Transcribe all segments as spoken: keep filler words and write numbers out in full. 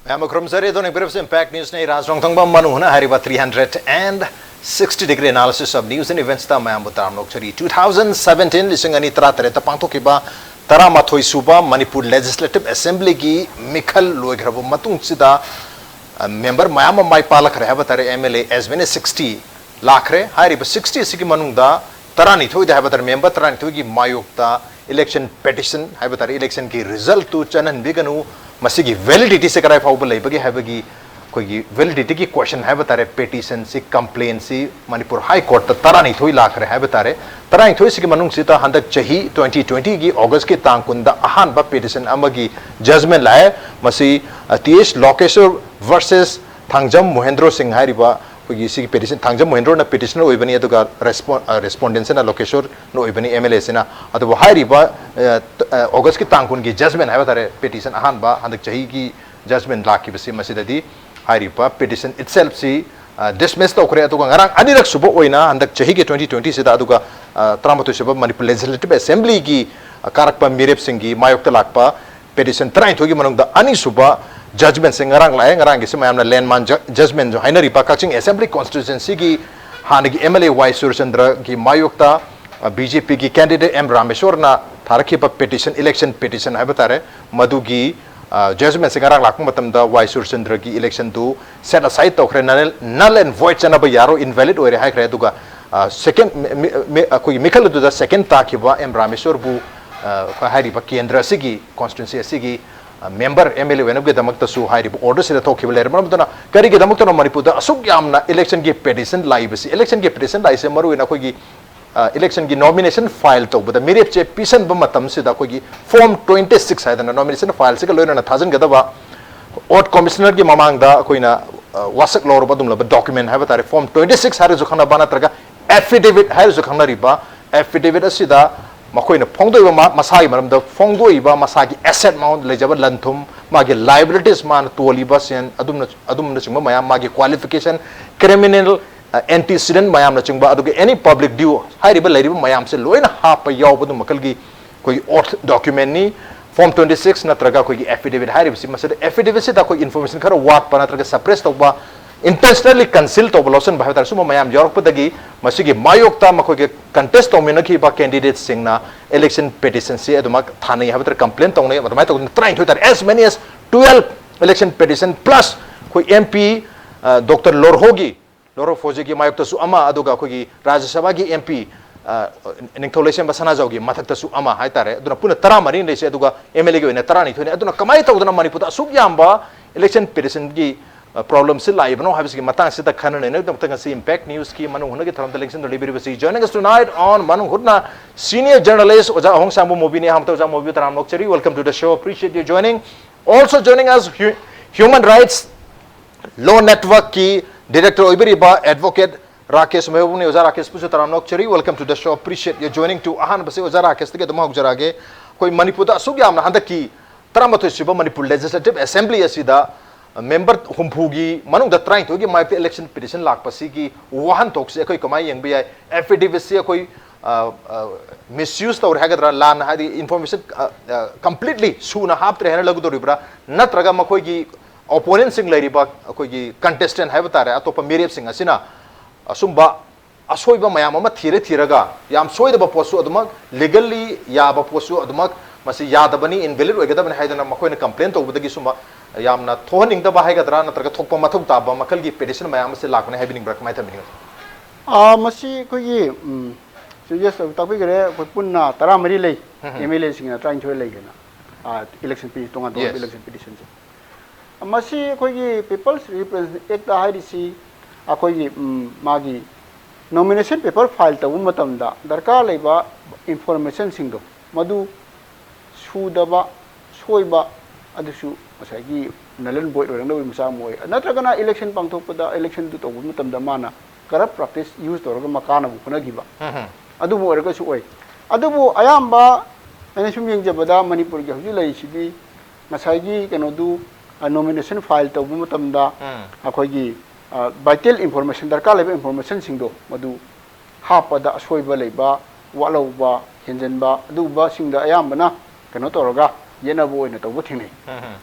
ꯃꯌꯥꯝ ꯈꯨꯔꯨꯝꯖꯔꯤ꯫ ꯑꯗꯣ ꯅꯤꯡꯕꯤꯔꯕꯁꯦ Impact News ꯅ ꯑꯩ ꯔꯥꯖ ꯔꯣꯡꯊꯪꯕꯝ ꯃꯅꯨꯡ ꯍꯨꯅ ꯍꯥꯏꯔꯤꯕ three hundred and sixty degree analysis of news and events ꯇ ꯃꯌꯥꯝꯕꯨ ꯇꯔꯥꯝꯅ ꯑꯣꯛꯆꯔꯤ꯫ Two thousand seventeen, ꯂꯤꯁꯤꯡ ꯑꯅꯤ ꯇꯔꯥꯇꯔꯦꯠꯇ ꯄꯥꯡꯊꯣꯛꯈꯤꯕ ꯇꯔꯥꯃꯥꯊꯣꯏ ꯁꯨꯕ ꯃꯅꯤꯄꯨꯔ Legislative Assembly ꯒꯤ ꯃꯤꯈꯜ ꯂꯣꯏꯈ꯭ꯔꯕ ꯃꯇꯨꯡꯁꯤꯗ, ꯑ, member ꯃꯌꯥꯝ ꯑꯃ ꯃꯥꯏ ꯄꯥꯛꯂꯛꯈ꯭ꯔꯦ ꯍꯥꯏꯕ ꯇꯥꯔꯦ꯫ M L A as many sixty ꯂꯥꯛꯈ꯭ꯔꯦ꯫ ꯍꯥꯏꯔꯤꯕ sixty ꯑꯁꯤꯒꯤ ꯃꯅꯨꯡꯗ ꯇꯔꯥꯅꯤꯊꯣꯏꯗ ꯍꯥꯏꯕ ꯇꯥꯔꯦ, member ꯇꯔꯥꯅꯤꯊꯣꯏꯒꯤ ꯃꯥꯌꯣꯛꯇ election petition ꯍꯥꯏꯕ ꯇꯥꯔꯦ, election ꯒꯤ result ꯇꯨ ꯆꯠꯍꯟꯕꯤꯒꯅꯨ, ꯃꯁꯤꯒꯤ validity ꯁꯦ ꯀꯗꯥꯏ ꯐꯥꯎꯕ ꯂꯩꯕꯒꯦ ꯍꯥꯏꯕꯒꯤ ꯑꯩꯈꯣꯏꯒꯤ validity ꯒꯤ question ꯍꯥꯏꯕ ꯇꯥꯔꯦ, petition ꯁꯤ, complaint ꯁꯤ ꯃꯅꯤꯄꯨꯔ High Court ꯇ ꯇꯔꯥꯅꯤꯊꯣꯏ ꯂꯥꯛꯈ꯭ꯔꯦ ꯍꯥꯏꯕ ꯇꯥꯔꯦ꯫ ꯇꯔꯥꯅꯤꯊꯣꯏꯁꯤꯒꯤ ꯃꯅꯨꯡꯁꯤꯗ ꯍꯟꯗꯛ ꯆꯍꯤ twenty twenty ꯒꯤ August ꯀꯤ ꯇꯥꯡ ꯀꯨꯟꯗ ꯑꯍꯥꯟꯕ petition ꯑꯃꯒꯤ judgment ꯂꯥꯛꯑꯦ꯫ ꯃꯁꯤ, ꯑ, T H Lokeshwar versus Thangjam ꯃꯣꯍꯦꯟꯗ꯭ꯔꯣ ꯁꯤꯡ ꯍꯥꯏꯔꯤꯕ ꯑꯩꯈꯣꯏꯒꯤ ꯁꯤꯒꯤ petition, ꯊꯥꯡꯖꯝ ꯃꯣꯍꯦꯟꯗ꯭ꯔꯣꯅ petitioner ꯑꯣꯏꯕꯅꯤ, ꯑꯗꯨꯒ respon-, ꯑ, respondent ꯁꯤꯅ ꯂꯣꯀꯦꯁꯣꯔꯅ ꯑꯣꯏꯕꯅꯤ, M L A ꯁꯤꯅ꯫ ꯑꯗꯨꯕꯨ ꯍꯥꯏꯔꯤꯕ, ꯑ, ꯇ-, ꯑ, August ꯀꯤ ꯇꯥꯡ ꯀꯨꯟꯒꯤ judgment ꯍꯥꯏꯕ ꯇꯥꯔꯦ, petition ꯑꯍꯥꯟꯕ ꯍꯟꯗꯛ ꯆꯍꯤꯒꯤ judgment ꯂꯥꯛꯈꯤꯕꯁꯤ, ꯃꯁꯤꯗꯗꯤ ꯍꯥꯏꯔꯤꯕ petition itself ꯁꯤ, ꯑ, dismiss ꯇꯧꯈ꯭ꯔꯦ꯫ ꯑꯗꯨꯒ ꯉꯔꯥꯡ ꯑꯅꯤꯔꯛ ꯁꯨꯕ ꯑꯣꯏꯅ ꯍꯟꯗꯛ ꯆꯍꯤꯒꯤ twenty twenty ꯁꯤꯗ, ꯑꯗꯨꯒ, ꯑ, ꯇꯔꯥꯃꯥꯊꯣꯏ ꯁꯨꯕ ꯃꯅꯤꯄꯨꯔ Legislative Assembly ꯒꯤ, ꯑ, ꯀꯥꯔꯛꯄ ꯃꯤꯔꯦꯞꯁꯤꯡꯒꯤ ꯃꯥꯌꯣꯛꯇ ꯂꯥꯛꯄ petition ꯇꯔꯥꯅꯤꯊꯣꯏꯒꯤ ꯃꯅꯨꯡꯗ ꯑꯅꯤꯁꯨꯕ judgment ꯁꯦ ꯉꯔꯥꯡ ꯂꯥꯛꯑꯦ꯫ ꯉꯔꯥꯡꯒꯤꯁꯤ ꯃꯌꯥꯝꯅ landmark ju-, judgment ꯁꯨ ꯍꯥꯏꯅꯔꯤꯕ ꯀꯛꯆꯤꯡ Assembly Constituency ꯒꯤ ꯍꯥꯟꯅꯒꯤ M L A ꯋꯥꯏ ꯁꯨꯔꯆꯟꯗ꯭ꯔꯒꯤ ꯃꯥꯌꯣꯛꯇ, ꯑ, B J P ꯒꯤ candidate M ꯔꯥꯃꯦꯁꯣꯔꯅ ꯊꯥꯔꯛꯈꯤꯕ petition, election petition ꯍꯥꯏꯕ ꯇꯥꯔꯦ, ꯃꯗꯨꯒꯤ, ꯑ, judgment ꯁꯦ ꯉꯔꯥꯡ ꯂꯥꯛꯄ ꯃꯇꯝꯗ ꯋꯥꯏ ꯁꯨꯔꯆꯟꯗ꯭ꯔꯒꯤ election ꯗꯨ set aside ꯇꯧꯈ꯭ꯔꯦ, null, null and void ꯆꯠꯅꯕ ꯌꯥꯔꯣꯏ, invalid ꯑꯣꯏꯔꯦ ꯍꯥꯏꯈ꯭ꯔꯦ꯫ ꯑꯗꯨꯒ, ꯑ, second, ꯃꯤ-, ꯃꯤ-, ꯃꯤ-, ꯑꯩꯈꯣꯏꯒꯤ ꯃꯤꯈꯜ ꯑꯗꯨꯗ second ꯇꯥꯈꯤꯕ M ꯔꯥꯃꯦꯁꯣꯔꯕꯨ, ꯑ, ꯑꯩꯈꯣꯏ ꯍꯥꯏꯔꯤꯕ ꯀꯦꯟꯗ꯭ꯔ ꯑꯁꯤꯒꯤ, constituency ꯑꯁꯤꯒꯤ, ꯑ, member, M L A ꯑꯣꯏꯅꯕꯒꯤꯗꯃꯛꯇꯁꯨ ꯍꯥꯏꯔꯤꯕ order ꯁꯤꯗ ꯊꯣꯛꯈꯤꯕ ꯂꯩꯔꯦ꯫ ꯃꯔꯝ ꯑꯗꯨꯅ ꯀꯔꯤꯒꯤꯗꯃꯛꯇꯅꯣ ꯃꯅꯤꯄꯨꯔꯗ ꯑꯁꯨꯛ ꯌꯥꯝꯅ election ꯒꯤ petition ꯂꯥꯛꯏꯕꯁꯤ? Election ꯒꯤ petition ꯂꯥꯛꯏꯁꯦ ꯃꯔꯨꯑꯣꯏꯅ ꯑꯩꯈꯣꯏꯒꯤ, ꯑ, election ꯒꯤ nomination file ꯇꯧꯕꯗ, ꯃꯤꯔꯦꯞ ꯆꯦ ꯄꯤꯁꯟꯕ ꯃꯇꯝꯁꯤꯗ ꯑꯩꯈꯣꯏꯒꯤ form twenty six ꯍꯥꯏꯗꯅ nomination file ꯁꯤꯒ ꯂꯣꯏꯅꯅ ꯊꯥꯖꯤꯟꯒꯗꯕ Ward Commissioner ꯒꯤ ꯃꯃꯥꯡꯗ ꯑꯩꯈꯣꯏꯅ, ꯑ, ꯋꯥꯁꯛ ꯂꯧꯔꯕ ꯑꯗꯨꯒꯨꯝꯂꯕ document ꯍꯥꯏꯕ ꯇꯥꯔꯦ, form twenty six ꯍꯥꯏꯔꯁꯨ ꯈꯪꯅꯕ, ꯅꯠꯇ꯭ꯔꯒ affidavit ꯍꯥꯏꯔꯁꯨ ꯈꯪꯅꯔꯤꯕ, affidavit ꯑꯁꯤꯗ ꯃꯈꯣꯏꯅ ꯐꯣꯡꯗꯣꯛꯏꯕ ꯃꯥ-, ꯃꯁꯥꯒꯤ ꯃꯔꯝꯗ ꯐꯣꯡꯗꯣꯛꯏꯕ ꯃꯁꯥꯒꯤ asset, ꯃꯉꯣꯟꯗ ꯂꯩꯖꯕ ꯂꯟ ꯊꯨꯝ, ꯃꯥꯒꯤ liabilities, ꯃꯥꯅ ꯇꯣꯜꯂꯤꯕ ꯁꯦꯟ, ꯑꯗꯨꯝꯅ, ꯑꯗꯨꯝꯅꯆꯤꯡꯕ ꯃꯌꯥꯝ, ꯃꯥꯒꯤ qualification, criminal, ꯑ, antecedent ꯃꯌꯥꯝꯅꯆꯤꯡꯕ, ꯑꯗꯨꯒ any public due ꯍꯥꯏꯔꯤꯕ ꯂꯩꯔꯤꯕ ꯃꯌꯥꯝꯁꯦ ꯂꯣꯏꯅ ꯍꯥꯞꯄ ꯌꯥꯎꯕ ꯑꯗꯨꯝ ꯃꯈꯜꯒꯤ ꯑꯩꯈꯣꯏꯒꯤ oath document ꯅꯤ꯫ Form twenty six ꯅꯠꯇ꯭ꯔꯒ ꯑꯩꯈꯣꯏꯒꯤ affidavit ꯍꯥꯏꯔꯤꯕꯁꯤ, ꯃꯁꯤꯗ affidavitꯁꯤꯗ ꯑꯩꯈꯣꯏ information ꯈꯔ ꯋꯥꯠꯄ ꯅꯠꯇ꯭ꯔꯒ suppress ꯇꯧꯕ, intentionally conceal ꯇꯧꯕ, ꯂꯧꯁꯤꯟꯕ ꯍꯥꯏꯕ ꯇꯥꯔꯦ, ꯁꯨꯝꯕ ꯃꯌꯥꯝ ꯌꯥꯎꯔꯛꯄꯗꯒꯤ ꯃꯁꯤꯒꯤ ꯃꯥꯌꯣꯛꯇ ꯃꯈꯣꯏꯒꯤ contest ꯇꯧꯃꯤꯟꯅꯈꯤꯕ candidateꯁꯤꯡꯅ election petitionꯁꯤ ꯑꯗꯨꯃꯛ ꯊꯥꯅꯩ ꯍꯥꯏꯕ ꯇꯥꯔꯦ, complain ꯇꯧꯅꯩ꯫ ꯑꯗꯨꯃꯥꯏꯅ ꯇꯧꯗꯅ ꯇꯔꯥꯅꯤꯊꯣꯏ ꯇꯥꯔꯦ, as many as twelve election petition plus ꯑꯩꯈꯣꯏ MP, ꯑ, Doctor ꯂꯣꯔꯍꯣꯒꯤ, ꯂꯣꯔꯍꯣ ꯐꯣꯖꯤꯒꯤ ꯃꯥꯌꯣꯛꯇꯁꯨ ꯑꯃ, ꯑꯗꯨꯒ ꯑꯩꯈꯣꯏꯒꯤ ꯔꯥꯖ꯭ꯌ ꯁꯚꯥꯒꯤ MP, ꯑ, ꯅꯤꯡꯊꯧ ꯂꯩꯁꯦꯝꯕ ꯁꯅꯥꯖꯥꯎꯒꯤ ꯃꯊꯛꯇꯁꯨ ꯑꯃ ꯍꯥꯏꯇꯥꯔꯦ꯫ ꯑꯗꯨꯅ ꯄꯨꯟꯅ ꯇꯔꯥꯃꯔꯤ ꯂꯩꯁꯦ꯫ ꯑꯗꯨꯒ MLAꯒꯤ ꯑꯣꯏꯅ ꯇꯔꯥꯅꯤꯊꯣꯏꯅꯤ꯫ ꯑꯗꯨꯅ ꯀꯃꯥꯏꯅ ꯇꯧꯗꯅ ꯃꯅꯤꯄꯨꯔꯗ ꯑꯁꯨꯛ ꯌꯥꯝꯕ election petitionꯒꯤ, ꯑ, problemꯁꯤ ꯂꯥꯛꯏꯕꯅꯣ ꯍꯥꯏꯕꯁꯤꯒꯤ ꯃꯇꯥꯡꯁꯤꯗ ꯈꯟꯅ ꯅꯩꯅꯕꯒꯤꯗꯃꯛꯇ ꯉꯁꯤ Impact Newsꯀꯤ ꯃꯅꯨꯡ ꯍꯨꯠꯅꯒꯤ ꯊꯧꯔꯝꯗ ꯂꯦꯡꯁꯤꯟꯗꯨꯅ ꯂꯩꯕꯤꯔꯤꯕꯁꯤ, joining us tonight on ꯃꯅꯨꯡ ꯍꯨꯠꯅ senior journalist ꯑꯣꯖꯥ ꯑꯍꯣꯡꯁꯥꯡꯕ ꯃꯣꯕꯤꯅꯤ꯫ ꯑꯍꯥꯟꯕꯗ ꯑꯣꯖꯥ ꯃꯣꯕꯤꯕꯨ ꯇꯔꯥꯝꯅ ꯑꯣꯛꯆꯔꯤ, welcome to the show, appreciate you joining. Also joining us, hu-, human rights, law networkꯀꯤ director ꯑꯣꯏꯕꯤꯔꯤꯕ advocate Rakesh ꯃꯩꯍꯧꯕꯝꯅꯤ꯫ ꯑꯣꯖꯥ ꯔꯥꯀꯦꯁꯄꯨꯁꯨ ꯇꯔꯥꯝꯅ ꯑꯣꯛꯆꯔꯤ, welcome to the show, appreciate you joining to꯫ ꯑꯍꯥꯟꯕꯁꯤ ꯑꯣꯖꯥ ꯔꯥꯀꯦꯁꯇꯒꯤ ꯑꯗꯨꯝ ꯍꯧꯖꯔꯛꯑꯒꯦ꯫ ꯑꯩꯈꯣꯏ ꯃꯅꯤꯄꯨꯔꯗ ꯑꯁꯨꯛ ꯌꯥꯝꯅ ꯍꯟꯗꯛꯀꯤ ꯇꯔꯥꯃꯥꯊꯣꯏ ꯁꯨꯕ ꯃꯅꯤꯄꯨꯔ Legislative Assembly ꯑꯁꯤꯗ member ꯍꯨꯝꯐꯨꯒꯤ ꯃꯅꯨꯡꯗ ꯇꯔꯥꯅꯤꯊꯣꯏꯒꯤ ꯃꯥꯌꯣꯛꯇ election petition ꯂꯥꯛꯄꯁꯤꯒꯤ ꯋꯥꯍꯟꯊꯣꯛꯁꯤ ꯑꯩꯈꯣꯏ ꯀꯃꯥꯏꯅ ꯌꯦꯡꯕ ꯌꯥꯏ? Affidavitꯁꯤ ꯑꯩꯈꯣꯏ, ꯑ, ꯑ, misuse ꯇꯧꯔꯦ ꯍꯥꯏꯒꯗ꯭ꯔꯥ, ꯂꯥꯟꯅ, ꯍꯥꯏꯗꯤ information, ꯑ, ꯑ, completely ꯁꯨꯅ ꯍꯥꯞꯇ꯭ꯔꯦ ꯍꯥꯏꯅ ꯂꯧꯒꯗꯧꯔꯤꯕ꯭ꯔꯥ, ꯅꯠꯇ꯭ꯔꯒ ꯃꯈꯣꯏꯒꯤ opponentꯁꯤꯡ ꯂꯩꯔꯤꯕ ꯑꯩꯈꯣꯏꯒꯤ contestant ꯍꯥꯏꯕ ꯇꯥꯔꯦ, ꯑꯇꯣꯞꯄ ꯃꯤꯔꯦꯞꯁꯤꯡ ꯑꯁꯤꯅ ꯑꯁꯨꯝꯕ ꯑꯁꯣꯏꯕ ꯃꯌꯥꯝ ꯑꯃ ꯊꯤꯔ ꯊꯤꯔꯒ, ꯌꯥꯝ ꯁꯣꯏꯗꯕ ꯄꯣꯠꯁꯨ ꯑꯗꯨꯃꯛ, legally ꯌꯥꯕ ꯄꯣꯠꯁꯨ ꯑꯗꯨꯃꯛ, ꯃꯁꯤ ꯌꯥꯗꯕꯅꯤ, invalid ꯑꯣꯏꯒꯗꯕꯅꯤ ꯍꯥꯏꯗꯅ ꯃꯈꯣꯏꯅ complain ꯇꯧꯕꯗꯒꯤ ꯁꯨꯝꯕ ꯌꯥꯝꯅ ꯊꯣꯛꯍꯟꯅꯤꯡꯗꯕ ꯍꯥꯏꯒꯗ꯭ꯔꯥ, ꯅꯠꯇ꯭ꯔꯒ ꯊꯣꯛꯄ ꯃꯊꯧ ꯇꯥꯕ ꯃꯈꯜꯒꯤ petition ꯃꯌꯥꯝ ꯑꯃꯁꯦ ꯂꯥꯛꯄꯅꯤ ꯍꯥꯏꯕꯤꯅꯤꯡꯕ꯭ꯔꯥ, ꯀꯃꯥꯏꯅ ꯊꯝꯕꯤꯅꯤꯡꯕ? ꯑꯥ, ꯃꯁꯤ ꯑꯩꯈꯣꯏꯒꯤ, ꯎꯝ, ꯆꯤꯐ ꯖꯁꯇꯤꯁ ꯇꯥꯛꯄꯤꯈ꯭ꯔꯦ, ꯑꯩꯈꯣꯏ ꯄꯨꯟꯅ ꯇꯔꯥꯃꯔꯤ ꯂꯩ, ꯎꯝ ꯍꯝ꯫ MLAꯁꯤꯡꯅ ꯇꯔꯥꯅꯤꯊꯣꯏ ꯂꯩ ꯍꯥꯏꯅ, ꯑꯥ, election petition, ꯇꯣꯉꯥꯟ ꯇꯣꯉꯥꯟꯕ Yes. election petitionꯁꯦ꯫ ꯃꯁꯤ ꯑꯩꯈꯣꯏꯒꯤ People's Representation Act ꯍꯥꯏꯔꯤꯁꯤ ꯑꯩꯈꯣꯏꯒꯤ, ꯎꯝ, ꯃꯥꯒꯤ nomination paper file ꯇꯧꯕ ꯃꯇꯝꯗ ꯗꯔꯀꯥꯔ ꯂꯩꯕ informationꯁꯤꯡꯗꯣ ꯃꯗꯨ ꯁꯨꯗꯕ, ꯁꯣꯏꯕ, ꯑꯗꯨꯁꯨ ꯉꯁꯥꯏꯒꯤ null and void ꯑꯣꯏꯔꯛꯅꯕꯒꯤ ꯃꯆꯥꯛ ꯑꯃ ꯑꯣꯏ꯫ ꯅꯠꯇ꯭ꯔꯒꯅ election ꯄꯥꯡꯊꯣꯛꯄꯗ, electionꯗꯨ ꯇꯧꯕ ꯃꯇꯝꯗ ꯃꯥꯅ corrupt practice use ꯇꯧꯔꯒ ꯃꯀꯥꯅꯕ ꯍꯣꯠꯅꯈꯤꯕ, ꯎꯝ ꯍꯝ꯫ ꯑꯗꯨꯕꯨ ꯑꯣꯏꯔꯒꯁꯨ ꯑꯣꯏ꯫ ꯑꯗꯨꯕꯨ ꯑꯌꯥꯝꯕ ꯑꯩꯅ ꯁꯨꯝ ꯌꯦꯡꯖꯕꯗ ꯃꯅꯤꯄꯨꯔꯒꯤ ꯍꯧꯖꯤꯛ ꯂꯩꯔꯤꯁꯤꯗꯤ ꯉꯁꯥꯏꯒꯤ ꯀꯩꯅꯣꯗꯨ, ꯑ, nomination file ꯇꯧꯕ ꯃꯇꯝꯗ ꯎꯝ꯫ ꯑꯩꯈꯣꯏꯒꯤ, ꯑ, vital information, ꯗꯔꯀꯥꯔ ꯂꯩꯕ informationꯁꯤꯡꯗꯣ ꯃꯗꯨ ꯍꯥꯞꯄꯗ ꯑꯁꯣꯏꯕ ꯂꯩꯕ, ꯋꯥꯠꯍꯧꯕ, ꯍꯦꯟꯖꯟꯕ, ꯑꯗꯨꯒꯨꯝꯕꯁꯤꯡꯗ ꯑꯌꯥꯝꯕꯅ ꯀꯩꯅꯣ ꯇꯧꯔꯒ, ꯌꯦꯠꯅꯕ ꯑꯣꯏꯅ ꯇꯧꯕ ꯊꯦꯡꯅꯩ꯫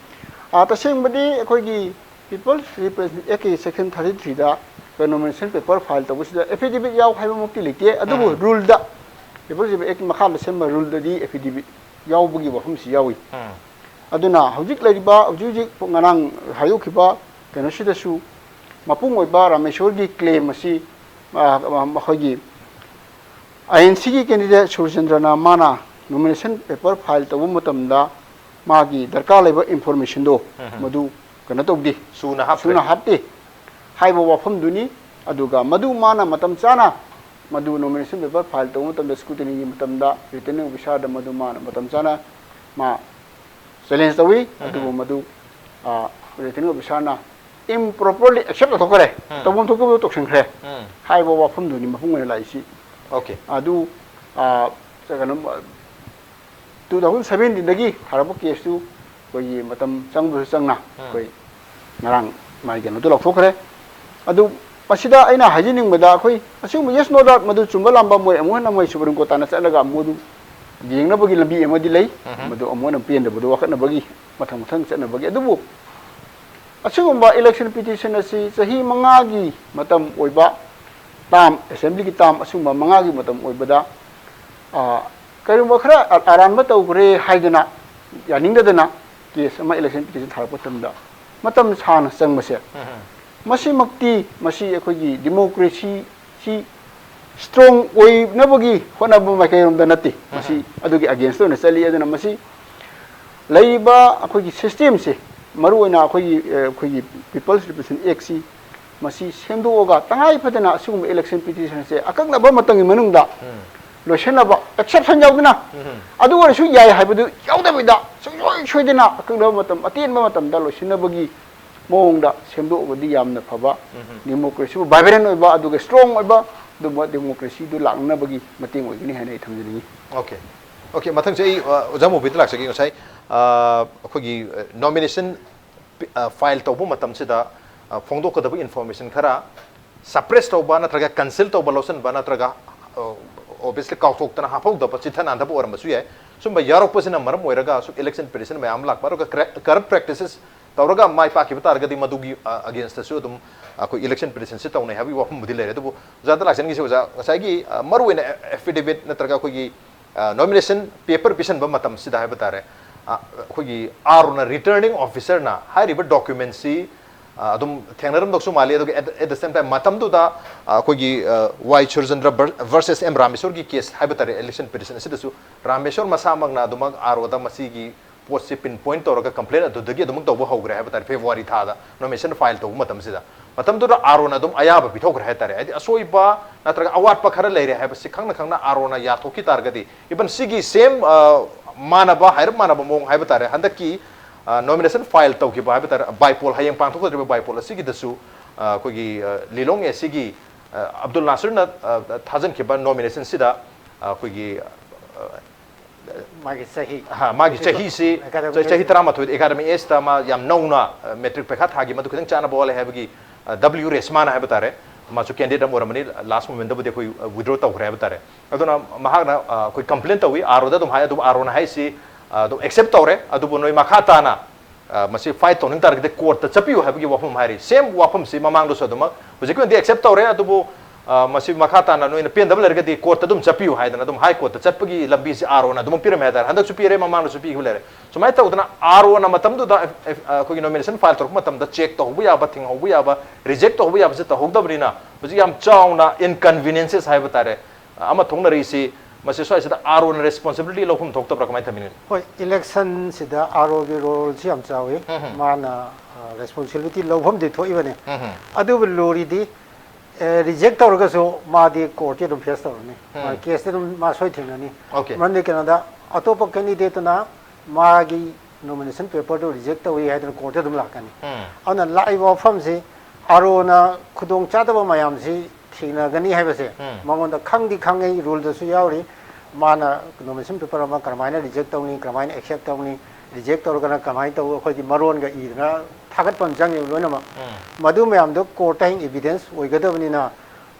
ꯑꯥ, ꯇꯁꯦꯡꯕꯗꯤ ꯑꯩꯈꯣꯏꯒꯤ People's Representation Act ꯀꯤ section thirty three ꯗ nomination paper file ꯇꯧꯕꯁꯤꯗ affidavit ꯌꯥꯎ ꯍꯥꯏꯕꯃꯛꯇꯤ ꯂꯩꯇꯦ, ꯑꯗꯨꯕꯨ ꯎꯝ꯫ Rule ꯗ, People's Representation Act ꯀꯤ ꯃꯈꯥꯗ ꯁꯦꯝꯕ Rule ꯗꯗꯤ affidavit ꯌꯥꯎꯕꯒꯤ ꯋꯥꯐꯝꯁꯤ ꯌꯥꯎꯏ꯫ ꯎꯝ꯫ ꯑꯗꯨꯅ ꯍꯧꯖꯤꯛ ꯂꯩꯔꯤꯕ, ꯍꯧꯖꯤꯛ ꯍꯧꯖꯤꯛ ꯉꯔꯥꯡ ꯍꯥꯏꯗꯣꯛꯈꯤꯕ ꯀꯩꯅꯣꯁꯤꯗꯁꯨ ꯃꯄꯨꯡ ꯑꯣꯏꯕ ꯔꯥꯃꯦꯁꯣꯔꯒꯤ claim ꯑꯁꯤ, ꯑ, ꯑ, ꯃꯈꯣꯏꯒꯤ I N C ꯒꯤ candidate ꯁꯨꯔꯆꯟꯗ꯭ꯔꯅ ꯃꯥꯅ nomination paper file ꯇꯧꯕ ꯃꯇꯝꯗ ꯃꯥꯒꯤ ꯗꯔꯀꯥꯔ ꯂꯩꯕ information ꯗꯣ ꯎꯝ꯫ ꯃꯗꯨ ꯀꯩꯅꯣ ꯇꯧꯗꯦ, ꯁꯨꯅ ꯍꯥꯞꯇ꯭ꯔꯦ꯫ ꯁꯨꯅ ꯍꯥꯞꯇꯦ ꯍꯥꯏꯕ ꯋꯥꯐꯝꯗꯨꯅꯤ꯫ ꯑꯗꯨꯒ ꯃꯗꯨ ꯃꯥꯅ ꯃꯇꯝ ꯆꯥꯅ, ꯃꯗꯨ nomination paper file ꯇꯧꯕ ꯃꯇꯝꯗ, scrutiny ꯒꯤ ꯃꯇꯝꯗ returning officer ꯗ ꯃꯗꯨ ꯃꯥꯅ ꯃꯇꯝ ꯆꯥꯅ ꯃꯥ challenge ꯇꯧꯏ꯫ ꯎꯝ꯫ ꯑꯗꯨꯕꯨ ꯃꯗꯨ, ꯑ, returning officer ꯅ improperly accept ꯇꯧꯊꯣꯛꯈ꯭ꯔꯦ, ꯎꯝ꯫ ꯇꯧꯐꯝ ꯊꯣꯛꯇꯕ ꯇꯧꯁꯤꯟꯈ꯭ꯔꯦ ꯎꯝ꯫ ꯍꯥꯏꯕ ꯋꯥꯐꯝꯗꯨꯅꯤ ꯃꯄꯨꯡ ꯑꯣꯏꯅ ꯂꯥꯛꯏꯁꯤ꯫ Okay꯫ ꯑꯗꯨ, ꯑ, ꯀꯩꯅꯣ, two thousand seventeen ꯗꯒꯤ ꯊꯥꯔꯛꯄ case ꯇꯨ ꯑꯩꯈꯣꯏꯒꯤ ꯃꯇꯝ ꯆꯪꯕꯁꯨ ꯆꯪꯅ ꯎꯝ꯫ ꯑꯩꯈꯣꯏ ꯉꯔꯥꯡ ꯃꯥꯒꯤ ꯀꯩꯅꯣꯗꯣ ꯂꯧꯊꯣꯛꯈ꯭ꯔꯦ꯫ ꯑꯗꯨ ꯃꯁꯤꯗ ꯑꯩꯅ ꯍꯥꯏꯖꯅꯤꯡꯕꯗ, ꯑꯩꯈꯣꯏ ꯑꯁꯤꯒꯨꯝꯕ yes no doubt ꯃꯗꯨ ꯆꯨꯝꯕ ꯂꯥꯟꯕ ꯃꯣꯏ ꯑꯃꯨꯛ ꯍꯟꯅ ꯃꯣꯏ Supreme Court ꯇꯥꯟꯅ ꯆꯠꯂꯒ ꯑꯃꯨꯛ ꯑꯗꯨ ꯌꯦꯡꯅꯕꯒꯤ ꯂꯝꯕꯤ ꯑꯃꯗꯤ ꯂꯩ꯫ ꯎꯝ꯫ ꯃꯗꯨ ꯑꯃꯨꯛ ꯍꯟꯅ ꯄꯦꯟꯗꯕꯗꯨ ꯋꯥꯀꯠꯅꯕꯒꯤ, ꯃꯊꯪ ꯃꯊꯪ ꯆꯠꯅꯕꯒꯤ꯫ ꯑꯗꯨꯕꯨ ꯑꯁꯤꯒꯨꯝꯕ election petition ꯑꯁꯤ ꯆꯍꯤ ꯃꯉꯥꯒꯤ ꯃꯇꯝ ꯑꯣꯏꯕ term, assembly ꯒꯤ term ꯑꯁꯤꯒꯨꯝꯕ ꯃꯉꯥꯒꯤ ꯃꯇꯝ ꯑꯣꯏꯕꯗ, ꯑ, ꯀꯔꯤꯒꯨꯝꯕ ꯈꯔ ꯑ-, ꯑꯔꯥꯟꯕ ꯇꯧꯈ꯭ꯔꯦ ꯍꯥꯏꯗꯅ ꯌꯥꯅꯤꯡꯗꯗꯅ case ꯑꯃ election petition ꯊꯥꯔꯛꯄ ꯃꯇꯝꯗ ꯃꯇꯝ ꯁꯥꯡꯅ ꯆꯪꯕꯁꯦ, ꯎꯝ꯫ ꯃꯁꯤꯃꯛꯇꯤ, ꯃꯁꯤ ꯑꯩꯈꯣꯏꯒꯤ democracy ꯁꯤ strong ꯑꯣꯏꯅꯕꯒꯤ ꯍꯣꯠꯅꯕ ꯃꯥꯏꯀꯩꯔꯣꯝꯗ ꯅꯠꯇꯦ꯫ ꯃꯁꯤ ꯎꯝ꯫ ꯑꯗꯨꯒꯤ against ꯇ ꯑꯣꯏꯅ ꯆꯠꯂꯤ꯫ ꯑꯗꯨꯅ ꯃꯁꯤ ꯂꯩꯔꯤꯕ ꯑꯩꯈꯣꯏꯒꯤ system ꯁꯦ, ꯃꯔꯨꯑꯣꯏꯅ ꯑꯩꯈꯣꯏꯒꯤ, ꯑ, ꯑꯩꯈꯣꯏꯒꯤ People's Representation Act ꯁꯤ, ꯃꯁꯤ ꯁꯦꯝꯗꯣꯛꯑꯒ ꯇꯉꯥꯏ ꯐꯗꯅ ꯑꯁꯤꯒꯨꯝꯕ election petition ꯁꯦ ꯑꯀꯛꯅꯕ ꯃꯇꯝꯒꯤ ꯃꯅꯨꯡꯗ ꯎꯝ꯫ ꯂꯣꯏꯁꯤꯟꯅꯕ, exception ꯌꯥꯎꯗꯅ, ꯎꯝ꯫ ꯑꯗꯨ ꯑꯣꯏꯔꯁꯨ ꯌꯥꯏ ꯍꯥꯏꯕꯗꯨ ꯌꯥꯎꯗꯕꯤꯗ, ꯁꯨꯡꯁꯣꯏ ꯁꯣꯏꯗꯅ ꯑꯀꯛꯅꯕ ꯃꯇꯝ, ꯑꯇꯦꯟꯕ ꯃꯇꯝꯗ ꯂꯣꯏꯁꯤꯟꯅꯕꯒꯤ ꯃꯑꯣꯡꯗ ꯁꯦꯝꯗꯣꯛꯑꯒꯗꯤ ꯌꯥꯝꯅ ꯐꯕ, ꯎꯝ꯫ democracy ꯕꯨ vibrant ꯑꯣꯏꯕ ꯑꯗꯨꯒ strong ꯑꯣꯏꯕ ꯑꯗꯨꯝꯕ democracy ꯗꯨ ꯂꯥꯛꯅꯕꯒꯤ ꯃꯇꯦꯡ ꯑꯣꯏꯒꯅꯤ ꯍꯥꯏꯅ ꯑꯩ ꯊꯝꯖꯅꯤꯡꯉꯤ꯫ Okay꯫ Okay, ꯃꯊꯪꯁꯦ ꯑꯩ, ꯑ, ꯑꯣꯖꯥ ꯃꯨꯕꯤꯗ ꯂꯥꯛꯆꯒꯦ꯫ ꯉꯁꯥꯏ, ꯑ, ꯑꯩꯈꯣꯏꯒꯤ, ꯑ, nomination ꯄꯤ-, ꯑ, file ꯇꯧꯕ ꯃꯇꯝꯁꯤꯗ, ꯑ, ꯐꯣꯡꯗꯣꯛꯀꯗꯕ information ꯈꯔ suppress ꯇꯧꯕ ꯅꯠꯇ꯭ꯔꯒ conceal ꯇꯧꯕ, ꯂꯧꯁꯤꯟꯕ ꯅꯠꯇ꯭ꯔꯒ, ꯑ, obviously ꯀꯥꯎꯊꯣꯛꯇꯅ ꯍꯥꯞꯍꯧꯗꯕ, ꯆꯤꯠꯊ ꯅꯥꯟꯗꯕ ꯑꯣꯏꯔꯝꯕꯁꯨ ꯌꯥꯏ꯫ ꯁꯨꯝꯕ ꯌꯥꯎꯔꯛꯄꯁꯤꯅ ꯃꯔꯝ ꯑꯣꯏꯔꯒ ꯁꯨꯝ election petition ꯃꯌꯥꯝ ꯂꯥꯛꯄ, ꯑꯗꯨꯒ corrupt practices ꯇꯧꯔꯒ ꯃꯥꯏ ꯄꯥꯛꯈꯤꯕ ꯇꯥꯔꯒꯗꯤ ꯃꯗꯨꯒꯤ against ꯁꯨ ꯑꯗꯨꯝ ꯑꯩꯈꯣꯏ election petition ꯁꯤ ꯇꯧꯅꯩ ꯍꯥꯏꯕꯒꯤ ꯋꯥꯐꯝꯕꯨꯗꯤ ꯂꯩꯔꯦ꯫ ꯑꯗꯨꯕꯨ ꯑꯣꯖꯥꯗ ꯂꯥꯛꯆꯅꯤꯡꯉꯤꯁꯦ, ꯑꯣꯖꯥ, ꯉꯁꯥꯏꯒꯤ ꯃꯔꯨꯑꯣꯏꯅ affidavit ꯅꯠꯇ꯭ꯔꯒ ꯑꯩꯈꯣꯏꯒꯤ nomination paper ꯄꯤꯁꯟꯕ ꯃꯇꯝꯁꯤꯗ ꯍꯥꯏꯕ ꯇꯥꯔꯦ, ꯑꯩꯈꯣꯏꯒꯤ RO ꯅ, returning officer ꯅ ꯍꯥꯏꯔꯤꯕ document ꯁꯤ ꯑꯗꯨꯝ ꯊꯦꯡꯅꯔꯝꯗꯧꯁꯨ ꯃꯥꯜꯂꯤ꯫ ꯑꯗꯨꯒ at the same time ꯃꯇꯝꯗꯨꯗ ꯑꯩꯈꯣꯏꯒꯤ ꯋꯥꯏ ꯁꯨꯔꯆꯟꯗ꯭ꯔ versus ꯑꯦꯝ ꯔꯥꯃꯦꯁꯣꯔꯒꯤ case ꯍꯥꯏꯕ ꯇꯥꯔꯦ, election petition ꯑꯁꯤꯗꯁꯨ ꯔꯥꯃꯦꯁꯣꯔ ꯃꯁꯥꯃꯛꯅ ꯑꯗꯨꯃꯛ RO ꯗ ꯃꯁꯤꯒꯤ ꯄꯣꯠꯁꯤ pinpoint ꯇꯧꯔꯒ complaint ꯑꯗꯨꯗꯒꯤ ꯑꯗꯨꯃꯛ ꯇꯧꯕ ꯍꯧꯈ꯭ꯔꯦ ꯍꯥꯏꯕ ꯇꯥꯔꯦ, February ꯊꯥꯗ nomination file ꯇꯧꯕ ꯃꯇꯝꯁꯤꯗ꯫ ꯃꯇꯝꯗꯨꯗ RO ꯅ ꯑꯗꯨꯝ ꯑꯌꯥꯕ ꯄꯤꯊꯣꯛꯈ꯭ꯔꯦ ꯍꯥꯏ ꯇꯥꯔꯦ꯫ ꯍꯥꯏꯗꯤ ꯑꯁꯣꯏꯕ ꯅꯠꯇ꯭ꯔꯒ ꯑꯋꯥꯠꯄ ꯈꯔ ꯂꯩꯔꯦ ꯍꯥꯏꯕꯁꯤ ꯈꯪꯅ ꯈꯪꯅ RO ꯅ ꯌꯥꯊꯣꯛꯈꯤ ꯇꯥꯔꯒꯗꯤ, even ꯁꯤꯒꯤ same ꯃꯥꯟꯅꯕ, ꯍꯥꯏꯔꯞ ꯃꯥꯟꯅꯕ ꯃꯑꯣꯡ ꯍꯥꯏꯕ ꯇꯥꯔꯦ, ꯍꯟꯗꯛꯀꯤ nomination file ꯇꯧꯈꯤꯕ ꯍꯥꯏꯕ ꯇꯥꯔꯦ, by poll, ꯍꯌꯦꯡ ꯄꯥꯡꯊꯣꯛꯀꯗꯧꯔꯤꯕ by poll ꯑꯁꯤꯒꯤꯗꯁꯨ ꯑꯩꯈꯣꯏꯒꯤ ꯂꯤꯂꯣꯡ AC ꯒꯤ ꯑꯕꯗꯨꯜ ꯅꯥꯁꯤꯔꯅ ꯊꯥꯖꯤꯟꯈꯤꯕ nomination ꯁꯤꯗ ꯑꯩꯈꯣꯏꯒꯤ ꯃꯥꯒꯤ ꯆꯍꯤ ꯍꯥ, ꯃꯥꯒꯤ ꯆꯍꯤꯁꯤ, Academic ꯆꯍꯤ, ꯆꯍꯤ age. ꯇꯔꯥꯃꯥꯊꯣꯏ academic age ꯇ ꯃꯥ ꯌꯥꯝ ꯅꯧꯅ matric ꯄꯩꯈꯥ ꯊꯥꯈꯤ, ꯃꯗꯨ ꯈꯤꯇꯪ ꯆꯥꯟꯅꯕ ꯋꯥꯠꯂꯦ ꯍꯥꯏꯕꯒꯤ W ꯔꯦꯁꯃꯥꯅ ꯍꯥꯏꯕ ꯇꯥꯔꯦ, ꯃꯥꯁꯨ candidate ꯑꯃ ꯑꯣꯏꯔꯝꯕꯅꯤ, last moment ꯕꯨꯗꯤ ꯑꯩꯈꯣꯏ withdraw ꯇꯧꯈ꯭ꯔꯦ ꯍꯥꯏꯕ ꯇꯥꯔꯦ꯫ ꯑꯗꯨꯅ ꯃꯍꯥꯛꯅ ꯑꯩꯈꯣꯏ complain ꯇꯧꯏ, RO ꯗ ꯑꯗꯨꯝ ꯍꯥꯏ, ꯑꯗꯨꯕꯨ RO ꯅ ꯍꯥꯏꯁꯤ ꯑꯗꯨꯝ accept ꯇꯧꯔꯦ, ꯑꯗꯨꯕꯨ ꯅꯣꯏ ꯃꯈꯥ ꯇꯥꯅ ꯃꯁꯤ fight ꯇꯧꯅꯤꯡ ꯇꯥꯔꯒꯗꯤ court ꯇ ꯆꯠꯄꯤꯌꯨ ꯍꯥꯏꯕꯒꯤ ꯋꯥꯐꯝ ꯍꯥꯏꯔꯤ꯫ Same ꯋꯥꯐꯝꯁꯤ ꯃꯃꯥꯡꯗꯁꯨ ꯑꯗꯨꯃꯛ, ꯍꯧꯖꯤꯛꯀꯤ ꯑꯣꯏꯅꯗꯤ accept ꯇꯧꯔꯦ, ꯑꯗꯨꯕꯨ ꯃꯁꯤ ꯃꯈꯥ ꯇꯥꯅ ꯅꯣꯏꯅ ꯄꯦꯟꯗꯕ ꯂꯩꯔꯒꯗꯤ court ꯇ ꯑꯗꯨꯝ ꯆꯠꯄꯤꯌꯨ ꯍꯥꯏꯗꯅ ꯑꯗꯨꯝ High Court ꯇ ꯆꯠꯄꯒꯤ ꯂꯝꯕꯤꯁꯤ RO ꯅ ꯑꯗꯨꯃꯛ ꯄꯤꯔꯝꯃꯦ ꯍꯥꯏ ꯇꯥꯔꯦ꯫ ꯍꯟꯗꯛꯁꯨ ꯄꯤꯔꯦ, ꯃꯃꯥꯡꯗꯁꯨ ꯄꯤꯈꯤꯕ ꯂꯩꯔꯦ꯫ ꯁꯨꯃꯥꯏꯅ ꯇꯧꯗꯅ RO ꯅ ꯃꯇꯝꯗꯨꯗ ꯑꯩꯈꯣꯏꯒꯤ nomination file ꯇꯧꯔꯛꯄ ꯃꯇꯝꯗ check ꯇꯧꯍꯧꯕ ꯌꯥꯕ, ꯊꯤꯡꯍꯧꯕ ꯌꯥꯕ, reject ꯇꯧꯍꯧꯕ ꯌꯥꯕꯁꯦ ꯇꯧꯍꯧꯗꯕꯅꯤꯅ ꯍꯧꯖꯤꯛ ꯌꯥꯝ ꯆꯥꯎꯅ inconveniences ꯍꯥꯏꯕ ꯇꯥꯔꯦ ꯑꯃ ꯊꯣꯛꯅꯔꯤꯁꯤ꯫ ꯃꯁꯤ ꯁ꯭ꯋꯥꯏꯁꯤꯗ RO ꯅ responsibility ꯂꯧꯐꯝ ꯊꯣꯛꯇꯕ꯭ꯔꯥ, ꯀꯃꯥꯏꯅ ꯊꯝꯕꯤꯅꯤ? ꯍꯣꯏ, election ꯁꯤꯗ RO ꯒꯤ role ꯁꯤ ꯌꯥꯝ ꯆꯥꯎꯏ꯫ ꯃꯥꯅ responsibility ꯂꯧꯐꯝꯗꯤ ꯊꯣꯛꯏꯕꯅꯤ꯫ ꯑꯗꯨꯕꯨ ꯂꯨꯔꯤꯗꯤ, reject ꯇꯧꯔꯒꯁꯨ ꯃꯥꯗꯤ court ꯇꯤ ꯑꯗꯨꯝ face ꯇꯧꯔꯅꯤ꯫ ꯃꯥ case ꯇꯤ ꯑꯗꯨꯝ ꯃꯥ ꯁꯣꯏ ꯊꯦꯡꯅꯅꯤ꯫ Okay. ꯃꯔꯝꯗꯤ ꯀꯩꯅꯣꯗ, ꯑꯇꯣꯞꯄ candidate ꯇꯨꯅ ꯃꯥꯒꯤ nomination paper ꯗꯨ reject ꯇꯧꯏ ꯍꯥꯏꯗꯅ court ꯇ ꯑꯗꯨꯝ ꯂꯥꯛꯀꯅꯤ꯫ ꯑꯗꯨꯅ ꯂꯥꯛꯏꯕ ꯋꯥꯐꯝꯁꯤ RO ꯅ ꯈꯨꯗꯣꯡ ꯆꯥꯗꯕ ꯃꯌꯥꯝꯁꯤ ꯊꯦꯡꯅꯒꯅꯤ ꯍꯥꯏꯕꯁꯦ ꯃꯉꯣꯟꯗ ꯈꯪꯗꯤ ꯈꯪꯉꯤ, rule ꯗꯁꯨ ꯌꯥꯎꯔꯤ꯫ ꯃꯥꯅ nomination paper ꯑꯃ ꯀꯔꯝꯍꯥꯏꯅ reject ꯇꯧꯅꯤ, ꯀꯔꯝꯍꯥꯏꯅ accept ꯇꯧꯅꯤ, reject ꯇꯧꯔꯒꯅ ꯀꯃꯥꯏꯅ ꯇꯧ, ꯑꯩꯈꯣꯏꯒꯤ ꯃꯔꯣꯟꯒ ꯏꯗꯅ ꯊꯥꯒꯠꯄ ꯑꯃ ꯆꯪꯉꯦꯕ ꯂꯣꯏꯅꯃꯛ꯫ ꯃꯗꯨ ꯃꯌꯥꯝꯗꯣ court ꯇ ꯍꯌꯦꯡ evidence ꯑꯣꯏꯒꯗꯕꯅꯤꯅ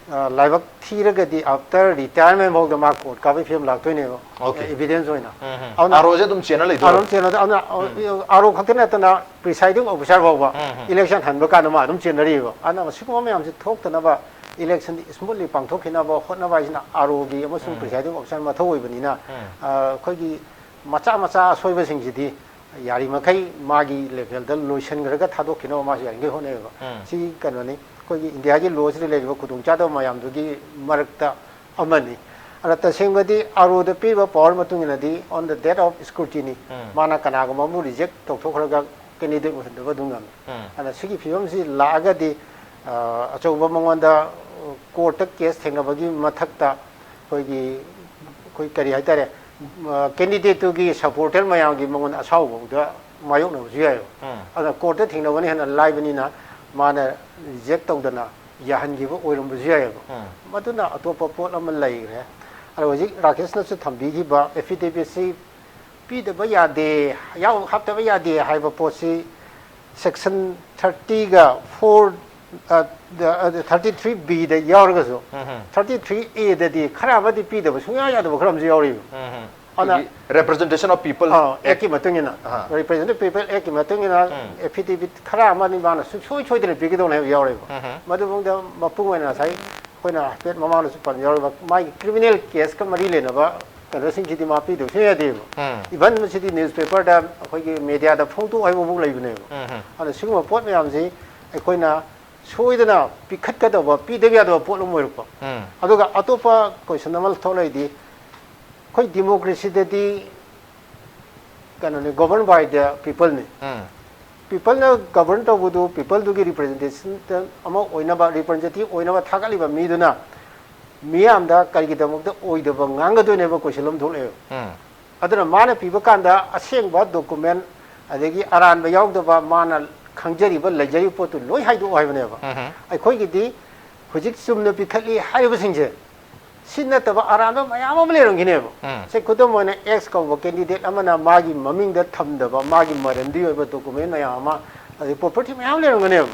ꯂꯥꯏꯕꯛ ꯊꯤꯔꯒꯗꯤ after retirement ꯐꯥꯎꯗ ꯃꯥ ꯀꯣꯔꯠ ꯀꯥꯕꯒꯤ ꯐꯤꯕꯝ ꯂꯥꯛꯇꯣꯏꯅꯦꯕ, Okay. ꯑꯦꯕꯤꯗꯦꯟꯁ ꯑꯣꯏꯅ꯫ ꯎꯝ, ꯎꯝ. ꯑꯗꯨꯅ ꯑꯥꯔ ꯑꯣꯁꯦ ꯑꯗꯨꯝ ꯆꯦꯟꯅ ꯂꯩꯗꯣꯏꯔꯣ? ꯑꯥꯔ ꯑꯣ ꯆꯦꯟꯅꯗ-, ꯑꯗꯨꯅ ꯑꯥꯔ ꯑꯣ ꯈꯛꯇ ꯅꯠꯇꯅ presiding officer ꯐꯥꯎꯕ ꯎꯝ, ꯎꯝ. election ꯍꯟꯕ ꯀꯥꯟꯗ ꯃꯥ ꯑꯗꯨꯝ ꯆꯦꯟꯅꯔꯤꯕ꯫ ꯑꯗꯨꯅ ꯁꯤꯒꯨꯝꯕ ꯃꯌꯥꯝꯁꯦ ꯊꯣꯛꯇꯅꯕ, election ꯗꯤ smoothly ꯄꯥꯡꯊꯣꯛꯈꯤꯅꯕ ꯍꯣꯠꯅꯕ ꯍꯥꯏꯁꯤꯅ ꯑꯥꯔ ꯑꯣꯒꯤ ꯑꯃꯁꯨꯡ ꯎꯝ. presiding officer ꯃꯊꯧ ꯑꯣꯏꯕꯅꯤꯅ, ꯎꯝ. ꯑ, ꯑꯩꯈꯣꯏꯒꯤ ꯃꯆꯥ ꯃꯆꯥ ꯑꯁꯣꯏꯕꯁꯤꯡꯁꯤꯗꯤ ꯌꯥꯔꯤꯃꯈꯩ ꯃꯥꯒꯤ ꯂꯦꯚꯦꯜꯗ ꯂꯣꯏꯁꯤꯟꯈ꯭ꯔꯒ ꯊꯥꯗꯣꯛꯈꯤꯅꯕ ꯃꯥꯁꯨ ꯌꯥꯔꯤꯈꯩ ꯍꯣꯠꯅꯩꯌꯦꯕ꯫ ꯎꯝ. ꯁꯤ ꯀꯩꯅꯣꯅꯤ, ꯑꯩꯈꯣꯏꯒꯤ ꯏꯟꯗꯤꯌꯥꯒꯤ ꯂꯣꯁꯤꯗ ꯂꯩꯔꯤꯕ ꯈꯨꯗꯣꯡꯆꯥꯗꯕ ꯃꯌꯥꯝꯗꯨꯒꯤ ꯃꯔꯛꯇ ꯑꯃꯅꯤ꯫ ꯑꯗ ꯇꯁꯦꯡꯕꯗꯤ ꯑꯥꯔ ꯑꯣꯗ ꯄꯤꯔꯤꯕ ꯄꯋꯥꯔ ꯃꯇꯨꯡ ꯏꯟꯅꯗꯤ on the date of scrutiny, ꯎꯝ. ꯃꯥꯅ ꯀꯅꯥꯒꯨꯝꯕ ꯑꯃꯕꯨ reject ꯇꯧꯊꯣꯛꯈ꯭ꯔꯒ candidate ꯑꯣꯏꯍꯟꯗꯕ ꯑꯗꯨꯝ ꯉꯝꯃꯤ꯫ ꯎꯝ. ꯑꯗ ꯁꯤꯒꯤ ꯐꯤꯕꯝꯁꯤ ꯂꯥꯛꯑꯒꯗꯤ, ꯑ, ꯑꯆꯧꯕ ꯃꯉꯣꯟꯗ ꯀꯣꯔꯠꯇ ꯀꯦꯁ ꯊꯦꯡꯅꯕꯒꯤ ꯃꯊꯛꯇ ꯑꯩꯈꯣꯏꯒꯤ, ꯑꯩꯈꯣꯏ ꯀꯔꯤ ꯍꯥꯏꯇꯥꯔꯦ, ꯀꯦꯟꯗꯤꯗꯦꯠꯇꯨꯒꯤ supporter ꯃꯌꯥꯝꯒꯤ ꯃꯉꯣꯟꯗ ꯑꯁꯥꯎꯕꯗ ꯃꯥꯌꯣꯛꯅꯕꯁꯨ ꯌꯥꯏꯑꯕ꯫ ꯎꯝ. ꯑꯗꯨꯅ ꯀꯣꯔꯠꯇ ꯊꯦꯡꯅꯕꯅ ꯍꯦꯟꯅ ꯂꯥꯏꯕꯅꯤꯅ ꯃꯥꯅ reject ꯇꯧꯗꯅ ꯌꯥꯍꯟꯈꯤꯕ ꯑꯣꯏꯔꯝꯕꯁꯨ ꯌꯥꯏꯑꯕ꯫ ꯎꯝ. ꯃꯗꯨꯅ ꯑꯇꯣꯞꯄ ꯄꯣꯠ ꯑꯃ ꯂꯩꯈ꯭ꯔꯦ꯫ ꯑꯗꯣ ꯍꯧꯖꯤꯛ ꯔꯥꯀꯦꯁꯅꯁꯨ ꯊꯝꯕꯤꯈꯤꯕ affidavit ꯁꯤ ꯄꯤꯗꯕ ꯌꯥꯗꯦ, ꯌꯥꯎ-, ꯍꯥꯞꯇꯕ ꯌꯥꯗꯦ ꯍꯥꯏꯕ ꯄꯣꯠꯁꯤ section thirty ꯒ four, thirty three B ꯗ ꯌꯥꯎꯔꯒꯁꯨ, ꯎꯝ. thirty three A ꯗꯗꯤ ꯈꯔ ꯑꯃꯗꯤ ꯄꯤꯗꯕ ꯁꯨꯡꯌꯥ ꯌꯥꯗꯕ ꯈꯔ ꯑꯃꯁꯨ ꯌꯥꯎꯔꯤꯕ꯫ ꯎꯝ. ꯑꯗꯨꯅ ꯑꯩꯈꯣꯏꯒꯤ Representation of People ah, Act. ꯑꯦꯛꯀꯤ ꯃꯇꯨꯡ ꯏꯟꯅ, ꯑꯍꯥ. Representative People Act ꯀꯤ ꯃꯇꯨꯡ ꯏꯟꯅ ꯎꯝ. affidavit ꯈꯔ ꯑꯃꯗꯤ ꯃꯥꯅ ꯁꯨꯡꯁꯣꯏ ꯁꯣꯏꯗꯅ ꯄꯤꯒꯗꯧꯅꯦ ꯍꯥꯏꯕ ꯌꯥꯎꯔꯤꯕ꯫ ꯎꯝ. ꯃꯗꯨꯐꯥꯎꯗ ꯃꯄꯨꯡ ꯑꯣꯏꯅ ꯉꯁꯥꯏ ꯑꯩꯈꯣꯏꯅ ꯍꯥꯏꯐꯦꯠ ꯃꯃꯥꯡꯗꯁꯨ ꯄꯟꯖꯍꯧꯔꯤꯕ ꯃꯥꯒꯤ criminal case ꯀ ꯃꯔꯤ ꯂꯩꯅꯕ ꯀꯩꯅꯣꯁꯤꯡꯁꯤꯗꯤ ꯃꯥ ꯄꯤꯗꯕ ꯁꯨꯡꯌꯥ ꯌꯥꯗꯦꯕ꯫ ꯎꯝ. Even ꯃꯁꯤꯗꯤ newspaper ꯗ ꯑꯩꯈꯣꯏꯒꯤ media ꯗ ꯐꯣꯡꯗꯣꯛ ꯍꯥꯏꯕꯐꯥꯎ ꯂꯩꯕꯅꯦꯕ꯫ ꯎꯝ. ꯑꯗꯨꯅ ꯁꯤꯒꯨꯝꯕ ꯄꯣꯠ ꯃꯌꯥꯝꯁꯤ ꯑꯩꯈꯣꯏꯅ ꯁꯣꯏꯗꯅ ꯄꯤꯈꯠꯀꯗꯧꯕ, ꯄꯤꯗꯕ ꯌꯥꯗꯕ ꯄꯣꯠ ꯑꯃ ꯑꯣꯏꯔꯛꯄ꯫ ꯎꯝ. ꯑꯗꯨꯒ ꯑꯇꯣꯞꯄ question ꯑꯃ ꯊꯣꯛꯂꯛꯏꯗꯤ, ꯑꯩꯈꯣꯏ democracy ꯗꯗꯤ ꯀꯩꯅꯣꯅꯤ, govern by the people ꯅꯤ꯫ ꯎꯝ. People ꯅ govern ꯇꯧꯕꯗꯨ, people ꯗꯨꯒꯤ representation ꯑꯃ ꯑꯣꯏꯅꯕ, representative ꯑꯣꯏꯅꯕ ꯊꯥꯒꯠꯂꯤꯕ ꯃꯤꯗꯨꯅ ꯃꯤꯌꯥꯝꯗ ꯀꯔꯤꯒꯤꯗꯃꯛꯇ ꯑꯣꯏꯗꯕ ꯉꯥꯡꯒꯗꯣꯏꯅꯦꯕ question ꯑꯃ ꯊꯣꯛꯂꯛꯑꯦꯕ꯫ ꯎꯝ. ꯑꯗꯨꯅ ꯃꯥꯅ ꯄꯤꯕ ꯀꯥꯟꯗ ꯑꯁꯦꯡꯕ document, ꯑꯗꯒꯤ ꯑꯔꯥꯟꯕ ꯌꯥꯎꯗꯕ, ꯃꯥꯅ ꯈꯪꯖꯔꯤꯕ, ꯂꯩꯖꯔꯤꯕ ꯄꯣꯠꯇꯨ ꯂꯣꯏ ꯍꯥꯏꯗꯣꯛꯑꯣ ꯍꯥꯏꯕꯅꯦꯕ꯫ ꯎꯝ. ꯑꯩꯈꯣꯏꯒꯤꯗꯤ ꯍꯧꯖꯤꯛ ꯆꯨꯝꯅ ꯄꯤꯈꯠꯂꯤ ꯍꯥꯏꯔꯤꯕꯁꯤꯡꯁꯦ, ꯁꯤ ꯅꯠꯇꯕ ꯑꯔꯥꯟꯕ ꯃꯌꯥꯝ ꯑꯃ ꯂꯩꯔꯝꯈꯤꯅꯦꯕ꯫ ꯎꯝ. ꯁꯦ, ꯈꯨꯗꯝ ꯑꯣꯏꯅ X ꯀꯧꯕ candidate ꯑꯃꯅ ꯃꯥꯒꯤ ꯃꯃꯤꯡꯗ ꯊꯝꯗꯕ, ꯃꯥꯒꯤ ꯃꯔꯟꯗꯤ ꯑꯣꯏꯕ document ꯃꯌꯥꯝ ꯑꯃ ꯑꯗꯩ ꯄ꯭ꯔꯣꯄꯔꯇꯤ ꯃꯌꯥꯝ ꯂꯩꯔꯝꯒꯅꯦꯕ꯫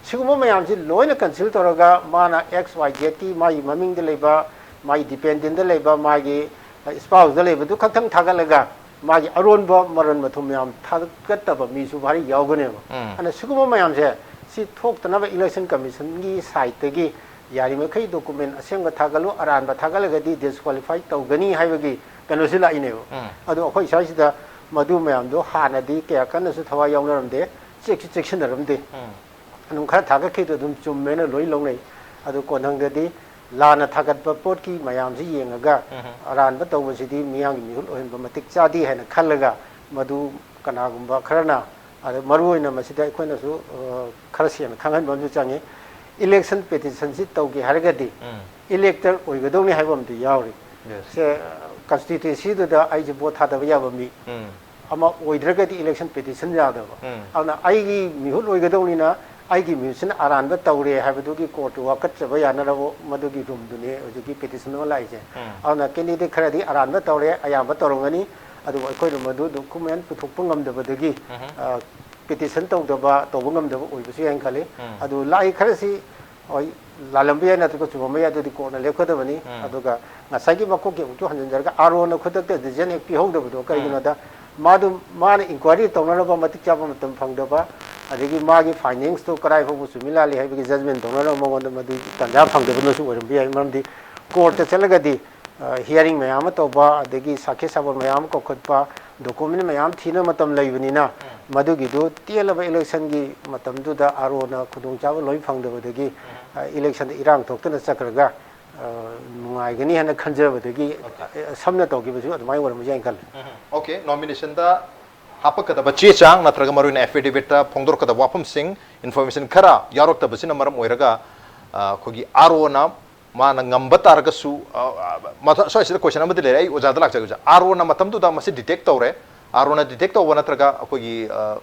ꯁꯤꯒꯨꯝꯕ ꯃꯌꯥꯝꯁꯤ ꯂꯣꯏꯅ ꯀꯟꯁꯤꯜ ꯇꯧꯔꯒ ꯃꯥꯅ ꯑꯦꯛꯁ ꯋꯥꯏ ꯖꯦꯠꯀꯤ ꯃꯥꯒꯤ ꯃꯃꯤꯡꯗ ꯂꯩꯕ, ꯃꯥꯒꯤ ꯗꯤꯄꯦꯟꯗꯦꯟꯗ ꯂꯩꯕ, ꯃꯥꯒꯤ ꯏꯁꯄꯥꯎꯁꯗ ꯂꯩꯕꯗꯨ ꯈꯛꯇꯪ ꯊꯥꯒꯠꯂꯒ ꯃꯥꯒꯤ ꯑꯔꯣꯟꯕ ꯃꯔꯟ ꯃꯊꯨꯝ ꯃꯌꯥꯝ ꯊꯥꯒꯠꯇꯕ ꯃꯤꯁꯨ ꯚꯥꯔꯤ ꯌꯥꯎꯒꯅꯦꯕ꯫ ꯑꯗꯨꯅ ꯁꯤꯒꯨꯝꯕ ꯃꯌꯥꯝꯁꯦ ꯁꯤ ꯊꯣꯛꯇꯅꯕ ꯏꯂꯦꯛꯁꯟ ꯀꯃꯤꯁꯟꯒꯤ ꯁꯥꯏꯠꯇꯒꯤ ꯌꯥꯔꯤꯃꯈꯩ ꯗꯣꯀꯨꯃꯦꯟ ꯑꯁꯦꯡꯕ ꯊꯥꯒꯠꯂꯨ, ꯑꯔꯥꯟꯕ ꯊꯥꯒꯠꯂꯒꯗꯤ ꯗꯤꯁꯀ꯭ꯋꯥꯂꯤꯐꯥꯏ ꯇꯧꯒꯅꯤ ꯍꯥꯏꯕꯒꯤ ꯀꯩꯅꯣꯁꯤ ꯂꯥꯛꯏꯅꯦꯕ꯫ ꯑꯗꯣ ꯑꯩꯈꯣꯏ ꯁ꯭ꯋꯥꯏꯁꯤꯗ ꯃꯗꯨ ꯃꯌꯥꯝꯗꯣ ꯍꯥꯟꯅꯗꯤ ꯀꯌꯥ ꯀꯟꯅꯁꯨ ꯊꯋꯥꯏ ꯌꯥꯎꯅꯔꯝꯗꯦ, ꯆꯦꯛꯁꯨ ꯆꯦꯛꯁꯤꯟꯅꯔꯝꯗꯦ꯫ ꯑꯗꯨꯝ ꯈꯔ ꯊꯥꯒꯠꯈꯤꯗꯨ ꯑꯗꯨꯝ ꯆꯨꯝꯃꯦꯅ ꯂꯣꯏ ꯂꯧꯅꯩ꯫ ꯑꯗꯨ ꯀꯣꯟꯊꯪꯗꯗꯤ ꯂꯥꯟꯅ ꯊꯥꯒꯠꯄ ꯄꯣꯠꯀꯤ ꯃꯌꯥꯝꯁꯤ ꯌꯦꯡꯉꯒ ꯑꯔꯥꯟꯕ ꯇꯧꯕꯁꯤꯗꯤ ꯃꯤꯌꯥꯝꯒꯤ ꯃꯤꯍꯨꯠ ꯑꯣꯏꯍꯟꯕ ꯃꯇꯤꯛ ꯆꯥꯗꯦ ꯍꯥꯏꯅ ꯈꯜꯂꯒ ꯃꯗꯨ ꯀꯅꯥꯒꯨꯝꯕ ꯈꯔꯅ, ꯑꯗ ꯃꯔꯨ ꯑꯣꯏꯅ ꯃꯁꯤꯗ ꯑꯩꯈꯣꯏꯅꯁꯨ, ꯑ, ꯈꯔ ꯁꯦꯡꯅ ꯈꯪꯍꯟꯕ ꯑꯃꯁꯨ ꯆꯪꯉꯤ꯫ ꯏꯂꯦꯛꯁꯟ ꯄꯦꯇꯤꯁꯟꯁꯤ ꯇꯧꯒꯦ ꯍꯥꯏꯔꯒꯗꯤ ꯏꯂꯦꯛꯇꯔ ꯑꯣꯏꯒꯗꯧꯅꯤ ꯍꯥꯏꯕ ꯑꯃꯗꯤ ꯌꯥꯎꯔꯤ꯫ ꯁꯦ, ꯑ, ꯀꯟꯁꯇꯤꯇ꯭ꯌꯨꯟꯁꯤꯗꯨꯗ ꯑꯩꯁꯦ ꯚꯣꯠ ꯊꯥꯗꯕ ꯌꯥꯕ ꯃꯤ ꯑꯃ ꯑꯣꯏꯗ꯭ꯔꯒꯗꯤ ꯏꯂꯦꯛꯁꯟ ꯄꯦꯇꯤꯁꯟ ꯌꯥꯗꯕ꯫ ꯑꯗꯨꯅ ꯑꯩꯒꯤ ꯃꯤꯍꯨꯠ ꯑꯣꯏꯒꯗꯧꯅꯤꯅ ꯑꯩꯒꯤ ꯃꯤꯍꯨꯠꯁꯤꯅ ꯑꯔꯥꯟꯕ ꯇꯧꯔꯦ ꯍꯥꯏꯕꯗꯨꯒꯤ ꯀꯣꯔꯠꯇ ꯋꯥꯀꯠꯆꯕ ꯌꯥꯅꯅꯕ ꯃꯗꯨꯒꯤ ꯔꯨꯝꯗꯨꯅꯤ ꯍꯧꯖꯤꯛꯀꯤ ꯄꯦꯇꯤꯁꯟ ꯑꯃ ꯂꯥꯛꯏꯁꯦ꯫ ꯑꯗꯨꯅ ꯀꯦꯟꯗꯤꯗꯦꯠ ꯈꯔꯗꯤ ꯑꯔꯥꯟꯕ ꯇꯧꯔꯦ, ꯑꯌꯥꯝꯕ ꯇꯧꯔꯝꯒꯅꯤ, ꯑꯗꯨꯕꯨ ꯑꯩꯈꯣꯏꯅ ꯃꯗꯨ ꯗꯣꯀꯨꯃꯦꯟ ꯄꯨꯊꯣꯛꯄ ꯉꯝꯗꯕꯗꯒꯤ, ꯑ, ꯄꯦꯇꯤꯁꯟ ꯇꯧꯗꯕ, ꯇꯧꯕ ꯉꯝꯗꯕ ꯑꯣꯏꯕꯁꯨ ꯌꯥꯏꯅ ꯈꯜꯂꯤ꯫ ꯑꯗꯨ ꯂꯥꯛꯏ ꯈꯔꯁꯤ ꯍꯣꯏ, ꯂꯥꯜꯂꯝꯕ ꯌꯥꯏ, ꯅꯠꯇ꯭ꯔꯒ ꯆꯨꯝꯃꯝꯕ ꯌꯥꯏ, ꯑꯗꯨꯗꯤ ꯀꯣꯔꯠꯅ ꯂꯦꯞꯀꯗꯕꯅꯤ꯫ ꯑꯗꯨꯒ ꯉꯁꯥꯏꯒꯤ ꯃꯀꯣꯛꯀꯤ ꯑꯃꯨꯛꯁꯨ ꯍꯟꯖꯤꯟꯖꯔꯒ, ꯑꯥꯔ ꯑꯣꯅ ꯈꯨꯗꯛꯇ ꯗꯤꯁꯤꯖꯟ ꯍꯦꯛ ꯄꯤꯍꯧꯗꯕꯗꯣ ꯀꯔꯤꯒꯤꯅꯣꯗ, ꯃꯥꯗꯨ, ꯃꯥꯅ ꯏꯟꯀ꯭ꯋꯥꯏꯔꯤ ꯇꯧꯅꯅꯕ ꯃꯇꯤꯛ ꯆꯥꯕ ꯃꯇꯝ ꯐꯪꯗꯕ, ꯑꯗꯒꯤ ꯃꯥꯒꯤ ꯐꯥꯏꯟꯗꯤꯡꯁꯇꯣ ꯀꯗꯥꯏ ꯐꯥꯎꯕ ꯆꯨꯝꯃꯤ ꯂꯥꯜꯂꯤ ꯍꯥꯏꯕꯒꯤ ꯖꯖꯃꯦꯟ ꯇꯧꯅꯅꯕ ꯃꯉꯣꯟꯗ ꯃꯗꯨ ꯇꯥꯟꯖꯥ ꯐꯪꯗꯕꯅꯁꯨ ꯑꯣꯏꯔꯝꯕ ꯌꯥꯏ꯫ ꯃꯔꯝꯗꯤ ꯀꯣꯔꯠꯇ ꯆꯠꯂꯒꯗꯤ, ꯑ, ꯍꯤꯌꯥꯔꯤꯡ ꯃꯌꯥꯝ ꯑꯃ ꯇꯧꯕ, ꯑꯗꯒꯤ ꯁꯥꯈꯤ ꯁꯥꯕ ꯃꯌꯥꯝ ꯑꯃ ꯀꯧꯈꯠꯄ, ꯗꯣꯀꯨꯃꯦꯟ ꯃꯌꯥꯝ ꯊꯤꯅꯕ ꯃꯇꯝ ꯂꯩꯕꯅꯤꯅ, ꯃꯗꯨꯒꯤꯗꯨ ꯇꯦꯜꯂꯕ ꯏꯂꯦꯛꯁꯟꯒꯤ ꯃꯇꯝꯗꯨꯗ ꯑꯥꯔ ꯑꯣꯅ ꯈꯨꯗꯣꯡꯆꯥꯕ ꯂꯣꯏ ꯐꯪꯗꯕꯗꯒꯤ, ꯑ, ꯏꯂꯦꯛꯁꯟꯗ ꯏꯔꯥꯡ ꯊꯣꯛꯇꯅ ꯆꯠꯈ꯭ꯔꯒ, ꯑ, ꯅꯨꯡꯉꯥꯏꯒꯅꯤ ꯍꯥꯏꯅ ꯈꯟꯖꯕꯗꯒꯤ, ꯑ, ꯁꯝꯅ ꯇꯧꯈꯤꯕꯁꯨ ꯑꯗꯨꯃꯥꯏꯅ ꯑꯣꯏꯔꯝꯕꯁꯨ ꯌꯥꯏꯅ ꯈꯜꯂꯤ꯫ ꯑꯣꯀꯦ, ꯅꯣꯃꯤꯅꯦꯁꯟꯗ ꯍꯥꯄꯛꯀꯗꯕ ꯆꯦ ꯆꯥꯡ ꯅꯠꯇ꯭ꯔꯒ ꯃꯔꯨꯑꯣꯏꯅ ꯑꯦꯐꯤꯗꯦꯕꯤꯠꯇ ꯐꯣꯡꯗꯣꯔꯛꯀꯗꯕ ꯋꯥꯐꯝꯁꯤꯡ, ꯏꯟꯐꯣꯔꯃꯦꯁꯟ ꯈꯔ ꯌꯥꯎꯔꯛꯇꯕꯁꯤꯅ ꯃꯔꯝ ꯑꯣꯏꯔꯒ, ꯑ, ꯑꯩꯈꯣꯏꯒꯤ ꯑꯥꯔ ꯑꯣꯅ ꯃꯥꯅ ꯉꯝꯕ ꯇꯥꯔꯒꯁꯨ, ꯑ, ꯑ, ꯃꯊ-, ꯁ꯭ꯋꯥꯏꯁꯤꯗ ꯀꯣꯏꯁꯟ ꯑꯃꯗꯤ ꯂꯩꯔꯦ, ꯑꯩ ꯑꯣꯖꯥꯗ ꯂꯥꯛꯆꯒꯦ, ꯑꯣꯖꯥ꯫ ꯑꯥꯔ ꯑꯣꯅ ꯃꯇꯝꯗꯨꯗ ꯃꯁꯤ ꯗꯤꯇꯦꯛ ꯇꯧꯔꯦ, ꯑꯥꯔ ꯑꯣꯅ ꯗꯤꯇꯦꯛ ꯇꯧꯕ ꯅꯠꯇ꯭ꯔꯒ ꯑꯩꯈꯣꯏꯒꯤ, ꯑ,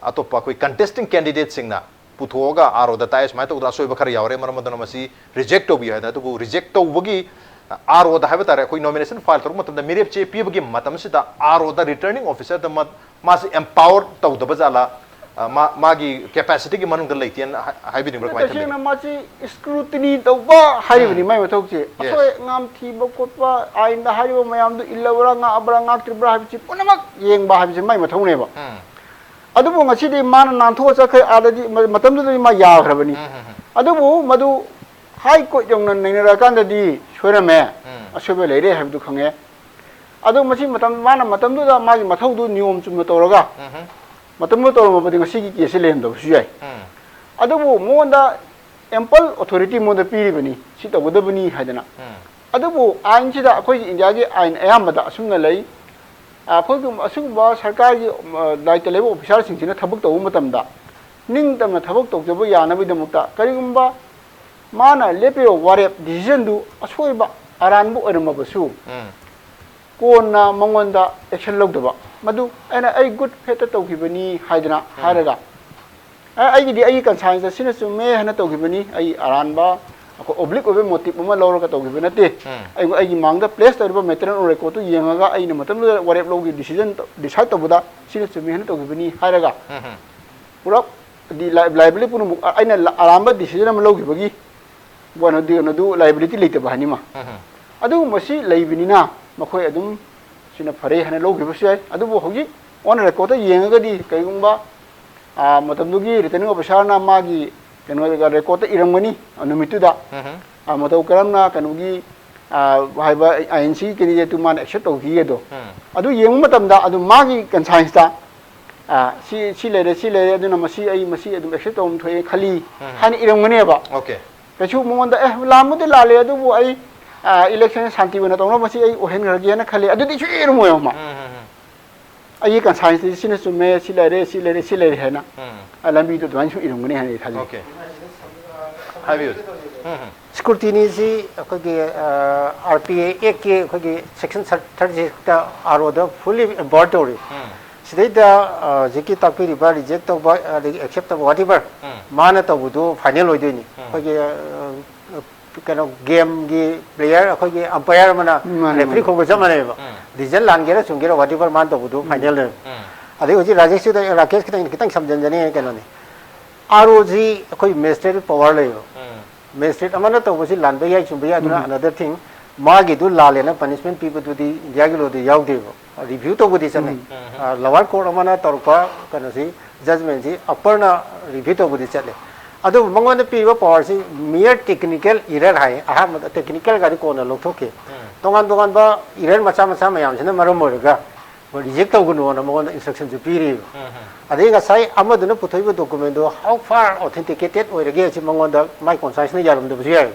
ꯑꯇꯣꯞꯄ ꯑꯩꯈꯣꯏ ꯀꯟꯇꯦꯁꯇꯤꯡ ꯀꯦꯟꯗꯤꯗꯦꯠꯁꯤꯡꯅ ꯄꯨꯊꯣꯛꯑꯒ ꯑꯥꯔ ꯑꯣꯗ ꯇꯥꯛꯑꯦ, ꯁꯨꯃꯥꯏꯅ ꯇꯧꯗꯅ ꯑꯁꯣꯏꯕ ꯈꯔ ꯌꯥꯎꯔꯦ, ꯃꯔꯝ ꯑꯗꯨꯅ ꯃꯁꯤ ꯔꯤꯖꯦꯛ ꯇꯧꯕꯤꯌꯨ ꯍꯥꯏꯅ꯫ ꯑꯗꯨꯕꯨ ꯔꯤꯖꯦꯛ ꯇꯧꯕꯒꯤ, ꯑ, ꯑꯥꯔ ꯑꯣꯗ ꯍꯥꯏꯕ ꯇꯥꯔꯦ, ꯑꯩꯈꯣꯏ ꯅꯣꯃꯤꯅꯦꯁꯟ ꯐꯥꯏꯜ ꯇꯧꯔꯛꯄ ꯃꯇꯝꯗ ꯃꯤꯔꯦꯞ ꯆꯦ ꯄꯤꯕꯒꯤ ꯃꯇꯝꯁꯤꯗ ꯑꯥꯔ ꯑꯣꯗ ꯔꯤꯇꯔꯅꯤꯡ ꯑꯣꯐꯤꯁꯔꯗ ꯃ-, ꯃꯥꯁꯤ ꯑꯦꯝꯄꯥꯋꯔ ꯇꯧꯗꯕ ꯖꯥꯠꯂꯥ, ꯑ, ꯃꯥ-, ꯃꯥꯒꯤ capacityꯒꯤ ꯃꯅꯨꯡꯗ ꯂꯩꯇꯦꯅ ꯍꯥꯏ-, ꯍꯥꯏꯕꯤꯅꯤꯡꯕ꯭ꯔꯥ? ꯀꯃꯥꯏꯅ ꯊꯝꯕꯤꯅꯤ? ꯇꯁꯦꯡꯅ ꯃꯥꯁꯤ scrutiny ꯇꯧꯕ ꯍꯥꯏꯔꯤꯕꯅꯤ꯫ ꯎꯝ꯫ ꯃꯥꯏ ꯃꯊꯧꯁꯦ Yes. ꯑꯁꯣꯏ ꯑꯉꯥꯝ ꯊꯤꯕ ꯈꯣꯠꯄ, ꯑꯥꯏꯟꯗ ꯍꯥꯏꯔꯤꯕ ꯃꯌꯥꯝꯗꯨ ꯏꯜꯂꯕ꯭ꯔꯥ, ꯉꯥꯛꯑꯕ꯭ꯔꯥ, ꯉꯥꯛꯇ꯭ꯔꯤꯕ꯭ꯔꯥ ꯍꯥꯏꯕꯁꯤ ꯄꯨꯝꯅꯃꯛ ꯌꯦꯡꯕ ꯍꯥꯏꯕꯁꯤ ꯃꯥꯏ ꯃꯊꯧꯅꯦꯕ꯫ ꯎꯝ꯫ ꯑꯗꯨꯕꯨ ꯉꯁꯤꯗꯤ ꯃꯥꯅ ꯅꯥꯟꯊꯣꯛꯑ ꯆꯠꯈ꯭ꯔꯦ꯫ ꯑꯥꯗꯗꯤ ꯃ-, ꯃꯇꯝꯗꯨꯗꯗꯤ ꯃꯥ ꯌꯥꯈ꯭ꯔꯕꯅꯤ꯫ ꯎꯝ, ꯎꯝ, ꯎꯝ꯫ ꯑꯗꯨꯕꯨ ꯃꯗꯨ High Court ꯌꯧꯅ ꯅꯩꯅꯔꯛꯑꯀꯥꯟꯗꯗꯤ ꯁꯣꯏꯔꯝꯃꯦ, ꯎꯝ꯫ ꯑꯁꯣꯏꯕ ꯂꯩꯔꯦ ꯍꯥꯏꯕꯗꯨ ꯈꯪꯉꯦ꯫ ꯑꯗꯣ ꯃꯁꯤ ꯃꯇꯝ, ꯃꯥꯅ ꯃꯇꯝꯗꯨꯗ ꯃꯥꯒꯤ ꯃꯊꯧꯗꯨ ꯅꯤꯌꯣꯝ ꯆꯨꯝꯅ ꯇꯧꯔꯒ, ꯎꯝ꯫ ꯃꯇꯝꯗꯨꯗ ꯇꯧꯔꯝꯃꯕꯗꯤ ꯉꯁꯤꯒꯤ caseꯁꯤ ꯂꯩꯔꯝꯗꯕꯁꯨ ꯌꯥꯏ꯫ ꯎꯝ꯫ ꯑꯗꯨꯕꯨ ꯃꯉꯣꯟꯗ ample authority ꯃꯉꯣꯟꯗ ꯄꯤꯔꯤꯕꯅꯤ, ꯁꯤ ꯇꯧꯒꯗꯕꯅꯤ ꯍꯥꯏꯗꯅ꯫ ꯎꯝ꯫ ꯑꯗꯨꯕꯨ ꯑꯥꯏꯟꯁꯤꯗ, ꯑꯩꯈꯣꯏꯒꯤ ꯏꯟꯗꯤꯌꯥꯒꯤ ꯑꯥꯏꯟ ꯑꯌꯥꯝꯕꯗ ꯑꯁꯨꯝꯅ ꯂꯩ, ꯑꯩꯈꯣꯏꯒꯤ ꯑꯁꯤꯒꯨꯝꯕ ꯁꯔꯀꯥꯔꯒꯤ, ꯑ, ꯗꯥꯏꯇ ꯂꯩꯕ officerꯁꯤꯡꯁꯤꯅ ꯊꯕꯛ ꯇꯧꯕ ꯃꯇꯝꯗ ꯅꯤꯡꯇꯝꯅ ꯊꯕꯛ ꯇꯧꯖꯕ ꯌꯥꯅꯕꯒꯤꯗꯃꯛꯇ ꯀꯔꯤꯒꯨꯝꯕ ꯃꯥꯅ ꯂꯦꯞꯄꯤꯕ ꯋꯥꯔꯦꯞ, decisionꯗꯨ ꯑꯁꯣꯏꯕ ꯑꯔꯥꯟꯕ ꯑꯣꯏꯔꯝꯃꯕꯁꯨ, ꯎꯝ꯫ ꯀꯣꯟꯅ ꯃꯉꯣꯟꯗ action ꯂꯧꯗꯕ, ꯃꯗꯨ ꯑꯩꯅ ꯑꯩ good faithꯇ ꯇꯧꯈꯤꯕꯅꯤ ꯍꯥꯏꯗꯅ ꯎꯝ꯫ ꯍꯥꯏꯔꯒ, "ꯑꯦ, ꯑꯩꯒꯤꯗꯤ ꯑꯩꯒꯤ conscienceꯇ ꯁꯤꯅ ꯆꯨꯝꯃꯦ ꯍꯥꯏꯅ ꯇꯧꯈꯤꯕꯅꯤ, ꯑꯩ ꯑꯔꯥꯟꯕ ꯑꯩꯈꯣꯏ oblique ꯑꯣꯏꯕ motive ꯑꯃ ꯂꯧꯔꯒ ꯇꯧꯈꯤꯕ ꯅꯠꯇꯦ꯫ ꯎꯝ꯫ ꯑꯩ, ꯑꯩꯒꯤ ꯃꯥꯡꯗ place ꯇꯧꯔꯤꯕ matter on recordꯇꯨ ꯌꯦꯡꯉꯒ ꯑꯩꯅ ꯃꯇꯝꯗꯨꯗ ꯋꯥꯔꯦꯞ ꯂꯧꯈꯤ, decision decide ꯇꯧꯕꯗ ꯁꯤꯅ ꯆꯨꯝꯃꯤ ꯍꯥꯏꯅ ꯇꯧꯈꯤꯕꯅꯤ" ꯍꯥꯏꯔꯒ ꯎꯝ꯫ ꯄꯨꯂꯞ ꯗꯤ ꯂꯥꯏ-, liability ꯄꯨꯝꯅꯃꯛ ꯑ-, ꯑꯩꯅ ꯂ-, ꯑꯔꯥꯟꯕ decision ꯑꯃ ꯂꯧꯈꯤꯕꯒꯤ ꯀꯩꯅꯣꯗꯤ, ꯀꯩꯅꯣꯗꯨ liability ꯂꯩꯇꯕ ꯍꯥꯏꯅꯤꯃ꯫ ꯎꯝ꯫ ꯑꯗꯨꯒꯨꯝꯕꯁꯤ ꯂꯩꯕꯅꯤꯅ ꯃꯈꯣꯏ ꯑꯗꯨꯝ ꯁꯤꯅ ꯐꯔꯦ ꯍꯥꯏꯅ ꯂꯧꯈꯤꯕꯁꯨ ꯌꯥꯏ꯫ ꯑꯗꯨꯕꯨ ꯍꯧꯖꯤꯛ on recordꯇ ꯌꯦꯡꯉꯒꯗꯤ ꯀꯔꯤꯒꯨꯝꯕ, ꯑ, ꯃꯇꯝꯗꯨꯒꯤ returning officerꯅ ꯃꯥꯒꯤ ꯀꯩꯅꯣ recordꯇ ꯏꯔꯝꯒꯅꯤ, ꯑ, ꯅꯨꯃꯤꯠꯇꯨꯗ, ꯎꯝ꯫ ꯑ, ꯃꯇꯧ ꯀꯔꯝꯅ ꯀꯩꯅꯣꯒꯤ, ꯑ, ꯍꯥꯏꯕ INC candidateꯇꯨ ꯃꯥꯅ accept ꯇꯧꯈꯤꯒꯦꯗꯣ꯫ ꯎꯝ꯫ ꯑꯗꯨ ꯌꯦꯡꯕ ꯃꯇꯝꯗ ꯑꯗꯨꯝ ꯃꯥꯒꯤ conscienceꯇ, ꯑ, ꯁꯤ, ꯁꯤ ꯂꯩꯔꯦ, ꯁꯤ ꯂꯩꯔꯦ, ꯑꯗꯨꯅ ꯃꯁꯤ ꯑꯩ, ꯃꯁꯤ ꯑꯗꯨꯝ accept ꯇꯧꯐꯝ ꯊꯣꯛꯑꯦ ꯈꯜꯂꯤ ꯎꯝ꯫ ꯍꯥꯏꯅ ꯏꯔꯝꯒꯅꯦꯕ꯫ Okay꯫ ꯀꯩꯁꯨ ꯃꯉꯣꯟꯗ, "ꯑꯦ, ꯂꯥꯟꯕꯨꯗꯤ ꯂꯥꯜꯂꯦ, ꯑꯗꯨꯕꯨ ꯑꯩ, ꯑ, election ꯁꯥꯟꯇꯤ ꯑꯣꯏꯅ ꯇꯧꯅꯕ ꯃꯁꯤ ꯑꯩ ꯑꯣꯏꯍꯟꯈ꯭ꯔꯒꯦꯅ ꯈꯜꯂꯤ", ꯑꯗꯨꯗꯤ ꯁꯨꯏ ꯏꯔꯝꯃꯣꯏꯕ ꯃꯥ꯫ ꯎꯝ, ꯎꯝ, ꯎꯝ꯫ ꯑꯩꯒꯤ conscienceꯇꯗꯤ ꯁꯤꯅ ꯆꯨꯝꯃꯦ, ꯁꯤ ꯂꯩꯔꯦ, ꯁꯤ ꯂꯩꯔꯦ, ꯁꯤ ꯂꯩꯔꯦ ꯍꯥꯏꯅ, ꯎꯝ꯫ ꯑ, ꯂꯝꯕꯤꯗꯣ ꯑꯗꯨꯃꯥꯏꯅ ꯁꯨꯝ ꯏꯔꯝꯒꯅꯤ ꯍꯥꯏꯅ ꯑꯩ ꯊꯥꯖꯩ꯫ Okay꯫ ꯍꯥꯏꯕꯤꯌꯨ꯫ ꯎꯝ, ꯎꯝ꯫ Scrutinyꯁꯤ ꯑꯩꯈꯣꯏꯒꯤ, ꯑ, RPA Actꯀꯤ ꯑꯩꯈꯣꯏꯒꯤ section thirty-sixꯇ ROꯗ fully empower ꯇꯧꯔꯤ꯫ ꯎꯝ꯫ ꯁꯤꯗꯩꯗ, ꯑ, ꯍꯧꯖꯤꯛꯀꯤ ꯇꯥꯛꯄꯤꯔꯤꯕ reject ꯇꯧꯕ, ꯑꯗꯒꯤ accept ꯇꯧꯕ, whatever, ꯎꯝ꯫ ꯃꯥꯅ ꯇꯧꯕꯗꯨ final ꯑꯣꯏꯗꯣꯏꯅꯤ꯫ ꯎꯝ꯫ ꯑꯩꯈꯣꯏꯒꯤ, ꯑ, ꯀꯩꯅꯣ, gameꯒꯤ player, ꯑꯩꯈꯣꯏꯒꯤ umpire ꯑꯃꯅ ꯃꯥꯅꯦ, referee ꯃꯥꯅꯦ꯫ ꯈꯣꯡꯕ ꯆꯞ ꯃꯥꯟꯅꯩꯕ꯫ ꯎꯝ꯫ Decision ꯂꯥꯟꯒꯦꯔꯥ ꯆꯨꯝꯒꯦꯔꯥ, whatever, ꯃꯥꯅ ꯇꯧꯕꯗꯨ final ꯅꯦꯕ꯫ ꯎꯝ꯫ ꯑꯗꯩ ꯍꯧꯖꯤꯛ ꯔꯥꯖꯦꯁꯇꯨꯗ, ꯔꯥꯀꯦꯁ ꯈꯤꯇꯪ, ꯈꯤꯇꯪ ꯁꯝꯖꯤꯟꯖꯅꯤꯡꯉꯦ ꯀꯩꯅꯣꯅꯤ꯫ ꯑꯥꯔ ꯑꯣꯁꯤ ꯑꯩꯈꯣꯏ ꯃꯦꯖꯤꯁꯇ꯭ꯔꯦꯠ ꯄꯋꯥꯔ ꯂꯩꯌꯦꯕ꯫ ꯃꯦꯖꯤꯁꯇ꯭ꯔꯦꯠ ꯑꯃꯅ ꯇꯧꯕꯁꯤ ꯂꯥꯟꯕ ꯌꯥꯏ, ꯆꯨꯝꯕ ꯌꯥꯏ, ꯑꯗꯨꯅ ꯑꯅꯗꯔ ꯊꯤꯡ꯫ ꯃꯥꯒꯤꯗꯨ ꯂꯥꯜꯂꯦꯅ ꯄꯅꯤꯁꯃꯦꯟ ꯄꯤꯕꯗꯨꯗꯤ ꯏꯟꯗꯤꯌꯥꯒꯤ ꯂꯣꯗꯤ ꯌꯥꯎꯗꯦꯕ꯫ ꯔꯤꯚ꯭ꯌꯨ ꯇꯧꯕꯗꯤ ꯆꯠꯂꯦ꯫ ꯂꯋꯥꯔ ꯀꯣꯔꯠ ꯑꯃꯅ ꯇꯧꯔꯛꯄ ꯀꯩꯅꯣꯁꯤ, ꯖꯖꯃꯦꯟꯁꯤ ꯑꯞꯄꯔꯅ ꯔꯤꯚ꯭ꯌꯨ ꯇꯧꯕꯗꯤ ꯆꯠꯂꯦ꯫ ꯑꯗꯨꯕꯨ ꯃꯉꯣꯟꯗ ꯄꯤꯔꯤꯕ ꯄꯋꯥꯔꯁꯤ ꯃꯤꯌꯔ ꯇꯦꯛꯅꯤꯀꯦꯜ ꯏꯔꯔ ꯍꯥꯏ, ꯑꯍꯥꯟꯕꯗ ꯇꯦꯛꯅꯤꯀꯦꯜꯒꯗꯤ ꯀꯣꯟꯅ ꯂꯧꯊꯣꯛꯈꯤ꯫ ꯇꯣꯉꯥꯟ ꯇꯣꯉꯥꯟꯕ ꯏꯔꯔ ꯃꯆꯥ ꯃꯆꯥ ꯃꯌꯥꯝꯁꯤꯅ ꯃꯔꯝ ꯑꯣꯏꯔꯒ ꯔꯤꯖꯦꯛ ꯇꯧꯒꯅꯨꯅ ꯃꯉꯣꯟꯗ ꯏꯟꯁꯇ꯭ꯔꯛꯁꯟꯁꯨ ꯄꯤꯔꯤꯕ꯫ ꯑꯗꯩ ꯉꯁꯥꯏ ꯑꯃꯗꯨꯅ ꯄꯨꯊꯣꯛꯏꯕ ꯗꯣꯀꯨꯃꯦꯟꯗꯣ how far authenticated ꯑꯣꯏꯔꯒꯦ ꯁꯤ ꯃꯉꯣꯟꯗ ꯃꯥꯏ ꯀꯣꯟꯁꯥꯏꯟꯁꯅ ꯌꯥꯔꯝꯗꯕꯁꯨ ꯌꯥꯏꯕ꯫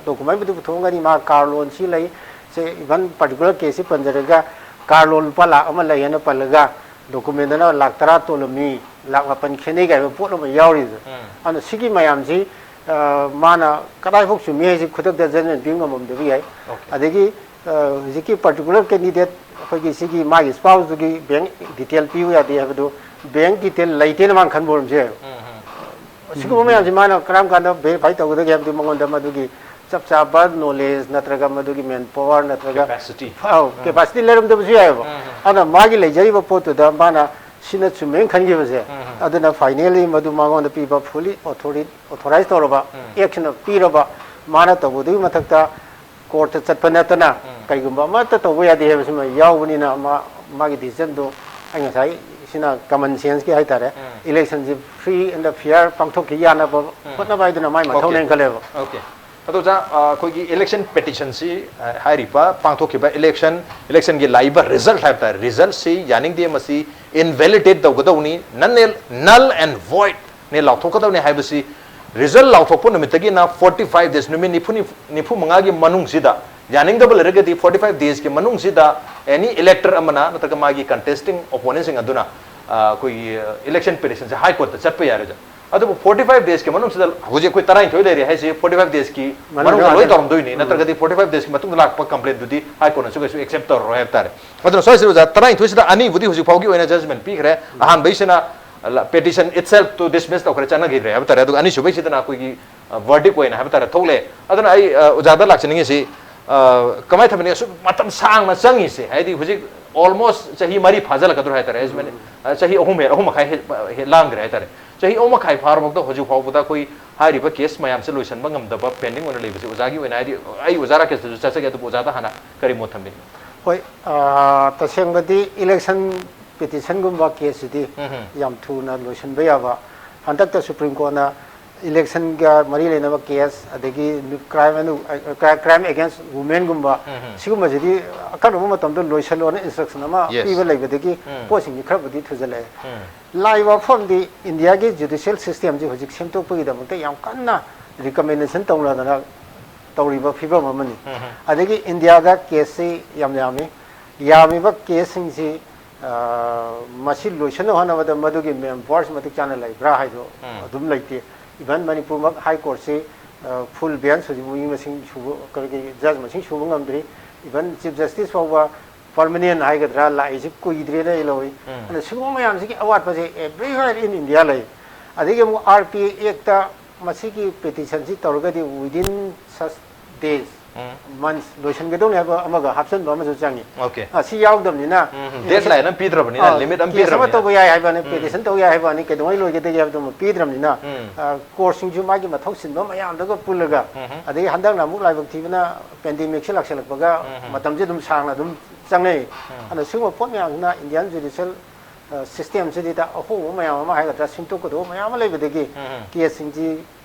ꯗꯣꯀꯨꯃꯦꯟꯕꯨꯗꯤ ꯄꯨꯊꯣꯛꯑꯝꯒꯅꯤ, ꯃꯥ ꯀꯥꯔ ꯂꯣꯟ ꯁꯤ ꯂꯩ, ꯁꯦ ꯏꯚꯟ ꯄꯥꯔꯇꯤꯀꯨꯂꯔ ꯀꯦꯁꯁꯤ ꯄꯟꯖꯔꯒ ꯀꯥꯔ ꯂꯣꯟ ꯂꯨꯄꯥ ꯂꯥꯛ ꯑꯃ ꯂꯩ ꯍꯥꯏꯅ ꯄꯜꯂꯒ ꯗꯣꯀꯨꯃꯦꯟꯗꯅ ꯂꯥꯛ ꯇꯔꯥ ꯇꯣꯜꯂꯝꯃꯤ, ꯂꯥꯛ ꯃꯥꯄꯟ ꯈꯦꯠꯅꯩ ꯀꯥꯏꯕ ꯄꯣꯠ ꯑꯃ ꯌꯥꯎꯔꯤꯗꯣ꯫ ꯑꯗꯨꯅ ꯁꯤꯒꯤ ꯃꯌꯥꯝꯁꯤ, ꯑ, ꯃꯥꯅ ꯀꯗꯥꯏꯐꯥꯎ ꯆꯨꯝꯃꯤ ꯍꯥꯏꯁꯤ ꯈꯨꯗꯛꯇ ꯖꯖꯃꯦꯟ ꯄꯤꯕ ꯉꯝꯃꯝꯗꯕ ꯌꯥꯏ꯫ ꯑꯗꯒꯤ, ꯑ, ꯍꯧꯖꯤꯛꯀꯤ ꯄꯥꯔꯇꯤꯀꯨꯂꯔ ꯀꯦꯟꯗꯤꯗꯦꯠ ꯑꯩꯈꯣꯏꯒꯤ ꯁꯤꯒꯤ ꯃꯥꯒꯤ ꯁ꯭ꯄꯥꯎꯁꯇꯨꯒꯤ ꯕꯦꯡ ꯗꯤꯇꯦꯜ ꯄꯤꯌꯨ ꯌꯥꯗꯦ ꯍꯥꯏꯕꯗꯨ ꯕꯦꯡ ꯗꯤꯇꯦꯜ ꯂꯩꯇꯦꯅ ꯃꯥꯅ ꯈꯟꯕ ꯑꯣꯏꯔꯝꯁꯨ ꯌꯥꯏꯕ꯫ ꯁꯤꯒꯨꯝꯕ ꯃꯌꯥꯝꯁꯤ ꯃꯥꯅ ꯀꯔꯝ ꯀꯥꯟꯗ ꯚꯦꯔꯤꯐꯥꯏ ꯇꯧꯒꯗꯒꯦ ꯍꯥꯏꯕꯗꯨ ꯃꯉꯣꯟꯗ ꯃꯗꯨꯒꯤ ꯆꯞ ꯆꯥꯕ ꯅꯣꯂꯦꯖ ꯅꯠꯇ꯭ꯔꯒ ꯃꯗꯨꯒꯤ ꯃꯦꯟ ꯄꯋꯥꯔ ꯅꯠꯇ꯭ꯔꯒ ꯀꯦꯄꯥꯁꯤꯇꯤ꯫ ꯑꯧ, ꯀꯦꯄꯥꯁꯤꯇꯤ ꯂꯩꯔꯝꯗꯕꯁꯨ ꯌꯥꯏꯑꯕ꯫ ꯑꯗꯨꯅ ꯃꯥꯒꯤ ꯂꯩꯖꯔꯤꯕ ꯄꯣꯠꯇꯨꯗ ꯃꯥꯅ ꯁꯤꯅ ꯆꯨꯝꯃꯦꯅ ꯈꯟꯈꯤꯕꯁꯦ, ꯑꯗꯨꯅ ꯐꯥꯏꯅꯦꯜꯂꯤ ꯃꯗꯨ ꯃꯉꯣꯟꯗ ꯄꯤꯕ ꯐꯨꯂꯤ ꯑꯣꯊꯣꯔꯤ-, ꯑꯣꯊꯣꯔꯥꯏꯖ ꯇꯧꯔꯕ, ꯑꯦꯛꯁꯟ ꯄꯤꯔꯕ, ꯃꯥꯅ ꯇꯧꯕꯗꯨꯒꯤ ꯃꯊꯛꯇ ꯀꯣꯔꯠꯇ ꯆꯠꯄ ꯅꯠꯇꯅ ꯀꯩꯒꯨꯝꯕ ꯑꯃꯠꯇ ꯇꯧꯕ ꯌꯥꯗꯦ ꯍꯥꯏꯕꯁꯤꯃ ꯌꯥꯎꯕꯅꯤꯅ ꯃꯥ-, ꯃꯥꯒꯤ ꯗꯤꯁꯤꯖꯟꯗꯣ ꯑꯩ ꯉꯁꯥꯏ ꯁꯤꯅ ꯀꯃꯟ ꯁꯦꯟꯁꯀꯤ ꯍꯥꯏꯇꯥꯔꯦ, ꯏꯂꯦꯛꯁꯟꯁꯤ ꯐ꯭ꯔꯤ ꯑꯦꯟ ꯐꯤꯌꯔ ꯄꯥꯡꯊꯣꯛꯈꯤ ꯌꯥꯅꯕ ꯍꯣꯠꯅꯕ ꯍꯥꯏꯗꯨꯅ ꯃꯥꯏ ꯃꯊꯧꯅꯦꯅ ꯈꯜꯂꯦꯕ꯫ ꯑꯣꯀꯦ꯫ ꯑꯗꯣ ꯑꯣꯖꯥ, ꯑ, ꯑꯩꯈꯣꯏꯒꯤ ꯏꯂꯦꯛꯁꯟ ꯄꯦꯇꯤꯁꯟꯁꯤ, ꯑ, ꯍꯥꯏꯔꯤꯕ ꯄꯥꯡꯊꯣꯛꯈꯤꯕ ꯏꯂꯦꯛꯁꯟ, ꯏꯂꯦꯛꯁꯟꯒꯤ ꯂꯥꯛꯏꯕ ꯔꯤꯖꯜꯠ ꯍꯥꯏꯕ ꯇꯥꯔꯦ, ꯔꯤꯖꯜꯠꯁꯤ ꯌꯥꯅꯤꯡꯗꯦ, ꯃꯁꯤ ꯏꯟꯚꯦꯂꯤꯗꯦꯠ ꯇꯧꯒꯗꯧꯅꯤ, ꯅꯟ, null and void ꯅꯦ ꯂꯥꯎꯊꯣꯛꯀꯗꯧꯅꯤ ꯍꯥꯏꯕꯁꯤ, ꯔꯤꯖꯜꯠ ꯂꯥꯎꯊꯣꯛꯄ ꯅꯨꯃꯤꯠꯇꯒꯤꯅ forty five days, ꯅꯨꯃꯤꯠ ꯅꯤꯐꯨ, ꯅꯤꯐꯨ ꯃꯉꯥꯒꯤ ꯃꯅꯨꯡꯁꯤꯗ, ꯌꯥꯅꯤꯡꯗꯕ ꯂꯩꯔꯒꯗꯤ forty five daysꯀꯤ ꯃꯅꯨꯡꯁꯤꯗ ꯑꯦꯅꯤ ꯏꯂꯦꯛꯇꯔ ꯑꯃꯅ ꯅꯠꯇ꯭ꯔꯒ ꯃꯥꯒꯤ ꯀꯟꯇꯦꯁꯇꯤꯡ ꯑꯣꯄꯣꯅꯦꯟꯁꯤꯡ ꯑꯗꯨꯅ, ꯑ, ꯑꯩꯈꯣꯏꯒꯤ, ꯑ, ꯏꯂꯦꯛꯁꯟ ꯄꯦꯇꯤꯁꯟꯁꯦ ꯍꯥꯏ ꯀꯣꯔꯠꯇ ꯆꯠꯄ ꯌꯥꯔꯦ꯫ ꯑꯗꯨꯕꯨ forty five daysꯀꯤ ꯃꯅꯨꯡꯁꯤꯗ ꯍꯧꯖꯤꯛ ꯑꯩꯈꯣꯏ ꯇꯔꯥꯅꯤꯊꯣꯏ ꯂꯩꯔꯦ ꯍꯥꯏꯁꯤ forty five daysꯀꯤ ꯃꯅꯨꯡꯗ ꯃꯅꯨꯡꯗ ꯂꯣꯏ ꯇꯧꯔꯝꯗꯣꯏꯅꯤ, ꯅꯠꯇ꯭ꯔꯒꯗꯤ forty five daysꯀꯤ ꯃꯇꯨꯡꯗ ꯂꯥꯛꯄ ꯀꯝꯄ꯭ꯂꯦꯟꯗꯨꯗꯤ ꯍꯥꯏ ꯀꯣꯔꯠꯅꯁꯨ ꯀꯩꯁꯨ ꯑꯦꯛꯁꯦꯞ ꯇꯧꯔꯔꯣꯏ ꯍꯥꯏꯕ ꯇꯥꯔꯦ꯫ ꯑꯗꯨꯅ ꯁ꯭ꯋꯥꯏꯁꯤꯗ ꯑꯣꯖꯥ, ꯇꯔꯥꯅꯤꯊꯣꯏꯁꯤꯗ ꯑꯅꯤꯕꯨꯗꯤ ꯍꯧꯖꯤꯛ ꯐꯥꯎꯒꯤ ꯑꯣꯏꯅ ꯖꯖꯃꯦꯟ ꯄꯤꯈ꯭ꯔꯦ꯫ ꯑꯍꯥꯟꯕꯩꯁꯤꯅ, ꯑ, ꯄꯦꯇꯤꯁꯟ ꯏꯠꯁꯦꯜꯐꯇꯨ ꯗꯤꯁꯃꯤꯁ ꯇꯧꯈ꯭ꯔꯦ, ꯆꯠꯅꯈꯤꯗ꯭ꯔꯦ ꯍꯥꯏꯕ ꯇꯥꯔꯦ꯫ ꯑꯗꯨꯒ ꯑꯅꯤꯁꯨꯕꯩꯁꯤꯗꯅ ꯑꯩꯈꯣꯏꯒꯤ, ꯑ, ꯚꯔꯗꯤꯛ ꯑꯣꯏꯅ ꯍꯥꯏꯕ ꯇꯥꯔꯦ ꯊꯣꯛꯂꯛꯑꯦ꯫ ꯑꯗꯨꯅ ꯑꯩ, ꯑ, ꯑꯣꯖꯥꯗ ꯂꯥꯛꯆꯅꯤꯡꯉꯤꯁꯤ, ꯑ, ꯀꯃꯥꯏꯅ ꯊꯝꯕꯅꯤ ꯑꯁꯨꯛ ꯃꯇꯝ ꯁꯥꯡꯅ ꯆꯪꯉꯤꯁꯦ? ꯍꯥꯏꯗꯤ ꯍꯧꯖꯤꯛ ꯑꯣꯜꯃꯣꯁ ꯆꯍꯤ ꯃꯔꯤ ꯐꯥꯖꯤꯜꯂꯛꯀꯗꯧꯔꯦ ꯍꯥꯏꯇꯥꯔꯦ, ꯑꯦꯖ ꯃꯦꯅꯤ ꯆꯍꯤ ꯑꯍꯨꯝ ꯍꯦ ꯑꯍꯨꯝ ꯃꯈꯥꯏ ꯍꯦ ꯍꯦ ꯂꯥꯡꯈ꯭ꯔꯦ ꯍꯥꯏꯇꯥꯔꯦ꯫ ꯆꯍꯤ ꯑꯍꯨꯝ ꯃꯈꯥꯏ ꯐꯥꯔꯕꯐꯥꯎꯗ ꯍꯧꯖꯤꯛ ꯐꯥꯎꯕꯗ ꯑꯩꯈꯣꯏ ꯍꯥꯏꯔꯤꯕ ꯀꯦꯁ ꯃꯌꯥꯝꯁꯦ ꯂꯣꯏꯁꯤꯟꯕ ꯉꯝꯗꯕ, ꯄꯦꯟꯗꯤꯡ ꯑꯣꯏꯅ ꯂꯩꯕꯁꯦ ꯑꯣꯖꯥꯒꯤ ꯑꯣꯏꯅ ꯍꯥꯏꯗꯤ, ꯑꯩ ꯑꯣꯖꯥ ꯔꯥꯀꯦꯁꯇꯁꯨ ꯆꯠꯆꯒꯦ, ꯑꯗꯨꯕꯨ ꯑꯣꯖꯥꯗ ꯍꯥꯟꯅ ꯀꯔꯤ ꯃꯣꯠ ꯊꯝꯕꯤꯅꯤ? ꯍꯣꯏ, ꯑ, ꯇꯁꯦꯡꯕꯗꯤ ꯏꯂꯦꯛꯁꯟ ꯄꯤꯇꯤꯁꯟꯒꯨꯝꯕ ꯀꯦꯁꯁꯤꯗꯤ ꯎꯝ ꯍꯝ꯫ ꯌꯥꯝ ꯊꯨꯅ ꯂꯣꯏꯁꯤꯟꯕ ꯌꯥꯕ꯫ ꯍꯟꯗꯛꯇ ꯁꯨꯄ꯭ꯔꯤꯝ ꯀꯣꯔꯠꯅ ꯏꯂꯦꯛꯁꯟꯒ ꯃꯔꯤ ꯂꯩꯅꯕ ꯀꯦꯁ, ꯑꯗꯒꯤ ꯀ꯭ꯔꯥꯏꯝ, ꯀ꯭ꯔꯥꯏꯝ ꯑꯦꯒꯦꯟꯁ ꯋꯨꯃꯦꯟꯒꯨꯝꯕ, ꯎꯝ ꯍꯝ꯫ ꯁꯤꯒꯨꯝꯕꯁꯤꯗꯤ ꯑꯀꯛꯅꯕ ꯃꯇꯝꯗ ꯂꯣꯏꯁꯤꯜꯂꯣꯅ ꯏꯟꯁꯇ꯭ꯔꯛꯁꯟ ꯑꯃ Yes. ꯄꯤꯕ ꯂꯩꯕꯗꯒꯤ ꯎꯝ꯫ ꯄꯣꯠꯁꯤꯡꯁꯤ ꯈꯔꯕꯨꯗꯤ ꯊꯨꯖꯜꯂꯛꯑꯦ꯫ ꯎꯝ꯫ ꯂꯥꯛꯏꯕ ꯋꯥꯐꯝꯗꯤ ꯏꯟꯗꯤꯌꯥꯒꯤ ꯖꯨꯗꯤꯁꯤꯌꯦꯜ ꯁꯤꯁꯇꯦꯝꯁꯤ ꯍꯧꯖꯤꯛ ꯁꯦꯝꯗꯣꯛꯄꯒꯤꯗꯃꯛꯇ ꯌꯥꯝ ꯀꯟꯅ ꯔꯤꯀꯃꯦꯟꯗꯦꯁꯟ ꯇꯧꯅꯗꯅ ꯇꯧꯔꯤꯕ ꯐꯤꯕꯝ ꯑꯃꯅꯤ꯫ ꯎꯝ ꯍꯝ꯫ ꯑꯗꯒꯤ ꯏꯟꯗꯤꯌꯥꯗ ꯀꯦꯁꯁꯤ ꯌꯥꯝ ꯌꯥꯝꯃꯤ꯫ ꯌꯥꯝꯃꯤꯕ ꯀꯦꯁꯁꯤꯡꯁꯤ, ꯑ, ꯃꯁꯤ ꯂꯣꯏꯁꯤꯟꯅꯕ ꯍꯣꯠꯅꯕꯗ ꯃꯗꯨꯒꯤ ꯃꯦꯟ ꯄꯥꯋꯔꯁꯤ ꯃꯇꯤꯛ ꯆꯥꯅ ꯂꯩꯕ꯭ꯔꯥ ꯍꯥꯏꯗꯣ ꯎꯝ꯫ ꯑꯗꯨꯝ ꯂꯩꯇꯦ꯫ ꯏꯚꯟ ꯃꯅꯤꯄꯨꯔꯃꯛ ꯍꯥꯏ ꯀꯣꯔꯠꯁꯤ, ꯑ, ꯐꯨꯜ ꯕꯦꯟꯁ ꯍꯧꯖꯤꯛ ꯃꯤ ꯃꯁꯤꯡ ꯁꯨꯕ, ꯀꯔꯤꯒꯤ ꯖꯖ ꯃꯁꯤꯡ ꯁꯨꯕ ꯉꯝꯗ꯭ꯔꯤ꯫ ꯏꯚꯟ ꯆꯤꯐ ꯖꯁꯇꯤꯁ ꯐꯥꯎꯕ ꯄꯔꯃꯅꯦꯟ ꯍꯥꯏꯒꯗ꯭ꯔꯥ ꯂꯥꯛꯏꯁꯤ ꯀꯨꯏꯗ꯭ꯔꯦꯅ ꯑꯩ ꯂꯧꯏ꯫ ꯎꯝ꯫ ꯑꯗꯨꯅ ꯁꯤꯒꯨꯝꯕ ꯃꯌꯥꯝꯁꯤꯒꯤ ꯑꯋꯥꯠꯄꯁꯦ everywhere in India ꯂꯩ꯫ ꯑꯗꯒꯤ ꯑꯃꯨꯛ ꯑꯥꯔ ꯄꯤ ꯑꯦ ꯑꯦꯛꯇ ꯃꯁꯤꯒꯤ ꯄꯤꯇꯤꯁꯟꯁꯤ ꯇꯧꯔꯒꯗꯤ within such days, ꯎꯝ꯫ months ꯂꯣꯏꯁꯤꯟꯒꯗꯧꯅꯤ ꯍꯥꯏꯕ ꯑꯃꯒ ꯍꯥꯞꯆꯤꯟꯕ ꯑꯃꯁꯨ ꯆꯪꯉꯤ꯫ Okay. ꯑ, ꯁꯤ ꯌꯥꯎꯗꯕꯅꯤꯅ ꯎꯝ, ꯏꯂꯦꯛꯁꯟ-, deadline ꯑꯃ ꯄꯤꯗ꯭ꯔꯕꯅꯤꯅ, ꯑ, limit ꯑꯃ ꯀꯦꯁ ꯑꯃ ꯄꯤꯗ꯭ꯔꯕꯅꯤꯅ꯫ ꯇꯧꯕ ꯌꯥꯏ ꯍꯥꯏꯕꯅꯤ, ꯎꯝ꯫ ꯄꯤꯇꯤꯁꯟ ꯇꯧꯕ ꯌꯥꯏ ꯍꯥꯏꯕꯅꯤ, ꯀꯩꯗꯧꯉꯩ ꯂꯣꯏꯒꯗꯒꯦ ꯍꯥꯏꯕꯗꯨ ꯑꯃ ꯄꯤꯗ꯭ꯔꯕꯅꯤꯅ, ꯎꯝ꯫ ꯑ, ꯀꯣꯔꯠꯁꯤꯡꯁꯨ ꯃꯥꯒꯤ ꯃꯊꯧ ꯆꯤꯟꯕ ꯃꯌꯥꯝꯗꯨꯒ ꯄꯨꯜꯂꯒ, ꯎꯝ꯫ ꯑꯗꯒꯤ ꯍꯟꯗꯛꯅ ꯑꯃꯨꯛ ꯂꯥꯏꯕꯛ ꯊꯤꯕꯅ ꯄꯦꯟꯗꯦꯃꯤꯛꯁꯤ ꯂꯥꯛꯁꯜꯂꯛꯄꯒ ꯎꯝ꯫ ꯃꯇꯝꯁꯦ ꯑꯗꯨꯝ ꯁꯥꯡꯅ ꯑꯗꯨꯝ ꯆꯪꯅꯩ꯫ ꯎꯝ꯫ ꯑꯗꯨꯅ ꯁꯤꯒꯨꯝꯕ ꯄꯣꯠ ꯃꯌꯥꯝꯁꯤꯅ ꯏꯟꯗꯤꯌꯥꯟ ꯖꯨꯗꯤꯁꯤꯌꯦꯜ, ꯑ, ꯁꯤꯁꯇꯦꯝꯁꯤꯗ ꯑꯍꯣꯡꯕ ꯃꯌꯥꯝ ꯑꯃ ꯍꯥꯏꯒꯗ꯭ꯔꯥ, ꯁꯦꯝꯗꯣꯛꯀꯗꯧꯕ ꯃꯌꯥꯝ ꯑꯃ ꯂꯩꯕꯗꯒꯤ ꯎꯝ꯫ ꯀꯦꯁꯁꯤꯡꯁꯤ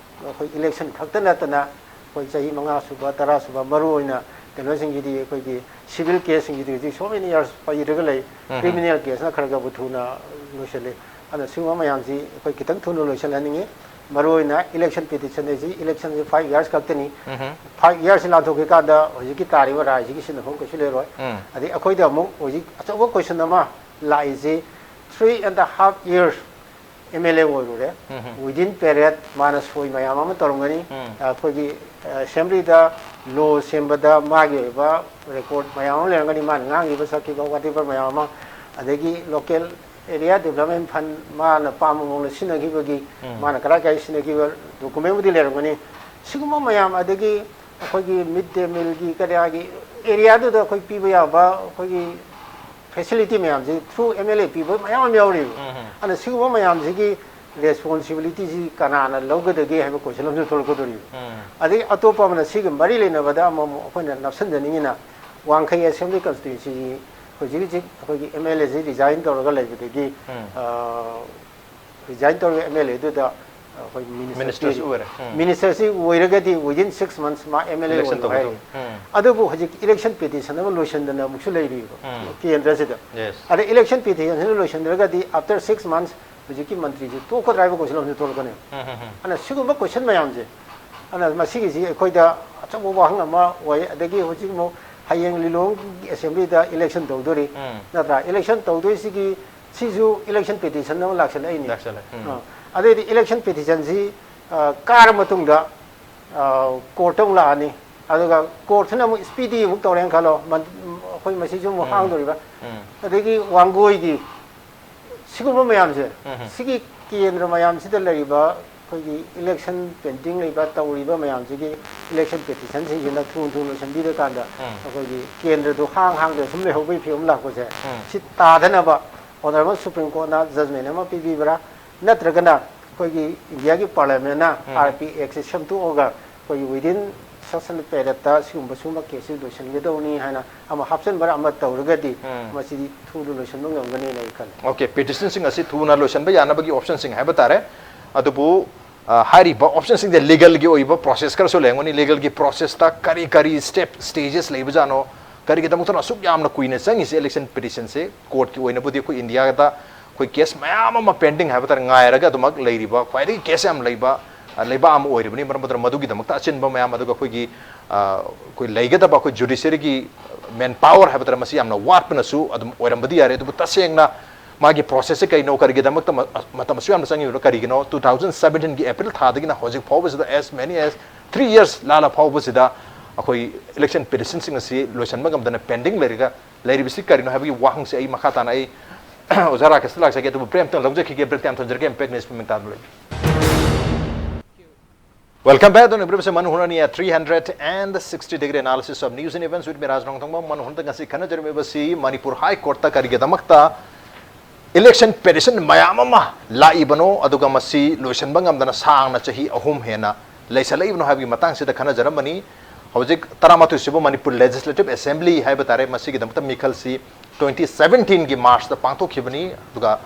ꯑꯩꯈꯣꯏ ꯏꯂꯦꯛꯁꯟ ꯈꯛꯇ ꯅꯠꯇꯅ ꯑꯩꯈꯣꯏ ꯆꯍꯤ ꯃꯉꯥ ꯁꯨꯕ, ꯇꯔꯥ ꯁꯨꯕ, ꯃꯔꯨ ꯑꯣꯏꯅ ꯀꯩꯅꯣꯁꯤꯡꯁꯤꯗꯤ ꯑꯩꯈꯣꯏꯒꯤ ꯁꯤꯚꯤꯜ ꯀꯦꯁꯁꯤꯡꯁꯤꯗꯤ ꯍꯧꯖꯤꯛ so many years ꯄꯩꯔꯒ ꯂꯩ꯫ ꯎꯝ꯫ ꯀ꯭ꯔꯤꯃꯤꯅꯦꯜ ꯀꯦꯁꯅ ꯈꯔ ꯈꯔꯕꯨ ꯊꯨꯅ ꯂꯣꯏꯁꯤꯜꯂꯤ꯫ ꯑꯗꯨꯅ ꯁꯤꯒꯨꯝꯕ ꯃꯌꯥꯝꯁꯤ ꯑꯩꯈꯣꯏ ꯈꯤꯇꯪ ꯊꯨꯅ ꯂꯣꯏꯁꯤꯜꯍꯟꯅꯤꯡꯉꯤ꯫ ꯃꯔꯨ ꯑꯣꯏꯅ ꯏꯂꯦꯛꯁꯟ ꯄꯤꯇꯤꯁꯟ ꯍꯥꯏꯁꯤ, ꯏꯂꯦꯛꯁꯟꯁꯤ ꯐꯥꯏꯚ ꯌꯔꯁ ꯈꯛꯇꯅꯤ꯫ ꯎꯝ꯫ ꯐꯥꯏꯚ ꯌꯔꯁꯁꯤ ꯂꯥꯟꯊꯣꯛꯈꯤꯀꯥꯟꯗ ꯍꯧꯖꯤꯛꯀꯤ ꯇꯥꯔꯤꯕ ꯔꯥꯏꯁꯤꯒꯤ ꯁꯤꯟꯅꯐꯝ ꯀꯩꯁꯨ ꯂꯩꯔꯣꯏ꯫ ꯎꯝ꯫ ꯑꯗꯩ ꯑꯩꯈꯣꯏꯗ ꯑꯃꯨꯛ ꯍꯧꯖꯤꯛ ꯑꯆꯧꯕ ꯀꯣꯏꯁꯟ ꯑꯃ ꯂꯥꯛꯏꯁꯤ, three and a half years M L A ꯑꯣꯏꯔꯨꯔꯦ꯫ ꯎꯝ꯫ Within period ꯃꯥꯅ ꯁꯣꯏ ꯃꯌꯥꯝ ꯑꯃ ꯇꯧꯔꯝꯒꯅꯤ꯫ ꯎꯝ꯫ ꯑꯩꯈꯣꯏꯒꯤ ꯑꯦꯁꯦꯝꯕ꯭ꯂꯤꯗ ꯂꯣ ꯁꯦꯝꯕꯗ ꯃꯥꯒꯤ ꯑꯣꯏꯕ ꯔꯦꯀꯣꯔꯠ ꯃꯌꯥꯝ ꯑꯃ ꯂꯩꯔꯝꯒꯅꯤ, ꯃꯥꯅ ꯉꯥꯡꯈꯤꯕ ꯁꯛꯈꯤꯕ whatever ꯃꯌꯥꯝ ꯑꯃ, ꯑꯗꯒꯤ ꯂꯣꯀꯦꯜ ꯑꯦꯔꯤꯌꯥ ꯗꯤꯕꯂꯞꯃꯦꯟ ꯐꯟ ꯃꯥꯅ ꯄꯥꯝꯕ ꯃꯑꯣꯡꯗ ꯁꯤꯖꯤꯟꯅꯈꯤꯕꯒꯤ, ꯎꯝ꯫ ꯃꯥꯅ ꯀꯗꯥꯏ ꯀꯗꯥꯏ ꯁꯤꯖꯤꯟꯅꯈꯤꯕ ꯗꯣꯀꯨꯃꯦꯟꯕꯨꯗꯤ ꯂꯩꯔꯝꯒꯅꯤ꯫ ꯁꯤꯒꯨꯝꯕ ꯃꯌꯥꯝ, ꯑꯗꯒꯤ ꯑꯩꯈꯣꯏꯒꯤ ꯃꯤꯗ ꯗꯦ ꯃꯤꯜꯒꯤ ꯀꯔꯤꯌꯥꯒꯤ ꯑꯦꯔꯤꯌꯥꯗꯨꯗ ꯑꯩꯈꯣꯏ ꯄꯤꯕ ꯌꯥꯕ ꯑꯩꯈꯣꯏꯒꯤ ꯐꯦꯁꯤꯂꯤꯇꯤ ꯃꯌꯥꯝꯁꯤ ꯊ꯭ꯔꯨ ꯑꯦꯝ ꯑꯦꯜ ꯑꯦ ꯄꯤꯕ ꯃꯌꯥꯝ ꯑꯃ ꯌꯥꯎꯔꯤꯕ꯫ ꯑꯗꯨꯅ ꯁꯤꯒꯨꯝꯕ ꯃꯌꯥꯝꯁꯤꯒꯤ ꯔꯦꯁꯄꯣꯟꯁꯤꯕꯤꯂꯤꯇꯤꯁꯤ ꯀꯅꯥꯅ ꯂꯧꯒꯗꯒꯦ ꯍꯥꯏꯕ ꯀꯣꯏꯁꯟ ꯑꯃꯁꯨ ꯊꯣꯛꯂꯛꯀꯗꯧꯔꯤꯕ꯫ ꯑꯗꯒꯤ ꯑꯇꯣꯞꯄ ꯑꯃꯅ ꯁꯤꯒ ꯃꯔꯤ ꯂꯩꯅꯕꯗ ꯑꯃꯃꯨꯛ ꯑꯩꯈꯣꯏꯅ ꯅꯞꯁꯤꯟꯖꯅꯤꯡꯉꯤꯅ ꯋꯥꯡꯈꯩ ꯑꯁꯦꯝꯕ꯭ꯂꯤ ꯀꯟꯁꯇꯤꯇ꯭ꯋꯦꯟꯁꯤꯒꯤ ꯍꯧꯖꯤꯛ ꯍꯧꯖꯤꯛ ꯑꯩꯈꯣꯏꯒꯤ ꯑꯦꯝ ꯑꯦꯜ ꯑꯦꯁꯤ ꯔꯤꯖꯥꯏꯟ ꯇꯧꯔꯒ ꯂꯩꯕꯗꯒꯤ, ꯎꯝ꯫ ꯑ, ꯔꯤꯖꯥꯏꯟ ꯇꯧꯔꯒ ꯑꯦꯝ ꯑꯦꯜ ꯑꯦꯗꯨꯗ ꯑꯩꯈꯣꯏ ꯃꯤꯅꯤꯁꯇꯔ ꯃꯤꯅꯤꯁꯇꯔꯁꯨ ꯄꯤꯔꯤ꯫ ꯑꯣꯏꯔꯦ꯫ ꯎꯝ꯫ ꯃꯤꯅꯤꯁꯇꯔꯁꯤ ꯑꯣꯏꯔꯒꯗꯤ within six months ꯃꯥ ꯑꯦꯝ ꯑꯦꯜ ꯑꯦ ꯏꯂꯦꯛꯁꯟ ꯑꯣꯏꯌꯨ ꯍꯥꯏꯔꯤ꯫ ꯇꯧꯒꯗꯧꯕ꯫ ꯎꯝ꯫ ꯑꯗꯨꯕꯨ ꯍꯧꯖꯤꯛ ꯏꯂꯦꯛꯁꯟ ꯄꯦꯇꯤꯁꯟ ꯑꯃ ꯂꯣꯏꯁꯤꯟꯗꯅ ꯑꯃꯨꯛꯁꯨ ꯂꯩꯔꯤꯕ ꯎꯝ꯫ ꯀꯦꯟꯗ꯭ꯔꯁꯤꯗ꯫ ꯌꯦꯁ꯫ ꯑꯗ ꯏꯂꯦꯛꯁꯟ ꯄꯦꯇꯤꯁꯟꯁꯤꯅ ꯂꯣꯏꯁꯤꯟꯗ꯭ꯔꯒꯗꯤ after six months ꯍꯧꯖꯤꯛꯀꯤ ꯃꯟꯇ꯭ꯔꯤꯁꯤ ꯇꯣꯛꯀꯗ꯭ꯔꯥ ꯍꯥꯏꯕ ꯀꯣꯏꯁꯟ ꯑꯃꯁꯨ ꯊꯣꯛꯂꯛꯀꯅꯤ꯫ ꯎꯝ, ꯎꯝ, ꯎꯝ꯫ ꯑꯗꯨꯅ ꯁꯤꯒꯨꯝꯕ ꯀꯣꯏꯁꯟ ꯃꯌꯥꯝꯁꯦ, ꯑꯗꯨꯅ ꯃꯁꯤꯒꯤꯁꯤ ꯑꯩꯈꯣꯏꯗ ꯑꯆꯧꯕ ꯋꯥꯍꯪ ꯑꯃ ꯑꯣꯏ꯫ ꯑꯗꯒꯤ ꯍꯧꯖꯤꯛ ꯑꯃꯨꯛ ꯍꯌꯦꯡ ꯂꯤꯂꯣꯡꯒꯤ ꯑꯦꯁꯦꯝꯕ꯭ꯂꯤꯗ ꯏꯂꯦꯛꯁꯟ ꯇꯧꯗꯣꯔꯤ, ꯎꯝ꯫ ꯅꯠꯇ꯭ꯔꯥ? ꯏꯂꯦꯛꯁꯟ ꯇꯧꯗꯣꯏꯁꯤꯒꯤ ꯁꯤꯁꯨ ꯏꯂꯦꯛꯁꯟ ꯄꯦꯇꯤꯁꯟ ꯑꯃ ꯂꯥꯛꯁꯜꯂꯛꯏꯅꯤ꯫ ꯂꯥꯛꯁꯜꯂꯦ꯫ ꯎꯝ꯫ ꯑ, ꯑꯗꯩꯗꯤ ꯏꯂꯦꯛꯁꯟ ꯄꯦꯇꯤꯁꯟꯁꯤ, ꯑ, ꯀꯥꯔ ꯃꯇꯨꯡꯗ, ꯑ, ꯀꯣꯔꯠꯇ ꯑꯃꯨꯛ ꯂꯥꯛꯑꯅꯤ꯫ ꯑꯗꯨꯒ ꯀꯣꯔꯠꯁꯤꯅ ꯑꯃꯨꯛ ꯁ꯭ꯄꯤꯗꯤ ꯑꯃꯨꯛ ꯇꯧꯔꯦꯅ ꯈꯜꯂꯣ, ꯃꯟ-, ꯑꯩꯈꯣꯏ ꯃꯁꯤꯁꯨ ꯑꯃꯨꯛ ꯎꯝ꯫ ꯍꯥꯡꯗꯣꯔꯤꯕ꯫ ꯎꯝ꯫ ꯑꯗꯒꯤ ꯋꯥꯡꯒꯣꯏꯒꯤ ꯁꯤꯒꯨꯝꯕ ꯃꯌꯥꯝꯁꯦ, ꯎꯝ꯫ ꯁꯤꯒꯤ ꯀꯦꯟꯗ꯭ꯔ ꯃꯌꯥꯝꯁꯤꯗ ꯂꯩꯔꯤꯕ ꯑꯩꯈꯣꯏꯒꯤ ꯏꯂꯦꯛꯁꯟ ꯄꯦꯟꯗꯤꯡ ꯂꯩꯕ, ꯇꯧꯔꯤꯕ ꯃꯌꯥꯝꯁꯤꯒꯤ ꯏꯂꯦꯛꯁꯟ ꯄꯦꯇꯤꯁꯟꯁꯤꯡꯁꯤꯅ ꯊꯨꯅ ꯊꯨꯅ ꯂꯣꯏꯁꯤꯟꯕꯤꯔꯀꯥꯟꯗ ꯎꯝ꯫ ꯑꯩꯈꯣꯏꯒꯤ ꯀꯦꯟꯗ꯭ꯔꯗꯨ ꯍꯥꯡ ꯍꯥꯡꯗꯅ ꯁꯨꯝ ꯂꯩꯍꯧꯕꯒꯤ ꯐꯤꯕꯝ ꯂꯥꯛꯄꯁꯦ, ꯎꯝ꯫ ꯁꯤ ꯇꯥꯗꯅꯕ ꯑꯣꯅꯔꯦꯕꯜ ꯁꯨꯄ꯭ꯔꯤꯝ ꯀꯣꯔꯠꯅ ꯖꯖꯃꯦꯟ ꯑꯃ ꯄꯤꯕꯤꯕ꯭ꯔꯥ, ꯅꯠꯇ꯭ꯔꯒꯅ ꯑꯩꯈꯣꯏꯒꯤ ꯏꯟꯗꯤꯌꯥꯒꯤ ꯄꯥꯔꯂꯤꯌꯥꯃꯦꯟꯅ ꯎꯝ꯫ ꯑꯥꯔ ꯄꯤ ꯑꯦꯛꯁꯦ ꯁꯦꯝꯗꯣꯛꯑꯒ ꯑꯩꯈꯣꯏꯒꯤ within such a periodꯇ ꯁꯤꯒꯨꯝꯕ ꯁꯤꯒꯨꯝꯕ ꯀꯦꯁꯁꯤ ꯂꯣꯏꯁꯤꯟꯒꯗꯧꯅꯤ ꯍꯥꯏꯅ ꯑꯃ ꯍꯥꯞꯆꯤꯟꯕ꯭ꯔꯥ ꯑꯃ ꯇꯧꯔꯒꯗꯤ ꯎꯝ꯫ ꯃꯁꯤꯗꯤ ꯊꯨꯅ ꯂꯣꯏꯁꯤꯟꯕ ꯉꯝꯒꯅꯤꯅ ꯑꯩ ꯈꯜꯂꯤ꯫ ꯑꯣꯀꯦ, ꯄꯦꯇꯤꯁꯟꯁꯤꯡ ꯑꯁꯤ ꯊꯨꯅ ꯂꯣꯏꯁꯤꯟꯕ ꯌꯥꯅꯕꯒꯤ ꯑꯣꯞꯁꯟꯁꯤꯡ ꯍꯥꯏꯕ ꯇꯥꯔꯦ꯫ ꯑꯗꯨꯕꯨ, ꯑ, ꯍꯥꯏꯔꯤꯕ ꯑꯣꯞꯁꯟꯁꯤꯡꯁꯦ ꯂꯤꯒꯦꯜꯒꯤ ꯑꯣꯏꯕ ꯄ꯭ꯔꯣꯁꯦꯁ ꯈꯔꯁꯨ ꯂꯩꯔꯝꯒꯅꯤ꯫ ꯂꯤꯒꯦꯜꯒꯤ ꯄ꯭ꯔꯣꯁꯦꯁꯇ ꯀꯔꯤ ꯀꯔꯤ ꯁ꯭ꯇꯦꯞ, ꯁ꯭ꯇꯦꯖꯦꯁ ꯂꯩꯕꯖꯥꯠꯅꯣ? ꯀꯔꯤꯒꯤꯗꯃꯛꯇꯅꯣ ꯑꯁꯨꯛ ꯌꯥꯝꯅ ꯀꯨꯏꯅ ꯆꯪꯉꯤꯁꯦ ꯏꯂꯦꯛꯁꯟ ꯄꯦꯇꯤꯁꯟꯁꯦ? ꯀꯣꯔꯠꯀꯤ ꯑꯣꯏꯅꯕꯨꯗꯤ ꯑꯩꯈꯣꯏ ꯏꯟꯗꯤꯌꯥꯗ ꯑꯩꯈꯣꯏ ꯀꯦꯁ ꯃꯌꯥꯝ ꯑꯃ ꯄꯦꯟꯗꯤꯡ ꯍꯥꯏꯕ ꯇꯥꯔꯦ, ꯉꯥꯏꯔꯒ ꯑꯗꯨꯃꯛ ꯂꯩꯔꯤꯕ, ꯈ꯭ꯋꯥꯏꯗꯒꯤ ꯀꯦꯁ ꯌꯥꯝ ꯂꯩꯕ, ꯑ, ꯂꯩꯕꯥꯛ ꯑꯃ ꯑꯣꯏꯔꯤꯕꯅꯤ꯫ ꯃꯔꯝ ꯑꯗꯨꯅ ꯃꯗꯨꯒꯤꯗꯃꯛꯇ ꯑꯆꯤꯟꯕ ꯃꯌꯥꯝ, ꯑꯗꯨꯒ ꯑꯩꯈꯣꯏꯒꯤ, ꯑ, ꯑꯩꯈꯣꯏ ꯂꯩꯒꯗꯕ ꯑꯩꯈꯣꯏ ꯖꯨꯗꯤꯁꯤꯌꯔꯤꯒꯤ ꯃꯦꯟ ꯄꯥꯋꯔ ꯍꯥꯏꯕ ꯇꯥꯔꯦ, ꯃꯁꯤ ꯌꯥꯝꯅ ꯋꯥꯠꯄꯅꯁꯨ ꯑꯗꯨꯝ ꯑꯣꯏꯔꯝꯕꯗꯤ ꯌꯥꯔꯦ꯫ ꯑꯗꯨꯕꯨ ꯇꯁꯦꯡꯅ ꯃꯥꯒꯤ ꯄ꯭ꯔꯣꯁꯦꯁꯁꯦ ꯀꯩꯅꯣ, ꯀꯔꯤꯒꯤꯗꯃꯛꯇ ꯃ-, ꯃꯇꯝ ꯑꯁꯨꯛ ꯌꯥꯝꯅ ꯆꯪꯉꯤꯕꯅꯣ? ꯀꯔꯤꯒꯤꯅꯣ two thousand seventeenꯒꯤ April ꯊꯥꯗꯒꯤꯅ ꯍꯧꯖꯤꯛ ꯐꯥꯎꯕꯁꯤꯗ as many as three years ꯂꯥꯜꯂ ꯐꯥꯎꯕꯁꯤꯗ ꯑꯩꯈꯣꯏ ꯏꯂꯦꯛꯁꯟ ꯄꯦꯇꯤꯁꯟꯁꯤꯡ ꯑꯁꯤ ꯂꯣꯏꯁꯤꯟꯕ ꯉꯝꯗꯅ ꯄꯦꯟꯗꯤꯡ ꯂꯩꯔꯒ ꯂꯩꯔꯤꯕꯁꯤ ꯀꯔꯤꯅꯣ ꯍꯥꯏꯕꯒꯤ ꯋꯥꯍꯪꯁꯦ ꯑꯩ ꯃꯈꯥ ꯇꯥꯅ ꯑꯩ ꯑꯣꯖꯥ ꯔꯥꯀꯦꯁꯇ ꯂꯥꯛꯆꯒꯦ꯫ ꯑꯗꯨꯕꯨ ꯕ꯭ꯔꯦꯛ ꯑꯝꯇꯪ ꯂꯧꯖꯈꯤꯒꯦ꯫ ꯕ꯭ꯔꯦꯛꯇ ꯌꯥꯝ ꯊꯣꯟꯖꯔꯒꯦ꯫ Impact News ꯃꯤꯃꯤꯡ ꯇꯥꯗꯨꯅ ꯂꯩꯕꯤꯌꯨ꯫ Welcome back. ꯑꯗꯨꯅ ꯏꯕ꯭ꯔꯤꯕꯁꯦ ꯃꯅꯨ ꯍꯨꯅꯅꯤ at three hundred and sixty degree analysis of news and events with me, Raj Nongthangba. ꯃꯅꯨ ꯍꯨꯟꯗ ꯉꯁꯤ ꯈꯟꯅꯖꯔꯝꯃꯤꯕꯁꯤ ꯃꯅꯤꯄꯨꯔ ꯍꯥꯏ ꯀꯣꯔꯠꯇ ꯀꯔꯤꯒꯤꯗꯃꯛꯇ election petition ꯃꯌꯥꯝ ꯑꯃ ꯂꯥꯛꯏꯕꯅꯣ, ꯑꯗꯨꯒ ꯃꯁꯤ ꯂꯣꯏꯁꯤꯟꯕ ꯉꯝꯗꯅ ꯁꯥꯡꯅ ꯆꯍꯤ ꯑꯍꯨꯝ ꯍꯦꯟꯅ ꯂꯩꯁꯜꯂꯛꯏꯕꯅꯣ ꯍꯥꯏꯕꯒꯤ ꯃꯇꯥꯡꯁꯤꯗ ꯈꯟꯅꯖꯔꯝꯕꯅꯤ꯫ ꯍꯧꯖꯤꯛ ꯇꯔꯥꯃꯥꯊꯣꯏꯁꯤꯕꯨ ꯃꯅꯤꯄꯨꯔ Legislative Assembly ꯍꯥꯏꯕ ꯇꯥꯔꯦ, ꯃꯁꯤꯒꯤꯗꯃꯛꯇ ꯃꯤꯈꯜꯁꯤ twenty seventeenꯒꯤ Marchꯇ ꯄꯥꯡꯊꯣꯛꯈꯤꯕꯅꯤ꯫ ꯑꯗꯨꯒ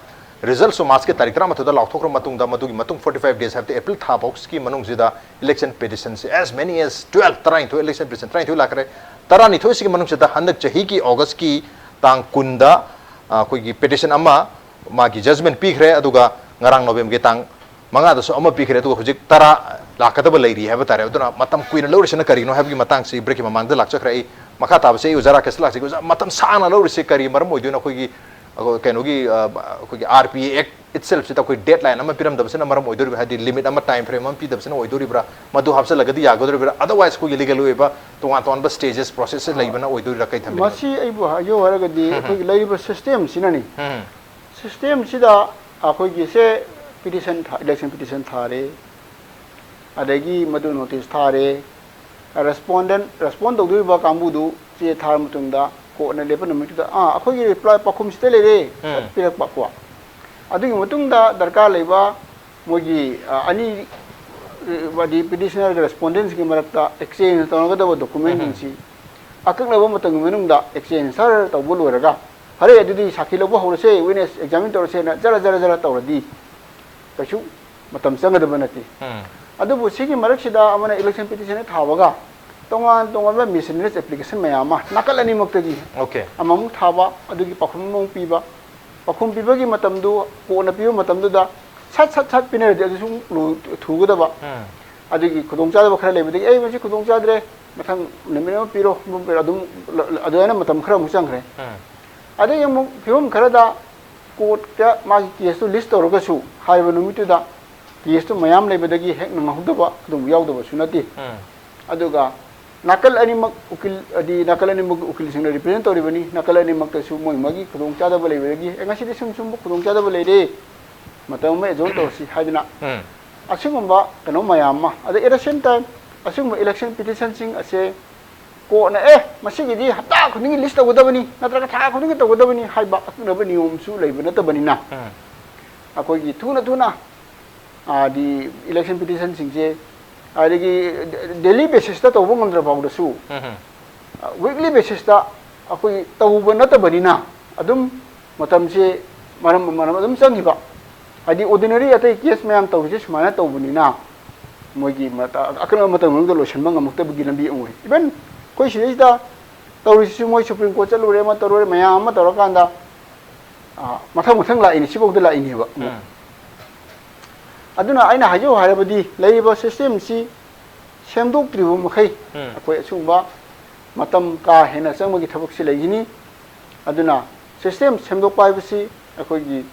resultꯁꯨ Marchꯀꯤ ꯇꯥꯔꯤꯛ ꯇꯔꯥꯃꯥꯊꯣꯏꯗ ꯂꯥꯎꯊꯣꯛꯈ꯭ꯔ ꯃꯇꯨꯡꯗ, ꯃꯗꯨꯒꯤ ꯃꯇꯨꯡ forty five days, ꯍꯥꯏꯕꯗꯤ April ꯊꯥ ꯐꯥꯎꯒꯤ ꯃꯅꯨꯡꯁꯤꯗ election petitionꯁꯦ as many as twelve, ꯇꯔꯥꯅꯤꯊꯣꯏ election petition ꯇꯔꯥꯅꯤꯊꯣꯏ ꯂꯥꯛꯈ꯭ꯔꯦ꯫ ꯇꯔꯥꯅꯤꯊꯣꯏꯁꯤꯒꯤ ꯃꯅꯨꯡꯁꯤꯗ ꯍꯟꯗꯛ ꯆꯍꯤꯒꯤ Augustꯀꯤ ꯇꯥꯡ ꯀꯨꯟꯗ, ꯑ, ꯑꯩꯈꯣꯏꯒꯤ petition ꯑꯃ, ꯃꯥꯒꯤ judgment ꯄꯤꯈ꯭ꯔꯦ꯫ ꯑꯗꯨꯒ ꯉꯔꯥꯡ Novemberꯒꯤ ꯇꯥꯡ ꯃꯉꯥꯗꯁꯨ ꯑꯃ ꯄꯤꯈ꯭ꯔꯦ꯫ ꯑꯗꯨꯒ ꯍꯧꯖꯤꯛ ꯇꯔꯥ ꯂꯥꯛꯀꯗꯕ ꯂꯩꯔꯤ ꯍꯥꯏꯕ ꯇꯥꯔꯦ꯫ ꯑꯗꯨꯅ ꯃꯇꯝ ꯀꯨꯏꯅ ꯂꯧꯔꯤꯁꯤꯅ ꯀꯔꯤꯒꯤꯅꯣ ꯍꯥꯏꯕꯒꯤ ꯃꯇꯥꯡꯁꯤ breakꯀꯤ ꯃꯃꯥꯡꯗ ꯂꯥꯛꯆꯈ꯭ꯔꯦ꯫ ꯑꯩ ꯃꯈꯥ ꯇꯥꯕꯁꯦ ꯑꯩ ꯑꯣꯖꯥ ꯔꯥꯀꯦꯁꯇ ꯂꯥꯛꯆꯒꯦ꯫ ꯑꯣꯖꯥ, ꯃꯇꯝ ꯁꯥꯡꯅ ꯂꯧꯔꯤꯁꯦ ꯀꯔꯤ ꯃꯔꯝ ꯑꯣꯏꯗꯣꯏꯅꯣ? ꯑꯩꯈꯣꯏꯒꯤ, ꯑꯩꯈꯣꯏ, ꯀꯩꯅꯣꯒꯤ, ꯑ, ꯑꯩꯈꯣꯏꯒꯤ R P A Act itselfꯁꯤꯗ ꯑꯩꯈꯣꯏ deadline ꯑꯃ ꯄꯤꯔꯝꯗꯕꯁꯤꯅ ꯃꯔꯝ ꯑꯣꯏꯗꯣꯔꯤꯕ꯭ꯔꯥ? ꯍꯥꯏꯗꯤ limit ꯑꯃ, time frame ꯑꯃ ꯄꯤꯗꯕꯁꯤꯅ ꯑꯣꯏꯗꯣꯔꯤꯕ꯭ꯔꯥ? ꯃꯗꯨ ꯍꯥꯞꯆꯤꯜꯂꯒꯗꯤ ꯌꯥꯒꯗꯣꯔꯤꯕ꯭ꯔꯥ? Otherwise ꯑꯩꯈꯣꯏꯒꯤ legal ꯑꯣꯏꯕ ꯇꯣꯉꯥꯟ ꯇꯣꯉꯥꯟꯕ stages, processes ꯂꯩꯕꯅ ꯑꯣꯏꯗꯣꯔꯤꯕ꯭ꯔꯥ? ꯀꯩ ꯊꯝꯕꯤꯅꯤꯡꯉꯤ? ꯃꯁꯤ ꯑꯩꯕꯨ ꯍꯥꯏꯖꯧ ꯍꯥꯏꯔꯒꯗꯤ ꯎꯝ꯫ ꯑꯩꯈꯣꯏꯒꯤ ꯂꯩꯔꯤꯕ systemꯁꯤꯅꯅꯤ꯫ ꯎꯝ꯫ Systemꯁꯤꯗ ꯑꯩꯈꯣꯏꯒꯤꯁꯦ petition ꯊꯥ-, election petition ꯊꯥꯔꯦ, ꯑꯗꯒꯤ ꯃꯗꯨ notice ꯊꯥꯔꯦ, respondent, respond ꯇꯧꯗꯣꯔꯤꯕ ꯀꯥꯡꯕꯨꯗꯨ ꯆꯦ ꯊꯥꯔ ꯃꯇꯨꯡꯗ courtꯅ ꯂꯦꯞꯄ ꯅꯨꯃꯤꯠꯇꯨꯗ, "ꯑꯥ, ꯑꯩꯈꯣꯏꯒꯤ reply ꯄꯥꯎꯈꯨꯝ ꯁꯤꯗ ꯂꯩꯔꯦ" ꯎꯝ꯫ ꯄꯤꯔꯛꯄ ꯀꯣ꯫ ꯑꯗꯨꯒꯤ ꯃꯇꯨꯡꯗ ꯗꯔꯀꯥꯔ ꯂꯩꯕ ꯃꯣꯏꯒꯤ, ꯑ, ꯑꯅꯤ, ꯑ, ꯍꯥꯏꯗꯤ petitionerꯒ respondentꯁꯤꯒꯤ ꯃꯔꯛꯇ exchange ꯇꯧꯅꯒꯗꯕ documentꯁꯤꯡꯁꯤ ꯎꯝ꯫ ꯑꯀꯛꯅꯕ ꯃꯇꯝꯒꯤ ꯃꯅꯨꯡꯗ exchange ꯁꯔ ꯇꯧꯕ ꯂꯣꯏꯔꯒ, "ꯐꯔꯦ, ꯑꯗꯨꯗꯤ ꯁꯥꯈꯤ ꯂꯧꯕ ꯍꯧꯔꯁꯦ, witness examine ꯇꯧꯔꯁꯦꯅ" ꯖꯔ ꯖꯔ ꯖꯔ ꯇꯧꯔꯗꯤ ꯀꯩꯁꯨ ꯃꯇꯝ ꯆꯪꯒꯗꯕ ꯅꯠꯇꯦ꯫ ꯎꯝ꯫ ꯑꯗꯨꯕꯨ ꯁꯤꯒꯤ ꯃꯔꯛꯁꯤꯗ ꯑꯃꯅ election petition ꯊꯥꯕꯒ ꯇꯣꯉꯥꯟ ꯇꯣꯉꯥꯟꯕ miscellaneous application ꯃꯌꯥꯝ ꯑꯃ ꯅꯥꯀꯜ ꯑꯅꯤꯃꯛꯇꯒꯤ okay꯫ ꯑꯃꯃꯨꯛ ꯊꯥꯕ, ꯑꯗꯨꯒꯤ ꯄꯥꯎꯈꯨꯝ ꯑꯃꯃꯨꯛ ꯄꯤꯕ, ꯄꯥꯎꯈꯨꯝ ꯄꯤꯕꯒꯤ ꯃꯇꯝꯗꯨ ꯀꯣꯟꯅ ꯄꯤꯕ ꯃꯇꯝꯗꯨꯗ ꯁꯠ ꯁꯠ ꯁꯠ ꯄꯤꯅꯔꯗꯤ ꯑꯗꯨꯁꯨ ꯂꯨ-, ꯊꯨꯒꯗꯕ꯫ ꯎꯝ꯫ ꯑꯗꯨꯒꯤ ꯈꯨꯗꯣꯡꯆꯥꯗꯕ ꯈꯔ ꯂꯩꯕꯗꯒꯤ, "ꯑꯩ ꯃꯁꯤ ꯈꯨꯗꯣꯡꯆꯥꯗ꯭ꯔꯦ, ꯃꯊꯪ ꯅꯨꯃꯤꯠ ꯑꯃ ꯄꯤꯔꯣ", ꯑꯗꯨꯝ, ꯑꯗꯨꯃꯥꯏꯅ ꯃꯇꯝ ꯈꯔ ꯑꯃꯨꯛ ꯆꯪꯈ꯭ꯔꯦ꯫ ꯎꯝ꯫ ꯑꯗꯒꯤ ꯑꯃꯨꯛ ꯐꯤꯕꯝ ꯈꯔꯗ courtꯇ ꯃꯥꯒꯤ caseꯇꯨ list ꯇꯧꯔꯒꯁꯨ ꯍꯥꯏꯔꯤꯕ ꯅꯨꯃꯤꯠꯇꯨꯗ caseꯇꯨ ꯃꯌꯥꯝ ꯂꯩꯕꯗꯒꯤ ꯍꯦꯛ ꯅꯪꯍꯧꯗꯕ ꯑꯗꯨꯝ ꯌꯥꯎꯗꯕꯁꯨ ꯅꯠꯇꯦ꯫ ꯎꯝ꯫ ꯑꯗꯨꯒ ꯅꯥꯀꯜ ꯑꯅꯤꯃꯛ ꯎꯀꯤꯜ, ꯍꯥꯏꯗꯤ ꯅꯥꯀꯜ ꯑꯅꯤꯃꯛ ꯎꯀꯤꯜꯁꯤꯡꯅ represent ꯇꯧꯔꯤꯕꯅꯤ, ꯅꯥꯀꯜ ꯑꯅꯤꯃꯛꯇꯁꯨ ꯃꯣꯏ ꯃꯣꯏꯒꯤ ꯈꯨꯗꯣꯡꯆꯥꯗꯕ ꯂꯩꯕꯗꯒꯤ, "ꯑꯦ, ꯉꯁꯤꯗꯤ ꯁꯨꯝ ꯁꯨꯝꯕ ꯈꯨꯗꯣꯡꯆꯥꯗꯕ ꯂꯩꯔꯦ, ꯃꯇꯝ ꯑꯃ adjourn ꯇꯧꯔꯁꯤ" ꯍꯥꯏꯗꯅ ꯎꯝ꯫ ꯑꯁꯤꯒꯨꯝꯕ ꯀꯩꯅꯣ ꯃꯌꯥꯝ ꯑꯃ, ꯑꯗ at the same time ꯑꯁꯤꯒꯨꯝꯕ election petitionꯁꯤꯡ ꯑꯁꯦ ꯀꯣꯟꯅ ꯑꯦ ꯃꯁꯤꯒꯤꯗꯤ ꯍꯞꯇꯥ ꯈꯨꯗꯤꯡꯒꯤ list ꯇꯧꯒꯗꯕꯅꯤ ꯅꯠꯇ꯭ꯔꯒ ꯊꯥ ꯈꯨꯗꯤꯡꯒꯤ ꯇꯧꯒꯗꯕꯅꯤ ꯍꯥꯏꯕ ꯑꯀꯛꯅꯕ ꯅꯤꯌꯣꯝꯁꯨ ꯂꯩꯕ ꯅꯠꯇꯕꯅꯤꯅ, ꯑꯩꯈꯣꯏꯒꯤ ꯊꯨꯅ ꯊꯨꯅ ꯍꯥꯏꯗꯤ election petitionꯁꯤꯡꯁꯦ ꯑꯗꯒꯤ daily basisꯇ ꯇꯧꯕ ꯉꯝꯗ꯭ꯔ ꯐꯥꯎꯗꯁꯨ, weekly basisꯇ ꯑꯩꯈꯣꯏ ꯇꯧꯕ ꯅꯠꯇꯕꯅꯤꯅ ꯑꯗꯨꯝ ꯃꯇꯝꯁꯦ ꯃꯔꯝ ꯃꯔꯝ ꯑꯗꯨꯝ ꯆꯪꯈꯤꯕ꯫ ꯍꯥꯏꯗꯤ ordinary ꯑꯇꯩ case ꯃꯌꯥꯝ ꯇꯧꯔꯤꯁꯦ ꯁꯨꯃꯥꯏꯅ ꯇꯧꯕꯅꯤꯅ ꯃꯣꯏꯒꯤ ꯃꯇ-, ꯑꯀꯛꯅꯕ ꯃꯇꯝ ꯃꯅꯨꯡꯗ ꯂꯣꯏꯁꯤꯟꯕ ꯉꯝꯃꯛꯇꯕꯒꯤ ꯂꯝꯕꯤ ꯑꯃ ꯑꯣꯏ꯫ Even ꯑꯩꯈꯣꯏ ꯁꯤꯗꯩꯁꯤꯗ ꯇꯧꯔꯤꯁꯤꯁꯨ ꯃꯣꯏ Supreme Court ꯆꯠꯂꯨꯔꯦ, ꯑꯃ ꯇꯧꯔꯨꯔꯦ, ꯃꯌꯥꯝ ꯑꯃ ꯇꯧꯔꯀꯥꯟꯗ, ꯑ, ꯃꯊꯪ ꯃꯊꯪ ꯂꯥꯛꯏꯅꯤ, ꯁꯤꯐꯥꯎꯗ ꯂꯥꯛꯏꯅꯦꯕ ꯑꯃꯨꯛ꯫ ꯑꯗꯨꯅ ꯑꯩꯅ ꯍꯥꯏꯖꯧ ꯍꯥꯏꯔꯕꯗꯤ ꯂꯩꯔꯤꯕ systemꯁꯤ ꯁꯦꯝꯗꯣꯛꯇ꯭ꯔꯤꯕ ꯃꯈꯩ ꯑꯩꯈꯣꯏ ꯑꯁꯤꯒꯨꯝꯕ ꯃꯇꯝ ꯀꯥ ꯍꯦꯟꯅ ꯆꯪꯕꯒꯤ ꯊꯕꯛꯁꯤ ꯂꯩꯒꯅꯤ꯫ ꯑꯗꯨꯅ system ꯁꯦꯝꯗꯣꯛꯄ ꯍꯥꯏꯕꯁꯤ ꯑꯩꯈꯣꯏꯒꯤ,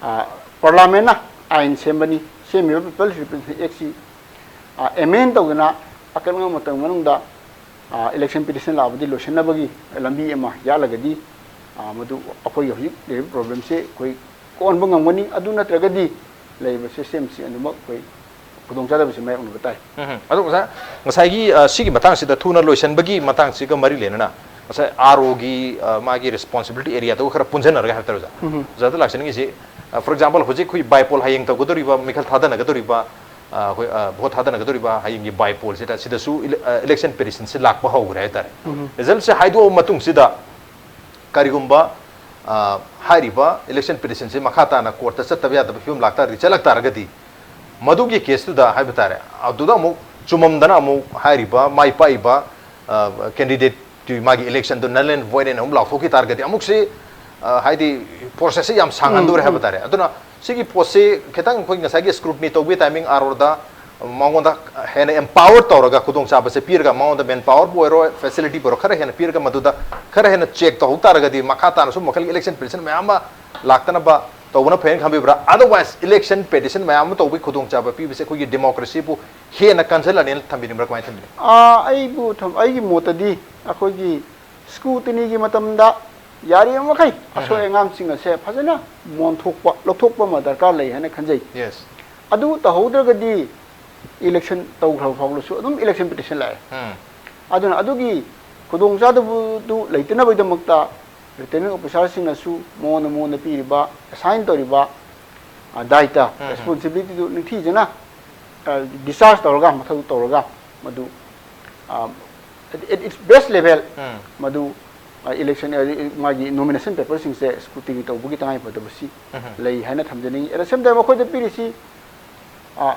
ꯑ, Parliamentꯅ ꯑꯥꯏꯟ ꯁꯦꯝꯕꯅꯤ꯫ ꯁꯦꯝꯃꯤꯕ People's Representation Actꯁꯤ, ꯑ, amend ꯇꯧꯗꯅ ꯑꯀꯛꯅꯕ ꯃꯇꯝ ꯃꯅꯨꯡꯗ, ꯑ, election petition ꯂꯥꯛꯑꯕꯗꯤ ꯂꯣꯏꯁꯤꯟꯅꯕꯒꯤ ꯂꯝꯕꯤ ꯑꯃ ꯌꯥꯠꯂꯒꯗꯤ, ꯑ, ꯃꯗꯨ ꯑꯩꯈꯣꯏꯒꯤ ꯍꯧꯖꯤꯛ ꯂꯩꯔꯤꯕ problemꯁꯦ ꯑꯩꯈꯣꯏ ꯀꯣꯛꯍꯟꯕ ꯉꯝꯒꯅꯤ꯫ ꯑꯗꯨ ꯅꯠꯇ꯭ꯔꯒꯗꯤ ꯂꯩꯔꯤꯕ systemꯁꯤ ꯑꯗꯨꯃꯛ ꯑꯩꯈꯣꯏ ꯈꯨꯗꯣꯡꯆꯥꯗꯕꯁꯤ ꯃꯥꯌꯣꯛꯅꯕ ꯇꯥꯏ꯫ ꯎꯝ, ꯑꯗꯣ ꯑꯣꯖꯥ, ꯉꯁꯥꯏꯒꯤ, ꯑ, ꯁꯤꯒꯤ ꯃꯇꯥꯡꯁꯤꯗ ꯊꯨꯅ ꯂꯣꯏꯁꯤꯟꯕꯒꯤ ꯃꯇꯥꯡꯁꯤꯒ ꯃꯔꯤ ꯂꯩꯅꯅ ꯉꯁꯥꯏ ROꯒꯤ, ꯑ, ꯃꯥꯒꯤ responsibility areaꯗꯨꯒ ꯈꯔ ꯄꯨꯟꯁꯤꯟꯅꯔꯒ ꯍꯥꯏꯕ ꯇꯥꯔꯦ ꯑꯣꯖꯥ꯫ ꯑꯣꯖꯥꯗ ꯂꯥꯛꯆꯅꯤꯡꯉꯤꯁꯤ, ꯑ, for example, ꯍꯧꯖꯤꯛ ꯑꯩꯈꯣꯏ by poll ꯍꯌꯦꯡ ꯇꯧꯒꯗꯧꯔꯤꯕ, ꯃꯤꯈꯜ ꯊꯥꯗꯅꯒꯗꯧꯔꯤꯕ, ꯑ, ꯑꯩꯈꯣꯏ, ꯑ, vote ꯊꯥꯗꯅꯒꯗꯧꯔꯤꯕ ꯍꯌꯦꯡꯒꯤ by pollꯁꯤꯗ, ꯁꯤꯗꯁꯨ ele-, ꯑ, election petitionꯁꯤ ꯂꯥꯛꯄ ꯍꯧꯈ꯭ꯔꯦ ꯍꯥꯏ ꯇꯥꯔꯦ꯫ Resultꯁꯦ ꯍꯥꯏꯗꯣꯛꯑꯕ ꯃꯇꯨꯡꯁꯤꯗ ꯀꯔꯤꯒꯨꯝꯕ, ꯑ, ꯍꯥꯏꯔꯤꯕ election petitionꯁꯤ ꯃꯈꯥ ꯇꯥꯅ courtꯇ ꯆꯠꯇꯕ ꯌꯥꯗꯕ ꯐꯤꯕꯝ ꯂꯥꯛꯇꯥꯔꯗꯤ, ꯆꯠꯂꯛ ꯇꯥꯔꯒꯗꯤ, ꯃꯗꯨꯒꯤ caseꯇꯨꯗ ꯍꯥꯏꯕ ꯇꯥꯔꯦ, ꯑꯗꯨꯗ ꯑꯃꯨꯛ ꯆꯨꯝꯃꯝꯗꯅ ꯑꯃꯨꯛ ꯍꯥꯏꯔꯤꯕ ꯃꯥꯏ ꯄꯥꯛꯏꯕ, ꯑ, candidateꯇꯨ ꯃꯥꯒꯤ electionꯗꯨ null and void ꯍꯥꯏꯅ ꯑꯃꯨꯛ ꯂꯥꯎꯊꯣꯛꯈꯤ ꯇꯥꯔꯒꯗꯤ, ꯑꯃꯨꯛꯁꯤ, ꯑ, ꯍꯥꯏꯗꯤ processꯁꯤ ꯌꯥꯝ ꯁꯥꯡꯍꯟꯗꯣꯔꯦ ꯍꯥꯏꯕ ꯇꯥꯔꯦ꯫ ꯑꯗꯨꯅ ꯁꯤꯒꯤ ꯄꯣꯠꯁꯤ ꯈꯤꯇꯪ ꯑꯩꯈꯣꯏ ꯉꯁꯥꯏꯒꯤ scrutiny ꯇꯧꯕꯒꯤ timing ROꯗ ꯃꯉꯣꯟꯗ ꯍꯦꯟꯅ empower ꯇꯧꯔꯒ, ꯈꯨꯗꯣꯡꯆꯥꯕꯁꯦ ꯄꯤꯔꯒ, ꯃꯉꯣꯟꯗ manpowerꯕꯨ ꯑꯣꯏꯔꯣ, facilityꯕꯨ ꯑꯣꯏꯔꯣ, ꯈꯔ ꯍꯦꯟꯅ ꯄꯤꯔꯒ, ꯃꯗꯨꯗ ꯈꯔ ꯍꯦꯟꯅ check ꯇꯧꯍꯧ ꯇꯥꯔꯒꯗꯤ, ꯃꯈꯥ ꯇꯥꯅꯁꯨ ꯃꯈꯜꯒꯤ election petition ꯃꯌꯥꯝ ꯑꯃ ꯂꯥꯛꯇꯅꯕ ꯇꯧꯕꯅ ꯐꯩꯅ ꯈꯟꯕꯤꯕ꯭ꯔꯥ? Otherwise, election petition ꯃꯌꯥꯝ ꯑꯃ ꯇꯧꯕꯒꯤ ꯈꯨꯗꯣꯡꯆꯥꯕ ꯄꯤꯕꯁꯦ ꯑꯩꯈꯣꯏꯒꯤ democracyꯕꯨ ꯍꯦꯟꯅ ꯀꯟꯖꯜꯂꯅꯤꯅ ꯊꯝꯕꯤꯅꯤꯡꯕ꯭ꯔꯥ? ꯀꯃꯥꯏꯅ ꯊꯝꯕꯤꯅꯤ? ꯑꯥ, ꯑꯩꯕꯨ ꯊꯝ-, ꯑꯩꯒꯤ ꯃꯣꯠꯇꯗꯤ ꯑꯩꯈꯣꯏꯒꯤ scrutinyꯒꯤ ꯃꯇꯝꯗ ꯌꯥꯔꯤꯕ ꯃꯈꯩ ꯑꯁꯣꯏ ꯑꯉꯥꯝꯁꯤꯡ ꯑꯁꯦ ꯐꯖꯅ ꯃꯣꯟꯊꯣꯛꯄ, ꯂꯧꯊꯣꯛꯄ ꯑꯃ ꯗꯔꯀꯥꯔ ꯂꯩ ꯍꯥꯏꯅ ꯈꯟꯖꯩ꯫ Yes. ꯑꯗꯨ ꯇꯧꯍꯧꯗ꯭ꯔꯒꯗꯤ election ꯇꯧꯈ꯭ꯔꯕ ꯐꯥꯎꯕꯗꯁꯨ ꯑꯗꯨꯝ election petition ꯂꯥꯛꯑꯦ꯫ ꯑꯗꯨꯅ ꯑꯗꯨꯒꯤ ꯈꯨꯗꯣꯡꯆꯥꯗꯕꯗꯨ ꯂꯩꯇꯅꯕꯒꯤꯗꯃꯛꯇ returning officerꯁꯤꯡꯅꯁꯨ ꯃꯉꯣꯟꯗ ꯃꯉꯣꯟꯗ ꯄꯤꯔꯤꯕ, assign ꯇꯧꯔꯤꯕ, ꯑ, ꯗꯥꯏꯇ, responsibilityꯗꯨ ꯅꯤꯡꯊꯤꯖꯅ, ꯑ, discharge ꯇꯧꯔꯒ, ꯃꯊꯧ ꯇꯧꯔꯒ, ꯃꯗꯨ, ꯑ, at, at its best level, ꯃꯗꯨ, ꯑ, election, ꯑ, ꯃꯥꯒꯤ nomination paperꯁꯤꯡꯁꯦ scrutiny ꯇꯧꯕꯒꯤ ꯇꯉꯥꯏꯐꯗꯕꯁꯤ ꯂꯩ ꯍꯥꯏꯅ ꯊꯝꯖꯅꯤꯡꯉꯤ꯫ At the same time, ꯑꯩꯈꯣꯏꯗ ꯄꯤꯔꯤꯁꯤ, ꯑ,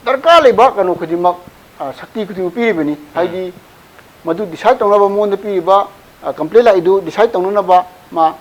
ꯗꯔꯀꯥꯔ ꯂꯩꯕ ꯀꯩꯅꯣ ꯈꯨꯗꯤꯡꯃꯛ, ꯑ, ꯁꯛꯇꯤ ꯈꯨꯗꯤꯡꯃꯛ ꯄꯤꯔꯤꯕꯅꯤ꯫ ꯍꯥꯏꯗꯤ, ꯃꯗꯨ decide ꯇꯧꯅꯕ ꯃꯉꯣꯟꯗ ꯄꯤꯔꯤꯕ, ꯑ, complaint ꯂꯥꯛꯏꯗꯨ decide ꯇꯧꯅꯅꯕ ꯃꯥ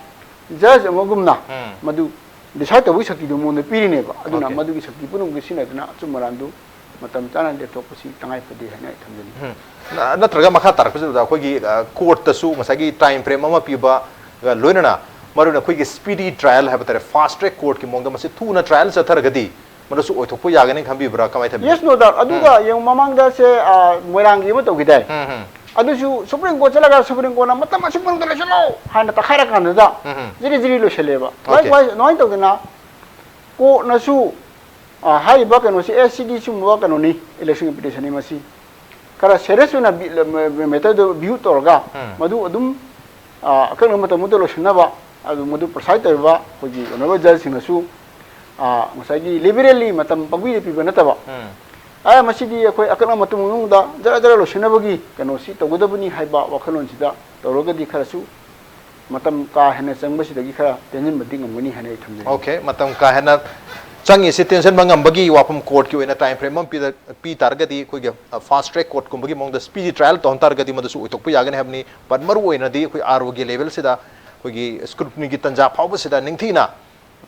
judge ꯑꯃꯒꯨꯝꯅ ꯃꯗꯨ decide ꯇꯧꯕꯒꯤ ꯁꯛꯇꯤꯗꯨ ꯃꯉꯣꯟꯗ ꯄꯤꯔꯤꯅꯦꯕ꯫ ꯑꯗꯨꯅ OK꯫ ꯃꯗꯨꯒꯤ ꯁꯛꯇꯤ ꯄꯨꯝꯅꯃꯛꯇ ꯁꯤꯖꯤꯟꯅꯗꯨꯅ ꯑꯆꯨꯝ ꯑꯔꯥꯟꯗꯨ ꯃꯇꯝ ꯆꯥꯅ ꯂꯦꯞꯊꯣꯛꯄꯁꯤ ꯇꯉꯥꯏ ꯐꯗꯦ ꯍꯥꯏꯅ ꯑꯩ ꯊꯝꯖꯅꯤꯡꯏ꯫ ꯎꯝ꯫ ꯅ-, ꯅꯠꯇ꯭ꯔꯒ ꯃꯈꯥ ꯇꯥꯔꯛꯄꯁꯤꯗ ꯑꯩꯈꯣꯏꯒꯤ, ꯑ, courtꯇꯁꯨ ꯉꯁꯥꯏꯒꯤ time frame ꯑꯃ ꯄꯤꯕꯒ ꯂꯣꯏꯅꯅ, ꯃꯔꯨ ꯑꯣꯏꯅ ꯑꯩꯈꯣꯏꯒꯤ speedy trial ꯍꯥꯏꯕ ꯇꯥꯔꯦ, fast track courtꯀꯤ ꯃꯑꯣꯡꯗ ꯃꯁꯤ ꯊꯨꯅ trial ꯆꯠꯊꯔꯒꯗꯤ ꯃꯗꯨꯁꯨ ꯑꯣꯏꯊꯣꯛꯄ ꯌꯥꯒꯅꯤ ꯈꯟꯕꯤꯕ꯭ꯔꯥ? ꯀꯃꯥꯏꯅ ꯊꯝꯕꯤ? Yes, no doubt꯫ ꯑꯗꯨꯒ ꯎꯝ꯫ ꯌꯦꯡꯉꯨ, ꯃꯃꯥꯡꯗ ꯁꯦ, ꯑ, ꯃꯣꯏꯔꯥꯡꯒꯤ ꯑꯃ ꯇꯧꯈꯤꯗꯥꯏ? ꯎꯝ, ꯎꯝ꯫ ꯑꯗꯨꯁꯨ Supreme Court ꯆꯠꯂꯒ Supreme Courtꯅ "ꯃꯇꯝ ꯑꯁꯨꯛ ꯃꯅꯨꯡꯗ ꯂꯣꯏꯁꯤꯜꯂꯣ" ꯍꯥꯏꯅ ꯇꯛꯈꯥꯏꯔꯀꯥꯟꯗꯨꯗ ꯎꯝ, ꯎꯝ꯫ ꯖꯤꯔꯤ ꯖꯤꯔꯤ ꯂꯣꯏꯁꯤꯜꯂꯦꯕ꯫ OK꯫ Likewise, ꯑꯗꯨꯃꯥꯏꯅ ꯇꯧꯗꯅ courtꯅꯁꯨ, ꯑ, ꯍꯥꯏꯔꯤꯕ ꯀꯩꯅꯣꯁꯤ, ꯑꯦ, ꯁꯤꯗꯤ ꯁꯤꯒꯨꯝꯕ ꯀꯩꯅꯣꯅꯤ, election petitionꯅꯤ ꯃꯁꯤ꯫ ꯈꯔ serious ꯑꯣꯏꯅ ꯕꯤ-, ꯃ-, ꯃ-, matterꯗꯨ view ꯇꯧꯔꯒ ꯎꯝ꯫ ꯃꯗꯨ ꯑꯗꯨꯝ, ꯑ, ꯑꯀꯛꯅꯕ ꯃꯇꯝꯗꯨꯗ ꯂꯣꯏꯁꯤꯟꯅꯕ, ꯑꯗꯨ ꯃꯗꯨ preside ꯇꯧꯔꯤꯕ ꯑꯩꯈꯣꯏꯒꯤ honourable judgeꯁꯤꯡꯅꯁꯨ, ꯑ, ꯉꯁꯥꯏꯒꯤ liberally ꯃꯇꯝ ꯄꯪꯄꯤꯗ ꯄꯤꯕ ꯅꯠꯇꯕ, ꯎꯝ꯫ ꯑ, ꯃꯁꯤꯗꯤ ꯑꯩꯈꯣꯏ ꯑꯀꯛꯅꯕ ꯃꯇꯝ ꯃꯅꯨꯡꯗ ꯖꯔ ꯖꯔ ꯂꯣꯏꯁꯤꯟꯅꯕꯒꯤ ꯀꯩꯅꯣꯁꯤ ꯇꯧꯒꯗꯕꯅꯤ ꯍꯥꯏꯕ ꯋꯥꯈꯜꯂꯣꯟꯁꯤꯗ ꯇꯧꯔꯒꯗꯤ ꯈꯔꯁꯨ ꯃꯇꯝ ꯀꯥ ꯍꯦꯟꯅ ꯆꯪꯕꯁꯤꯗꯒꯤ ꯈꯔ ꯇꯦꯟꯁꯤꯟꯕꯗꯤ ꯉꯝꯒꯅꯤ ꯍꯥꯏꯅ ꯑꯩ ꯊꯝꯖꯩ꯫ OK, ꯃꯇꯝ ꯀꯥ ꯍꯦꯟꯅ ꯆꯪꯉꯤꯁꯤ ꯇꯦꯟꯁꯤꯟꯕ ꯉꯝꯕꯒꯤ ꯋꯥꯐꯝ courtꯀꯤ ꯑꯣꯏꯅ time frame ꯑꯃ ꯄꯤꯗ-, ꯄꯤ ꯇꯥꯔꯒꯗꯤ ꯑꯩꯈꯣꯏꯒꯤ, ꯑ, fast track courtꯀꯨꯝꯕꯒꯤ ꯃꯑꯣꯡꯗ speedy trial ꯇꯧꯍꯟ ꯇꯥꯔꯒꯗꯤ ꯃꯗꯨꯁꯨ ꯑꯣꯏꯊꯣꯛꯄ ꯌꯥꯒꯅꯤ ꯍꯥꯏꯕꯅꯤ꯫ But ꯃꯔꯨ ꯑꯣꯏꯅꯗꯤ ꯑꯩꯈꯣꯏ ROꯒꯤ levelꯁꯤꯗ ꯑꯩꯈꯣꯏꯒꯤ scrutinyꯒꯤ ꯇꯟꯖꯥ ꯐꯥꯎꯕꯁꯤꯗ ꯅꯤꯡꯊꯤꯅ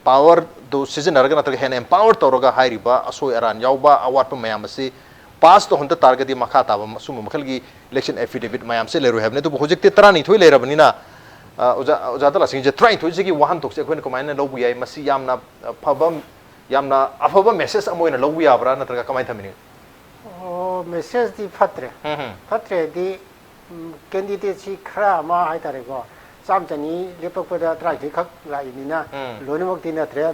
powerꯗꯨ ꯁꯤꯖꯤꯟꯅꯔꯒ ꯅꯠꯇ꯭ꯔꯒ ꯍꯦꯟꯅ empower ꯇꯧꯔꯒ ꯍꯥꯏꯔꯤꯕ ꯑꯁꯣꯏ ꯑꯔꯥꯟ ꯌꯥꯎꯕ ꯑꯋꯥꯠꯄ ꯃꯌꯥꯝ ꯑꯁꯤ pass ꯇꯧꯍꯟꯗ ꯇꯥꯔꯒꯗꯤ ꯃꯈꯥ ꯇꯥꯕ ꯑꯁꯨꯝꯕ ꯃꯈꯜꯒꯤ election affidavit ꯃꯌꯥꯝꯁꯦ ꯂꯩꯔꯣꯏ ꯍꯥꯏꯕꯅꯤ꯫ ꯑꯗꯨꯕꯨ ꯍꯧꯖꯤꯛꯇꯤ ꯇꯔꯥꯅꯤꯊꯣꯏ ꯂꯩꯔꯕꯅꯤꯅ, ꯑ, ꯑꯣꯖꯥ, ꯑꯣꯖꯥ ꯗꯂꯥꯁꯤꯡꯁꯦ, ꯇꯔꯥꯅꯤꯊꯣꯏꯁꯤꯒꯤ ꯋꯥꯍꯟꯊꯣꯛꯁꯦ ꯑꯩꯈꯣꯏꯅ ꯀꯃꯥꯏꯅ ꯂꯧꯕ ꯌꯥꯏ? ꯃꯁꯤ ꯌꯥꯝꯅ, ꯑ, ꯐꯕ, ꯌꯥꯝꯅ ꯑꯐꯕ message ꯑꯃ ꯑꯣꯏꯅ ꯂꯧꯕ ꯌꯥꯕ꯭ꯔꯥ, ꯅꯠꯇ꯭ꯔꯒ ꯀꯃꯥꯏꯅ ꯊꯝꯕꯤꯅꯤꯡꯏ? ꯑꯣ, messageꯗꯤ ꯐꯠꯇ꯭ꯔꯦ꯫ ꯎꯝ, ꯎꯝ꯫ ꯐꯠꯇ꯭ꯔꯦꯗꯤ, ꯎꯝ, candidateꯁꯤ ꯈꯔ ꯑꯃ ꯍꯥꯏꯇꯥꯔꯦꯀꯣ, ꯆꯥꯝꯃ ꯆꯅꯤ ꯂꯦꯞꯄꯛꯄꯗ ꯇꯔꯥꯅꯤꯊꯣꯏ ꯈꯛ ꯂꯥꯛꯏꯅꯤꯅ ꯎꯝ. ꯂꯣꯏꯅꯃꯛꯇꯤ ꯅꯠꯇ꯭ꯔꯦ,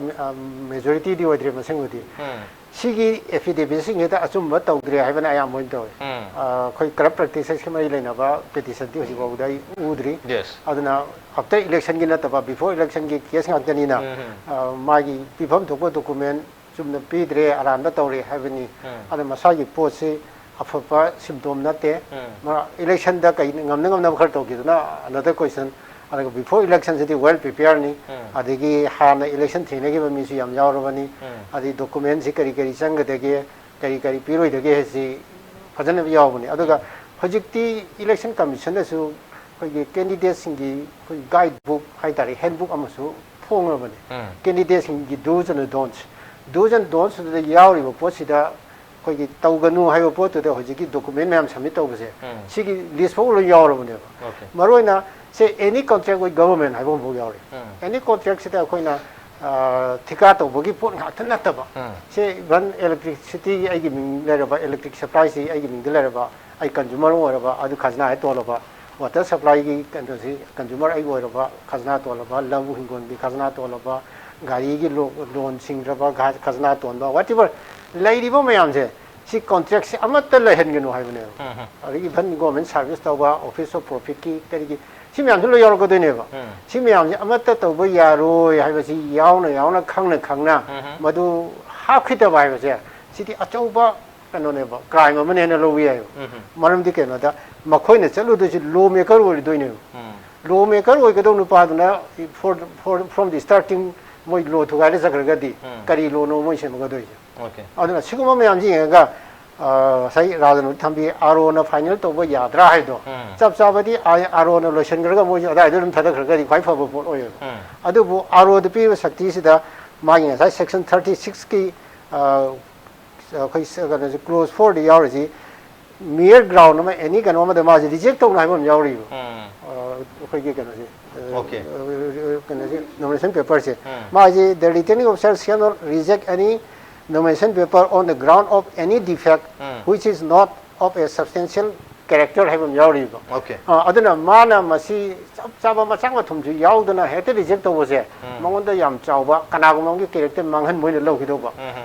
ꯃꯦꯖꯣꯔꯤꯇꯤꯗꯤ ꯑꯣꯏꯗ꯭ꯔꯦ ꯃꯁꯤꯡꯕꯨꯗꯤ꯫ ꯎꯝ. ꯁꯤꯒꯤ ꯑꯦꯐꯤꯗꯦꯕꯤꯠꯁꯤꯡꯁꯤꯗ ꯑꯆꯨꯝꯕ ꯇꯧꯗ꯭ꯔꯦ ꯍꯥꯏꯕꯅ ꯑꯌꯥꯝꯕ ꯑꯣꯏꯅ ꯇꯧꯋꯤ꯫ ꯎꯝ. ꯑ, ꯑꯩꯈꯣꯏ ꯀꯔꯞ ꯄ꯭ꯔꯦꯛꯇꯤꯁꯦꯁꯀꯤ ꯃꯔꯤ ꯂꯩꯅꯕ ꯄꯦꯇꯤꯁꯟꯗꯤ ꯍꯧꯖꯤꯛ ꯐꯥꯎꯕꯗ ꯑꯩ ꯎꯗ꯭ꯔꯤ꯫ Yes. ꯑꯗꯨꯅ ꯑꯥꯐꯇꯔ ꯏꯂꯦꯛꯁꯟꯒꯤ ꯅꯠꯇꯕ ꯕꯤꯐꯣꯔ ꯏꯂꯦꯛꯁꯟꯒꯤ ꯀꯦꯁ ꯉꯥꯛꯇꯅꯤꯅ ꯎꯝ. ꯑ, ꯃꯥꯒꯤ ꯄꯤꯐꯝ ꯊꯣꯛꯄ ꯗꯣꯀꯨꯃꯦꯟ ꯆꯨꯝꯅ ꯄꯤꯗ꯭ꯔꯦ, ꯑꯔꯥꯟꯕ ꯇꯧꯔꯦ ꯍꯥꯏꯕꯅꯤ꯫ ꯎꯝ. ꯑꯗ ꯃꯁꯥꯒꯤ ꯄꯣꯠꯁꯤ ꯑꯐꯕ ꯁꯤꯝꯇꯣꯝ ꯅꯠꯇꯦ꯫ ꯎꯝ. ꯃꯥ ꯏꯂꯦꯛꯁꯟꯗ ꯀꯩ ꯉꯝꯅ ꯉꯝꯅꯕ ꯈꯔ ꯇꯧꯈꯤꯗꯨꯅ another question꯫ ꯑꯗꯨꯒ ꯕꯤꯐꯣꯔ ꯏꯂꯦꯛꯁꯟꯁꯤꯗꯤ ꯋꯦꯜ ꯄ꯭ꯔꯤꯄꯦꯌꯔꯅꯤ꯫ ꯎꯝ. ꯑꯗꯒꯤ ꯍꯥꯟꯅ ꯏꯂꯦꯛꯁꯟ ꯊꯦꯡꯅꯈꯤꯕ ꯃꯤꯁꯨ ꯌꯥꯝ ꯌꯥꯎꯔꯕꯅꯤ꯫ ꯎꯝ. ꯑꯗꯒꯤ ꯗꯣꯀꯨꯃꯦꯟꯁꯤ ꯀꯔꯤ ꯀꯔꯤ ꯆꯪꯒꯗꯒꯦ, ꯀꯔꯤ ꯀꯔꯤ ꯄꯤꯔꯣꯏꯗꯒꯦ ꯍꯥꯏꯁꯤ ꯐꯖꯅ ꯌꯥꯎꯕꯅꯤ꯫ ꯑꯗꯨꯒ ꯍꯧꯖꯤꯛꯇꯤ ꯏꯂꯦꯛꯁꯟ ꯀꯃꯤꯁꯟꯅꯁꯨ ꯑꯩꯈꯣꯏꯒꯤ ꯀꯦꯟꯗꯤꯗꯦꯠꯁꯤꯡꯒꯤ ꯑꯩꯈꯣꯏ ꯒꯥꯏꯗ ꯕꯨꯛ ꯍꯥꯏꯇꯥꯔꯦ, ꯍꯦꯟꯕꯨꯛ ꯑꯃꯁꯨ ꯐꯣꯡꯉꯕꯅꯤ꯫ ꯎꯝ. ꯀꯦꯟꯗꯤꯗꯦꯠꯁꯤꯡꯒꯤ do's and don'ts, do's and don'ts ꯇꯨꯗ ꯌꯥꯎꯔꯤꯕ ꯄꯣꯠꯁꯤꯗ ꯑꯩꯈꯣꯏꯒꯤ ꯇꯧꯒꯅꯨ ꯍꯥꯏꯕ ꯄꯣꯠꯇꯨꯗ ꯍꯧꯖꯤꯛꯀꯤ ꯗꯣꯀꯨꯃꯦꯟ ꯃꯌꯥꯝ ꯁꯕꯃꯤꯠ ꯇꯧꯕꯁꯦ, ꯎꯝ. ꯁꯤꯒꯤ ꯂꯤꯁ ꯐꯥꯎ ꯂꯣꯏ ꯌꯥꯎꯔꯕꯅꯦꯕ꯫ Okay. ꯃꯔꯨꯑꯣꯏꯅ ꯁꯦ ꯑꯦꯅꯤ ꯀꯣꯟꯇ꯭ꯔꯦꯛ ꯋꯤꯠ ꯒꯚꯔꯟꯃꯦꯟ ꯍꯥꯏꯕ ꯑꯃꯐꯥꯎ ꯌꯥꯎꯔꯤ꯫ ꯎꯝ. ꯑꯦꯅꯤ ꯀꯣꯟꯇ꯭ꯔꯦꯛꯁꯤꯗ ꯑꯩꯈꯣꯏꯅ ꯑ, ꯊꯤꯀꯥ ꯇꯧꯕꯒꯤ ꯄꯣꯠ ꯉꯥꯛꯇ ꯅꯠꯇꯕ, ꯎꯝ. ꯁꯦ ꯏꯚꯟ ꯏꯂꯦꯛꯇ꯭ꯔꯤꯁꯤꯇꯤꯒꯤ ꯑꯩꯒꯤ ꯃꯤꯡ ꯂꯩꯔꯕ, ꯏꯂꯦꯛꯇ꯭ꯔꯤꯛ ꯁꯄ꯭ꯂꯥꯏꯁꯤ ꯑꯩꯒꯤ ꯃꯤꯡꯗ ꯂꯩꯔꯕ, ꯑꯩ ꯀꯟꯖꯨꯃꯔ ꯑꯣꯏꯔꯕ, ꯑꯗꯨ ꯈꯖꯅꯥ ꯍꯦꯛ ꯇꯣꯜꯂꯕ, ꯋꯥꯇꯔ ꯁꯄ꯭ꯂꯥꯏꯒꯤ ꯀꯩꯅꯣꯁꯤ ꯀꯟꯖꯨꯃꯔ ꯑꯩ ꯑꯣꯏꯔꯕ, ꯈꯖꯅꯥ ꯇꯣꯜꯂꯕ, ꯂꯧ ꯍꯤꯡꯒꯣꯜꯒꯤ ꯈꯖꯅꯥ ꯇꯣꯜꯂꯕ, ꯒꯥꯔꯤꯒꯤ ꯂꯣ-, ꯂꯣꯟ ꯁꯤꯡꯗ꯭ꯔꯕ ꯈ-, ꯈꯖꯅꯥ ꯇꯣꯟꯕ, whatever ꯂꯩꯔꯤꯕ ꯃꯌꯥꯝꯁꯦ, ꯁꯤ ꯀꯣꯟꯇ꯭ꯔꯦꯛꯁꯤ ꯑꯃꯠꯇ ꯂꯩꯍꯟꯒꯅꯨ ꯍꯥꯏꯕꯅꯦꯕ꯫ ꯎꯝ. ꯑꯗꯒꯤ ꯏꯚꯟ ꯒꯣꯔꯃꯦꯟ ꯁꯥꯔꯚꯤꯁ ꯇꯧꯕ, ꯑꯣꯐꯤꯁ ꯑꯣꯐ ꯄ꯭ꯔꯣꯐꯤꯠꯀꯤ ꯀꯔꯤꯒꯤ, ꯁꯤ ꯃꯌꯥꯝꯁꯨ ꯂꯣꯏ ꯌꯥꯎꯔꯛꯀꯗꯣꯏꯅꯦꯕ꯫ ꯎꯝ. ꯁꯤ ꯃꯌꯥꯝꯁꯦ ꯑꯃꯠꯇ ꯇꯧꯕ ꯌꯥꯔꯣꯏ ꯍꯥꯏꯕꯁꯤ ꯌꯥꯎꯅ ꯌꯥꯎꯅ, ꯈꯪꯅ ꯈꯪꯅ ꯎꯝ. ꯃꯗꯨ ꯍꯥꯞꯈꯤꯗꯕ ꯍꯥꯏꯕꯁꯦ, ꯁꯤꯗꯤ ꯑꯆꯧꯕ ꯀꯩꯅꯣꯅꯦꯕ, ꯀ꯭ꯔꯥꯏꯝ ꯑꯃꯅꯦꯅ ꯂꯧꯕ ꯌꯥꯏꯕ꯫ ꯎꯝ. ꯃꯔꯝꯗꯤ ꯀꯩꯅꯣꯗ, ꯃꯈꯣꯏꯅ ꯆꯠꯂꯨꯗꯣꯏꯁꯤ ꯂꯣ ꯃꯦꯀꯔ ꯑꯣꯏꯔꯨꯗꯣꯏꯅꯦꯕ꯫ ꯎꯝ. ꯂꯣ ꯃꯦꯀꯔ ꯑꯣꯏꯒꯗꯧꯕ ꯅꯨꯄꯥꯗꯨꯅ for, for, from the starting ꯃꯣꯏ ꯂꯣ ꯊꯨꯒꯥꯏꯔ ꯆꯠꯈ꯭ꯔꯒꯗꯤ ꯎꯝ. ꯀꯔꯤ ꯂꯣꯅꯣ ꯃꯣꯏ ꯁꯦꯝꯒꯗꯣꯏꯁꯦ? Okay. ꯑꯗꯨꯅ ꯁꯤꯒꯨꯝꯕ ꯃꯌꯥꯝꯁꯤ ꯌꯦꯡꯉꯒ, ꯑ, ꯉꯁꯥꯏ ꯔꯥꯖꯅ ꯊꯝꯕꯤ ꯑꯥꯔ ꯑꯣꯅ ꯐꯥꯏꯅꯦꯜ ꯇꯧꯕ ꯌꯥꯗ꯭ꯔꯥ ꯍꯥꯏꯗꯣ, ꯎꯝ. ꯆꯞ ꯆꯥꯕꯗꯤ ꯑꯥꯔ ꯑꯣꯅ ꯂꯣꯏꯁꯤꯟꯈ꯭ꯔꯒ ꯃꯣꯏꯁꯨ ꯑꯗꯥꯏꯗ ꯑꯗꯨꯝ ꯊꯥꯗꯈ꯭ꯔꯒꯗꯤ ꯈ꯭ꯋꯥꯏ ꯐꯕ ꯄꯣꯠ ꯑꯣꯏꯌꯦꯕ꯫ ꯎꯝ. ꯑꯗꯨꯕꯨ ꯑꯥꯔ ꯑꯣꯗ ꯄꯤꯔꯤꯕ ꯁꯛꯇꯤꯁꯤꯗ ꯃꯥꯒꯤ ꯉꯁꯥꯏ ꯁꯦꯛꯁꯟ ꯊꯥꯔꯇꯤ ꯁꯤꯛꯁꯀꯤ, ꯑ, ꯑꯩꯈꯣꯏ ꯀꯩꯅꯣꯁꯦ, ꯀ꯭ꯂꯣꯖ ꯐꯣꯔꯗ ꯌꯥꯎꯔꯤꯁꯤ, ꯃꯤꯌꯔ ꯒ꯭ꯔꯥꯎꯟ ꯑꯃ, ꯑꯦꯅꯤ ꯀꯩꯅꯣ ꯑꯃꯗ ꯃꯥꯁꯦ ꯔꯤꯖꯦꯛ ꯇꯧꯅ ꯍꯥꯏꯕ ꯑꯃ ꯌꯥꯎꯔꯤꯕ꯫ ꯎꯝ. ꯑ, ꯑꯩꯈꯣꯏꯒꯤ ꯀꯩꯅꯣꯁꯦ, ꯑ, Okay. ꯑ, ꯀꯩꯅꯣꯁꯦ, ꯅꯣꯃꯤꯅꯦꯁꯟ ꯄꯦꯄꯔꯁꯦ, ꯎꯝ. ꯃꯥꯁꯦ, "The returning officer shall not reject any nomination paper on the ground of any defect um. which is not of a substantial character ꯍꯥꯏꯕ ꯑꯃ ꯌꯥꯎꯔꯤꯕ꯫ Okay. ꯑ, ꯑꯗꯨꯅ ꯃꯥꯅ ꯃꯁꯤ ꯆꯞ ꯆꯥꯕ ꯃꯆꯥꯛ ꯃꯊꯨꯝꯁꯨ ꯌꯥꯎꯗꯅ ꯍꯦꯛꯇ ꯔꯤꯖꯦꯛ ꯇꯧꯕꯁꯦ, ꯃꯉꯣꯟꯗ ꯌꯥꯝ ꯆꯥꯎꯕ ꯀꯅꯥꯒꯨꯝꯕ ꯑꯃꯒꯤ ꯀꯦꯔꯦꯛꯇꯔ ꯃꯥꯡꯍꯟꯕ ꯑꯣꯏꯅ ꯂꯧꯈꯤꯗꯧꯕ꯫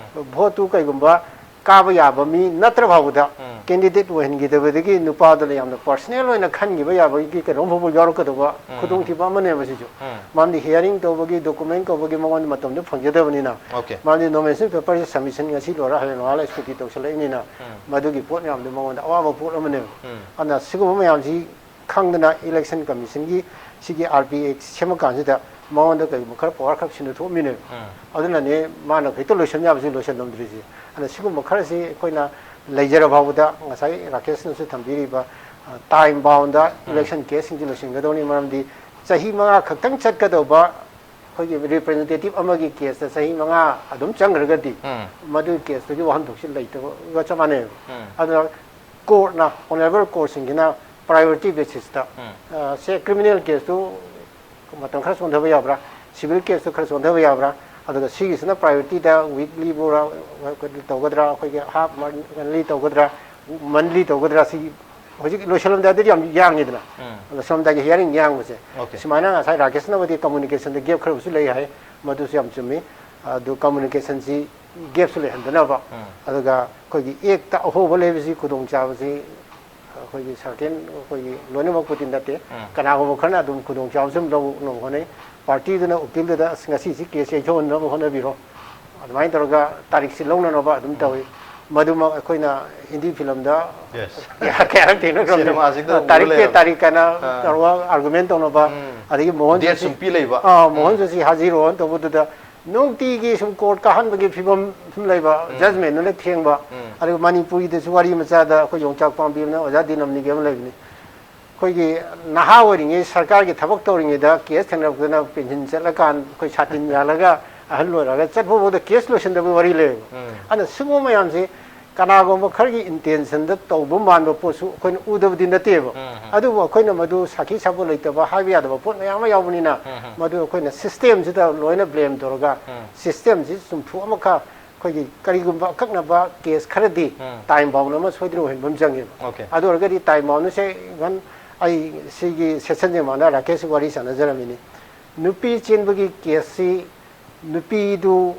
ꯚꯣꯠꯇꯨ ꯀꯩꯒꯨꯝꯕ ꯀꯥꯕ ꯌꯥꯕ ꯃꯤ ꯅꯠꯇ꯭ꯔ ꯐꯥꯎꯕꯗ ꯀꯦꯟꯗꯤꯗꯦꯠ ꯑꯣꯏꯍꯟꯈꯤꯗꯕꯗꯒꯤ ꯅꯨꯄꯥꯗꯨꯅ ꯌꯥꯝꯅ ꯄꯔꯁꯅꯦꯜ ꯑꯣꯏꯅ ꯈꯟꯈꯤꯕ ꯌꯥꯕꯒꯤ ꯀꯩꯅꯣꯝ ꯐꯥꯎꯕ ꯌꯥꯎꯔꯛꯀꯗꯧꯕ ꯈꯨꯗꯣꯡꯊꯤꯕ ꯑꯃꯅꯦꯕ ꯁꯤꯁꯨ꯫ ꯃꯔꯝꯗꯤ ꯍꯤꯌꯥꯔꯤꯡ ꯇꯧꯕꯒꯤ, ꯗꯣꯀꯨꯃꯦꯟ ꯀꯧꯕꯒꯤ ꯃꯉꯣꯟꯗ ꯃꯇꯝꯗꯨ ꯐꯪꯖꯗꯕꯅꯤꯅ꯫ Okay. ꯃꯔꯝꯗꯤ ꯅꯣꯃꯤꯅꯦꯁꯟ ꯄꯦꯄꯔꯁꯦ ꯁꯕꯃꯤꯁꯟ ꯉꯁꯤ ꯂꯣꯏꯔ ꯍꯌꯦꯡ ꯅꯣꯡꯉꯥꯜꯂ ꯁ꯭ꯀꯨꯇꯤ ꯇꯧꯁꯜꯂꯛꯏꯕꯅꯤꯅ ꯃꯗꯨꯒꯤ ꯄꯣꯠ ꯃꯌꯥꯝꯗꯨ ꯃꯉꯣꯟꯗ ꯑꯋꯥꯕ ꯄꯣꯠ ꯑꯃꯅꯦꯕ꯫ ꯑꯗꯨꯅ ꯁꯤꯒꯨꯝꯕ ꯃꯌꯥꯝꯁꯤ ꯈꯪꯗꯅ ꯏꯂꯦꯛꯁꯟ ꯀꯃꯤꯁꯟꯒꯤ ꯁꯤꯒꯤ ꯑꯥꯔ ꯄꯤ ꯑꯦꯛ ꯁꯦꯝꯃꯀꯥꯟꯁꯤꯗ ꯃꯉꯣꯟꯗ ꯀꯩꯒꯨꯝꯕ ꯈꯔ ꯄꯋꯥꯔ ꯈꯔ ꯁꯤꯟꯅ ꯊꯣꯛꯑꯝꯃꯤꯅꯦꯕ꯫ ꯑꯗꯨꯅꯅꯦ ꯃꯥꯅ ꯍꯦꯛꯇ ꯂꯣꯏꯁꯟ ꯌꯥꯕꯁꯤ ꯂꯣꯏꯁꯟꯂꯝꯗ꯭ꯔꯤꯁꯦ꯫ ꯑꯗꯨꯅ ꯁꯤꯒꯨꯝꯕ ꯈꯔꯁꯤ ꯑꯩꯈꯣꯏꯅ ꯂꯩꯖꯔ ꯐꯥꯎꯕꯗ ꯉꯁꯥꯏ ꯔꯥꯀꯦꯁꯅꯁꯨ ꯊꯝꯕꯤꯔꯤꯕ, ꯑ, ꯇꯥꯏꯝ ꯕꯥꯎꯟꯗ ꯏꯂꯦꯛꯁꯟ ꯀꯦꯁꯁꯤꯡꯁꯤ ꯂꯣꯏꯁꯤꯟꯒꯗꯧꯅꯤ꯫ ꯃꯔꯝꯗꯤ ꯆꯍꯤ ꯃꯉꯥ ꯈꯛꯇꯪ ꯆꯠꯀꯗꯧꯕ ꯑꯩꯈꯣꯏꯒꯤ ꯔꯤꯄ꯭ꯔꯖꯦꯟꯇꯦꯇꯤꯚ ꯑꯃꯒꯤ ꯀꯦꯁꯇ ꯆꯍꯤ ꯃꯉꯥ ꯑꯗꯨꯝ ꯆꯪꯈ꯭ꯔꯒꯗꯤ ꯃꯗꯨꯒꯤ ꯀꯦꯁꯇꯨꯒꯤ ꯋꯥꯍꯟꯊꯣꯛꯁꯤ ꯂꯩꯇꯕꯒ ꯆꯞ ꯃꯥꯟꯅꯩꯕ꯫ ꯑꯗꯨꯅ ꯀꯣꯔꯠꯅ, ꯑꯣꯅꯔꯦꯕꯜ ꯀꯣꯔꯠꯁꯤꯡꯁꯤꯅ ꯄ꯭ꯔꯥꯏꯌꯣꯔꯤꯇꯤ ꯕꯦꯁꯤꯁꯇ, ꯑ, ꯁꯦ ꯀ꯭ꯔꯤꯃꯤꯅꯦꯜ ꯀꯦꯁꯇꯨ ꯃꯇꯝ ꯈꯔ ꯆꯣꯟꯊꯕ ꯌꯥꯕ꯭ꯔꯥ, ꯁꯤꯚꯤꯜ ꯀꯦꯁꯇꯨ ꯈꯔ ꯆꯣꯟꯊꯕ ꯌꯥꯕ꯭ꯔꯥ, ꯑꯗꯨꯒ ꯁꯤꯒꯤꯁꯤꯅ ꯄ꯭ꯔꯥꯏꯌꯣꯔꯤꯇꯤꯗ ꯋꯤꯛꯂꯤꯕꯨ ꯇꯧꯒꯗ꯭ꯔꯥ, ꯑꯩꯈꯣꯏꯒꯤ ꯍꯥꯐ ꯃꯟꯂꯤ ꯇꯧꯒꯗ꯭ꯔꯥ, ꯃꯟꯂꯤ ꯇꯧꯒꯗ꯭ꯔꯥ, ꯁꯤ ꯍꯧꯖꯤꯛ ꯂꯣꯏꯁꯤꯜꯂꯝꯗꯥꯏꯗꯗꯤ ꯌꯥꯝ ꯌꯥꯡꯉꯤꯗꯅ꯫ ꯂꯣꯏꯁꯤꯜꯂꯝꯗꯥꯏꯒꯤ ꯍꯤꯌꯥꯔꯤꯡ ꯌꯥꯡꯕꯁꯦ, Okay. ꯁꯨꯃꯥꯏꯅ ꯉꯁꯥꯏ ꯔꯥꯀꯦꯁꯅꯕꯨꯗꯤ ꯀꯝꯃꯨꯅꯤꯀꯦꯁꯟꯗ ꯒꯦꯞ ꯈꯔꯕꯨꯁꯨ ꯂꯩ ꯍꯥꯏ, ꯃꯗꯨꯁꯨ ꯌꯥꯝ ꯆꯨꯝꯃꯤ꯫ ꯑꯗꯨ ꯀꯝꯃꯨꯅꯤꯀꯦꯁꯟꯁꯤ ꯒꯦꯞꯁꯨ ꯂꯩꯍꯟꯗꯅꯕ, ꯑꯗꯨꯒ ꯑꯩꯈꯣꯏꯒꯤ ꯑꯦꯛꯇ ꯑꯍꯣꯕ ꯂꯩꯕꯁꯤ ꯈꯨꯗꯣꯡꯆꯥꯕꯁꯤ ꯑꯩꯈꯣꯏꯒꯤ ꯁꯥꯔꯇꯦꯟ ꯑꯩꯈꯣꯏꯒꯤ ꯂꯣꯏꯅꯃꯛꯄꯨꯗꯤ ꯅꯠꯇꯦ, ꯀꯅꯥꯒꯨꯝꯕ ꯈꯔꯅ ꯑꯗꯨꯝ ꯈꯨꯗꯣꯡꯆꯥꯕꯁꯨ ꯑꯗꯨꯝ ꯂꯧꯅꯕ ꯍꯣꯠꯅꯩ꯫ ꯄꯥꯔꯇꯤꯗꯨꯅ ꯎꯀꯤꯜꯗꯨꯗ ꯑꯁ ꯉꯁꯤꯁꯤ ꯀꯦꯁ ꯌꯩꯊꯣꯛꯍꯟꯅꯕ ꯍꯣꯠꯅꯕꯤꯔꯣ, ꯑꯗꯨꯃꯥꯏꯅ ꯇꯧꯔꯒ ꯇꯥꯔꯤꯛꯁꯤ ꯂꯧꯅꯅꯕ ꯑꯗꯨꯝ ꯇꯧꯏ꯫ ꯃꯗꯨꯃꯛ ꯑꯩꯈꯣꯏꯅ ꯍꯤꯟꯗꯤ ꯐꯤꯂꯝꯗ Yes. ꯀꯌꯥ ꯊꯦꯡꯅꯈ꯭ꯔꯕꯅꯤ꯫ ꯁꯤꯅꯦꯃꯥꯁꯤꯗ ꯎꯕ ꯇꯥꯔꯤꯛ ꯄꯦ ꯂꯩꯔꯕꯅꯤ꯫ ꯇꯥꯔꯤꯛ ꯀꯥꯏꯅ ꯑꯥ꯫ ꯇꯧꯔꯒ ꯑꯥꯔꯒꯨꯃꯦꯟ ꯇꯧꯅꯕ, ꯑꯗꯒꯤ ꯃꯣꯍꯟ Date ꯖꯣꯁꯤ ꯁꯨꯝ ꯄꯤ ꯂꯩꯕ꯫ ꯑꯥ, ꯃꯣꯍꯟ ꯖꯣꯁꯤ ꯍꯥꯖꯤꯔꯣꯅ ꯇꯧꯕꯗꯨꯗ ꯅꯨꯡꯇꯤꯒꯤ ꯁꯨꯝ ꯀꯣꯔꯠ ꯀꯥꯍꯟꯕꯒꯤ ꯐꯤꯕꯝ ꯁꯨꯝ ꯂꯩꯕ, ꯖꯖꯃꯦꯟꯗꯨꯅ ꯊꯦꯡꯕ꯫ ꯑꯗꯨꯒ ꯃꯅꯤꯄꯨꯔꯤꯗꯁꯨ ꯋꯥꯔꯤ ꯃꯆꯥꯗ ꯑꯩꯈꯣꯏ ꯌꯣꯡꯆꯥꯛ ꯄꯥꯝꯕꯤ ꯑꯃꯅ ꯑꯣꯖꯥ ꯗꯤꯅꯝꯅꯤꯒꯤ ꯑꯃ ꯂꯩꯕꯅꯤ꯫ ꯑꯩꯈꯣꯏꯒꯤ ꯅꯍꯥ ꯑꯣꯏꯔꯤꯉꯩ ꯁꯔꯀꯥꯔꯒꯤ ꯊꯕꯛ ꯇꯧꯔꯤꯉꯩꯗ ꯀꯦꯁ ꯊꯦꯡꯅꯔꯛꯇꯅ ꯄꯦꯟꯁꯤꯟ ꯆꯠꯂꯀꯥꯟ ꯑꯩꯈꯣꯏ ꯁꯥꯇꯤꯟ ꯌꯥꯜꯂꯒ ꯑꯍꯜ ꯑꯣꯏꯔꯛꯑꯒ ꯆꯠꯄ ꯐꯥꯎꯗ ꯀꯦꯁ ꯂꯣꯏꯁꯤꯟꯗꯕꯒꯤ ꯋꯥꯔꯤ ꯂꯩꯌꯦꯕ꯫ ꯑꯗꯨꯅ ꯁꯤꯒꯨꯝꯕ ꯃꯌꯥꯝꯁꯤ ꯀꯅꯥꯒꯨꯝꯕ ꯈꯔꯒꯤ ꯏꯟꯇꯦꯟꯁꯟꯗ ꯇꯧꯕ ꯃꯥꯟꯕ ꯄꯣꯠꯁꯨ ꯑꯩꯈꯣꯏꯅ ꯎꯗꯕꯗꯤ ꯅꯠꯇꯦꯕ꯫ ꯑꯗꯨꯕꯨ ꯑꯩꯈꯣꯏꯅ ꯃꯗꯨ ꯁꯥꯈꯤ ꯁꯥꯕ ꯂꯩꯇꯕ ꯍꯥꯏꯕ ꯌꯥꯗꯕ ꯄꯣꯠ ꯃꯌꯥꯝ ꯑꯃ ꯌꯥꯎꯕꯅꯤꯅ ꯃꯗꯨ ꯑꯩꯈꯣꯏꯅ ꯁꯤꯁꯇꯦꯝꯁꯤꯗ ꯂꯣꯏꯅ ꯕ꯭ꯂꯦꯝ ꯇꯧꯔꯒ ꯁꯤꯁꯇꯦꯝꯁꯤ ꯆꯨꯝꯊꯣꯛ ꯑꯃꯈꯛ ꯑꯩꯈꯣꯏꯒꯤ ꯀꯔꯤꯒꯨꯝꯕ ꯑꯀꯛꯅꯕ ꯀꯦꯁ ꯈꯔꯗꯤ ꯎꯝ. ꯇꯥꯏꯝ ꯕꯥꯎꯟ ꯑꯃ ꯁꯣꯏꯗꯅ ꯑꯣꯏꯍꯟꯕ ꯑꯃ ꯆꯪꯉꯦꯕ꯫ Okay. ꯑꯗꯨ ꯑꯣꯏꯔꯒꯗꯤ ꯇꯥꯏꯝ ꯕꯥꯎꯟꯁꯦ ꯏꯚꯟ ꯑꯩ ꯁꯤꯒꯤ ꯁꯦꯁꯟꯁꯦ ꯃꯥꯅ ꯔꯥꯀꯦꯁ ꯋꯥꯔꯤ ꯁꯥꯟꯅꯖꯔꯝꯃꯤꯅꯤ꯫ ꯅꯨꯄꯤ ꯆꯦꯟꯕꯒꯤ ꯀꯦꯁꯁꯤ ꯅꯨꯄꯤꯗꯨ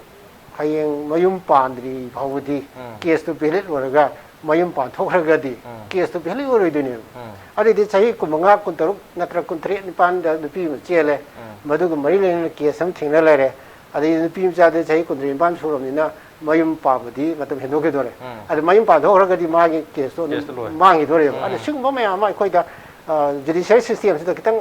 ꯍꯌꯦꯡ ꯃꯌꯨꯝ ꯄꯥꯟꯗ꯭ꯔꯤ ꯐꯥꯎꯕꯗꯤ ꯎꯝ. ꯀꯦꯁꯇꯨ ꯚꯦꯂꯤꯠ ꯑꯣꯏꯔꯒ ꯃꯌꯨꯝ ꯄꯥꯟꯊꯣꯛꯈ꯭ꯔꯒꯗꯤ ꯎꯝ. ꯀꯦꯁꯇꯨ ꯚꯦꯂꯤꯠ ꯑꯣꯏꯔꯣꯏꯗꯣꯏꯅꯦꯕ꯫ ꯎꯝ. ꯑꯗꯨꯗꯤ ꯆꯍꯤ ꯀꯨꯟꯃꯉꯥ, ꯀꯨꯟꯇꯔꯨꯛ ꯅꯠꯇ꯭ꯔꯒ ꯀꯨꯟꯇꯔꯦꯠ ꯅꯤꯄꯥꯟꯗ ꯅꯨꯄꯤ ꯑꯃ ꯆꯦꯜꯂꯦ꯫ ꯎꯝ. ꯃꯗꯨꯒ ꯃꯔꯤ ꯂꯩꯅꯅ ꯀꯦꯁ ꯑꯃ ꯊꯦꯡꯅ ꯂꯩꯔꯦ꯫ ꯑꯗꯩ ꯅꯨꯄꯤ ꯃꯆꯥꯗꯤ ꯆꯍꯤ ꯀꯨꯟꯇꯔꯦꯠ ꯅꯤꯄꯥꯟ ꯁꯨꯔꯕꯅꯤꯅ ꯃꯌꯨꯝ ꯄꯥꯟꯕꯗꯤ ꯃꯇꯝ ꯍꯦꯟꯗꯣꯛꯈꯤꯗꯣꯔꯦ꯫ ꯎꯝ. ꯑꯗ ꯃꯌꯨꯝ ꯄꯥꯟꯊꯣꯛꯈ꯭ꯔꯒꯗꯤ ꯃꯥꯒꯤ ꯀꯦꯁꯇꯣ ꯑꯗꯨꯝ ꯀꯦꯁꯇꯣ ꯂꯣꯏꯔꯦ꯫ ꯃꯥꯡꯈꯤꯗꯣꯔꯦꯕ꯫ ꯎꯝ. ꯑꯗ ꯁꯤꯒꯨꯝꯕ ꯃꯌꯥꯝ ꯑꯃ ꯑꯩꯈꯣꯏꯗ ꯖꯨꯗꯤꯁꯤꯌꯔꯤ ꯁꯤꯁꯇꯦꯝꯁꯤꯗ ꯈꯤꯇꯪ